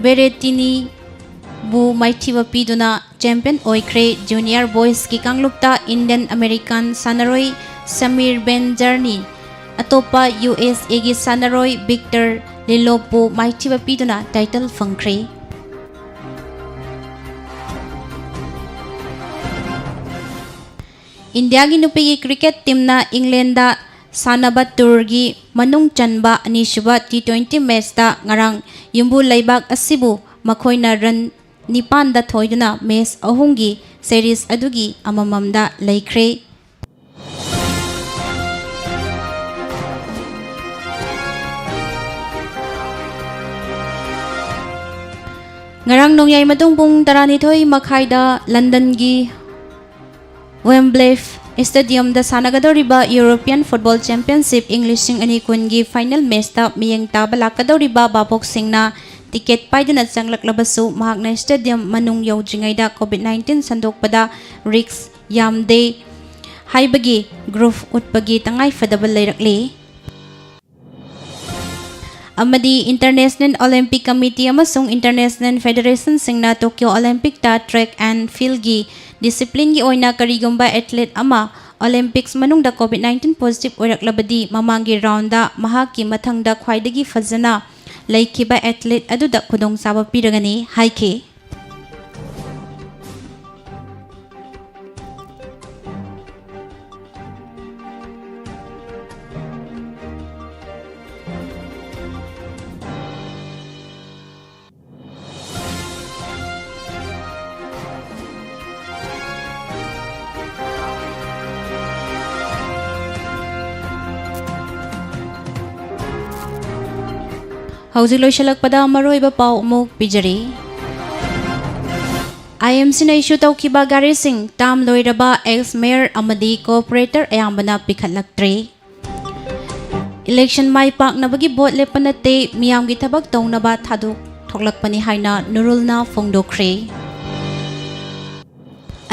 Berrettineꯕꯨ ꯃꯥꯏꯊꯤꯕ ꯄꯤꯗꯨꯅ champion ꯑꯣꯏꯈ꯭ꯔꯦ꯫ Junior boysꯀꯤ ꯀꯥꯡꯂꯨꯞꯇ Indian American ꯁꯥꯟꯅꯔꯣꯏ Samir Banjarni ꯑꯇꯣꯞꯄ USAꯒꯤ ꯁꯥꯟꯅꯔꯣꯏ Victor Lilopꯕꯨ ꯃꯥꯏꯊꯤꯕ ꯄꯤꯗꯨꯅ title ꯐꯪꯈ꯭ꯔꯦ꯫ ꯏꯟꯗꯤꯌꯥꯒꯤ ꯅꯨꯄꯤꯒꯤ cricket teamꯅ Englandꯗ ꯁꯥꯟꯅꯕ tourꯒꯤ ꯃꯅꯨꯡ ꯆꯟꯕ ꯑꯅꯤꯁꯨꯕ T twenty matchꯇ ꯉꯔꯥꯡ ꯌꯨꯝꯕꯨ ꯂꯩꯕꯥꯛ ꯑꯁꯤꯕꯨ ꯃꯈꯣꯏꯅ run ꯅꯤꯄꯥꯟꯗ ꯊꯣꯏꯗꯨꯅ ꯃꯦꯆ ꯑꯍꯨꯝꯒꯤ ꯁꯦꯔꯤꯁ ꯑꯗꯨꯒꯤ ꯑꯃꯃꯝꯗ ꯂꯩꯈ꯭ꯔꯦ꯫ ꯉꯔꯥꯡ ꯅꯣꯡꯌꯥꯏ ꯃꯇꯨꯡ ꯄꯨꯡ ꯇꯔꯥꯅꯤꯊꯣꯏ ꯃꯈꯥꯏꯗ ꯂꯟꯗꯟꯒꯤ ꯋꯦꯝꯕ꯭ꯂꯦ ꯁ꯭ꯇꯦꯗꯤꯌꯝꯗ ꯁꯥꯟꯅꯒꯗꯧꯔꯤꯕ ꯌꯨꯔꯣꯄꯤꯌꯟ ꯐꯨꯠꯕꯣꯜ ꯆꯦꯝꯄꯤꯌꯟꯁꯤꯞ ꯏꯪ ꯂꯤꯁꯤꯡ ꯑꯅꯤ ꯀꯨꯟꯒꯤ ꯐꯥꯏꯅꯦꯜ ꯃꯦꯆꯇ ꯃꯤꯠꯌꯦꯡ ꯇꯥꯕ ꯂꯥꯛꯀꯗꯧꯔꯤꯕ ꯚꯥꯕꯣꯛꯁꯤꯡꯅ ꯇꯤꯀꯦꯠ ꯄꯥꯏꯗꯨꯅ ꯆꯪꯂꯛꯂꯕꯁꯨ, ꯃꯍꯥꯛꯅ ꯁ꯭ꯇꯦꯗꯤꯌꯝ ꯃꯅꯨꯡ ꯌꯧꯗ꯭ꯔꯤꯉꯩꯗ ꯀꯣꯚꯤꯗ ꯅꯥꯏꯟꯇꯤꯟ ꯁꯟꯗꯣꯛꯄꯗ ꯔꯤꯁ꯭ꯛ ꯌꯥꯝꯗꯦ ꯍꯥꯏꯕꯒꯤ ꯄ꯭ꯔꯨꯐ ꯎꯠꯄꯒꯤ ꯇꯉꯥꯏꯐꯗꯕ ꯂꯩꯔꯛꯂꯤ꯫ ꯑꯃꯗꯤ ꯏꯟꯇꯔꯅꯦꯁꯅꯦꯜ ꯑꯣꯂꯤꯝꯄꯤꯛ ꯀꯃꯤꯇꯤ ꯑꯃꯁꯨꯡ ꯏꯟꯇꯔꯅꯦꯁꯅꯦꯜ ꯐꯦꯗꯔꯦꯁꯟꯁꯤꯡꯅ ꯇꯣꯀ꯭ꯌꯣ ꯑꯣꯂꯤꯝꯄꯤꯛꯇ track and fieldꯒꯤ ꯗꯤꯁꯤꯄ꯭ꯂꯤꯟꯒꯤ ꯑꯣꯏꯅ ꯀꯔꯤꯒꯨꯝꯕ ꯑꯦꯊꯂꯦꯠ ꯑꯃ ꯑꯣꯂꯤꯝꯄꯤꯛꯁ ꯃꯅꯨꯡꯗ ꯀꯣꯚꯤꯗ ꯅꯥꯏꯟꯇꯤꯟ ꯄꯣꯖꯤꯇꯤꯚ ꯑꯣꯏꯔꯛꯂꯕꯗꯤ, ꯃꯃꯥꯡꯒꯤ ꯔꯥꯎꯟꯗ ꯃꯍꯥꯛꯀꯤ ꯃꯊꯪꯗ ꯈ꯭ꯋꯥꯏꯗꯒꯤ ꯐꯖꯅ ꯂꯩꯈꯤꯕ ꯑꯦꯊꯂꯦꯠ ꯑꯗꯨꯗ ꯈꯨꯗꯣꯡꯆꯥꯕ ꯄꯤꯔꯒꯅꯤ ꯍꯥꯏꯈꯤ꯫ ꯍꯧꯖꯤꯛ ꯂꯣꯏꯁꯤꯜꯂꯛꯄꯗ ꯃꯔꯨꯑꯣꯏꯕ ꯄꯥꯎ ꯑꯃꯨꯛ ꯄꯤꯖꯔꯤ꯫ ꯑꯥꯏ ꯑꯦꯝ ꯁꯤꯅ ꯏꯁꯨ ꯇꯧꯈꯤꯕ ꯒꯥꯔꯤꯁꯤꯡ ꯇꯥꯔꯝ ꯂꯣꯏꯔꯕ ꯑꯦꯛꯁ ꯃꯦꯌꯔ ꯑꯃꯗꯤ ꯀꯣꯑꯣꯄꯔꯦꯇꯔ ꯑꯌꯥꯝꯕꯅ ꯄꯤꯈꯠꯂꯛꯇ꯭ꯔꯦ꯫ ꯏꯂꯦꯛꯁꯟ ꯃꯥꯏ ꯄꯥꯛꯅꯕꯒꯤ ꯚꯣꯠ ꯂꯦꯞꯄ ꯅꯠꯇꯦ, ꯃꯤꯌꯥꯝꯒꯤ ꯊꯕꯛ ꯇꯧꯅꯕ ꯊꯥꯗꯣꯛ ꯊꯣꯛꯂꯛꯄꯅꯤ ꯍꯥꯏꯅ ꯅꯨꯔꯨꯜꯅ ꯐꯣꯡꯗꯣꯛꯈ꯭ꯔꯦ꯫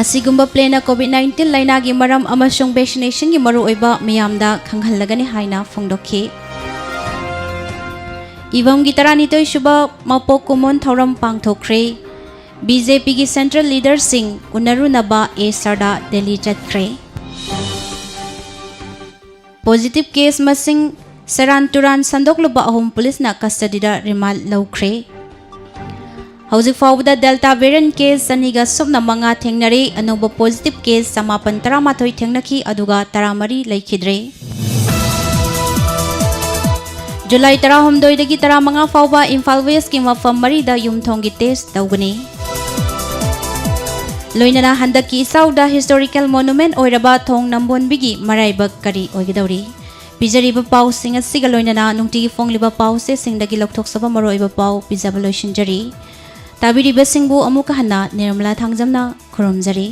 ꯑꯁꯤꯒꯨꯝꯕ ꯄ꯭ꯂꯦꯅ ꯀꯣꯚꯤꯗ ꯅꯥꯏꯟꯇꯤꯟ ꯂꯥꯏꯅꯥꯒꯤ ꯃꯔꯝ ꯑꯃꯁꯨꯡ ꯚꯦꯛꯁꯤꯅꯦꯁꯟꯒꯤ ꯃꯔꯨꯑꯣꯏꯕ ꯃꯤꯌꯥꯝꯗ ꯈꯪꯍꯜꯂꯒꯅꯤ ꯍꯥꯏꯅ ꯐꯣꯡꯗꯣꯛꯈꯤ꯫ ꯏꯕꯝꯒꯤ ꯇꯔꯥꯅꯤꯊꯣꯏ ꯁꯨꯕ ꯃꯄꯣꯛ ꯀꯨꯝꯑꯣꯟ ꯊꯧꯔꯝ ꯄꯥꯡꯊꯣꯛꯈ꯭ꯔꯦ꯫ ꯕꯤ ꯖꯦ ꯄꯤꯒꯤ ꯁꯦꯟꯇ꯭ꯔꯦꯜ ꯂꯤꯗꯔꯁꯤꯡ ꯎꯅꯔꯨꯅꯕ ꯑꯦ ꯁꯔꯗꯥ ꯗꯦꯜꯂꯤ ꯆꯠꯈ꯭ꯔꯦ꯫ ꯄꯣꯖꯤꯇꯤꯚ ꯀꯦꯁ ꯃꯁꯤꯡ ꯁꯦꯔꯥꯟ ꯇꯨꯔꯥꯟ ꯁꯟꯗꯣꯛꯂꯨꯕ ꯑꯍꯨꯝ ꯄꯨꯂꯤꯁꯅ ꯀꯁꯇꯗꯤꯗ ꯔꯤꯃꯥꯟꯗ ꯂꯧꯈ꯭ꯔꯦ꯫ ꯍꯧꯖꯤꯛ ꯐꯥꯎꯕꯗ ꯗꯦꯜꯇꯥ ꯚꯦꯔꯤꯌꯟ ꯀꯦꯁ ꯆꯅꯤꯒ ꯁꯨꯞꯅ ꯃꯉꯥ ꯊꯦꯡꯅꯔꯦ, ꯑꯅꯧꯕ ꯄꯣꯖꯤꯇꯤꯚ ꯀꯦꯁ ꯆꯃꯥꯄꯟ ꯇꯔꯥꯃꯥꯊꯣꯏ ꯊꯦꯡꯅꯈꯤ, ꯑꯗꯨꯒ ꯇꯔꯥꯃꯔꯤ ꯂꯩꯈꯤꯗ꯭ꯔꯦ꯫ ꯖꯨꯂꯥꯏ ꯇꯔꯥꯍꯨꯝꯗꯣꯏꯗꯒꯤ ꯇꯔꯥꯃꯉꯥ ꯐꯥꯎꯕ ꯏꯝꯐꯥꯜ ꯋꯦꯁꯀꯤ ꯃꯐꯝ ꯃꯔꯤꯗ ꯌꯨꯝꯊꯣꯡꯒꯤ ꯇꯦꯁ ꯇꯧꯒꯅꯤ꯫ ꯂꯣꯏꯅꯅ ꯍꯟꯗꯛꯀꯤ ꯏꯆꯥꯎꯗ historical monument ꯑꯣꯏꯔꯕ ꯊꯣꯡ ꯅꯝꯕꯣꯟꯕꯤꯒꯤ ꯃꯔꯥꯏꯕꯛ ꯀꯔꯤ ꯑꯣꯏꯒꯗꯧꯔꯤ? ꯄꯤꯖꯔꯤꯕ ꯄꯥꯎꯁꯤꯡ ꯑꯁꯤꯒ ꯂꯣꯏꯅꯅ ꯅꯨꯡꯇꯤꯒꯤ ꯐꯣꯡꯂꯤꯕ ꯄꯥꯎ ꯆꯦꯁꯤꯡꯗꯒꯤ ꯂꯧꯊꯣꯛꯆꯕ ꯃꯔꯨꯑꯣꯏꯕ ꯄꯥꯎ ꯄꯤꯖꯕ ꯂꯣꯏꯁꯤꯟꯖꯔꯤ꯫ ꯇꯥꯕꯤꯔꯤꯕꯁꯤꯡꯕꯨ ꯑꯃꯨꯛꯀ ꯍꯟꯅ ꯅꯤꯔꯃꯂꯥ ꯊꯥꯡꯖꯝꯅ ꯈꯨꯔꯨꯝꯖꯔꯤ꯫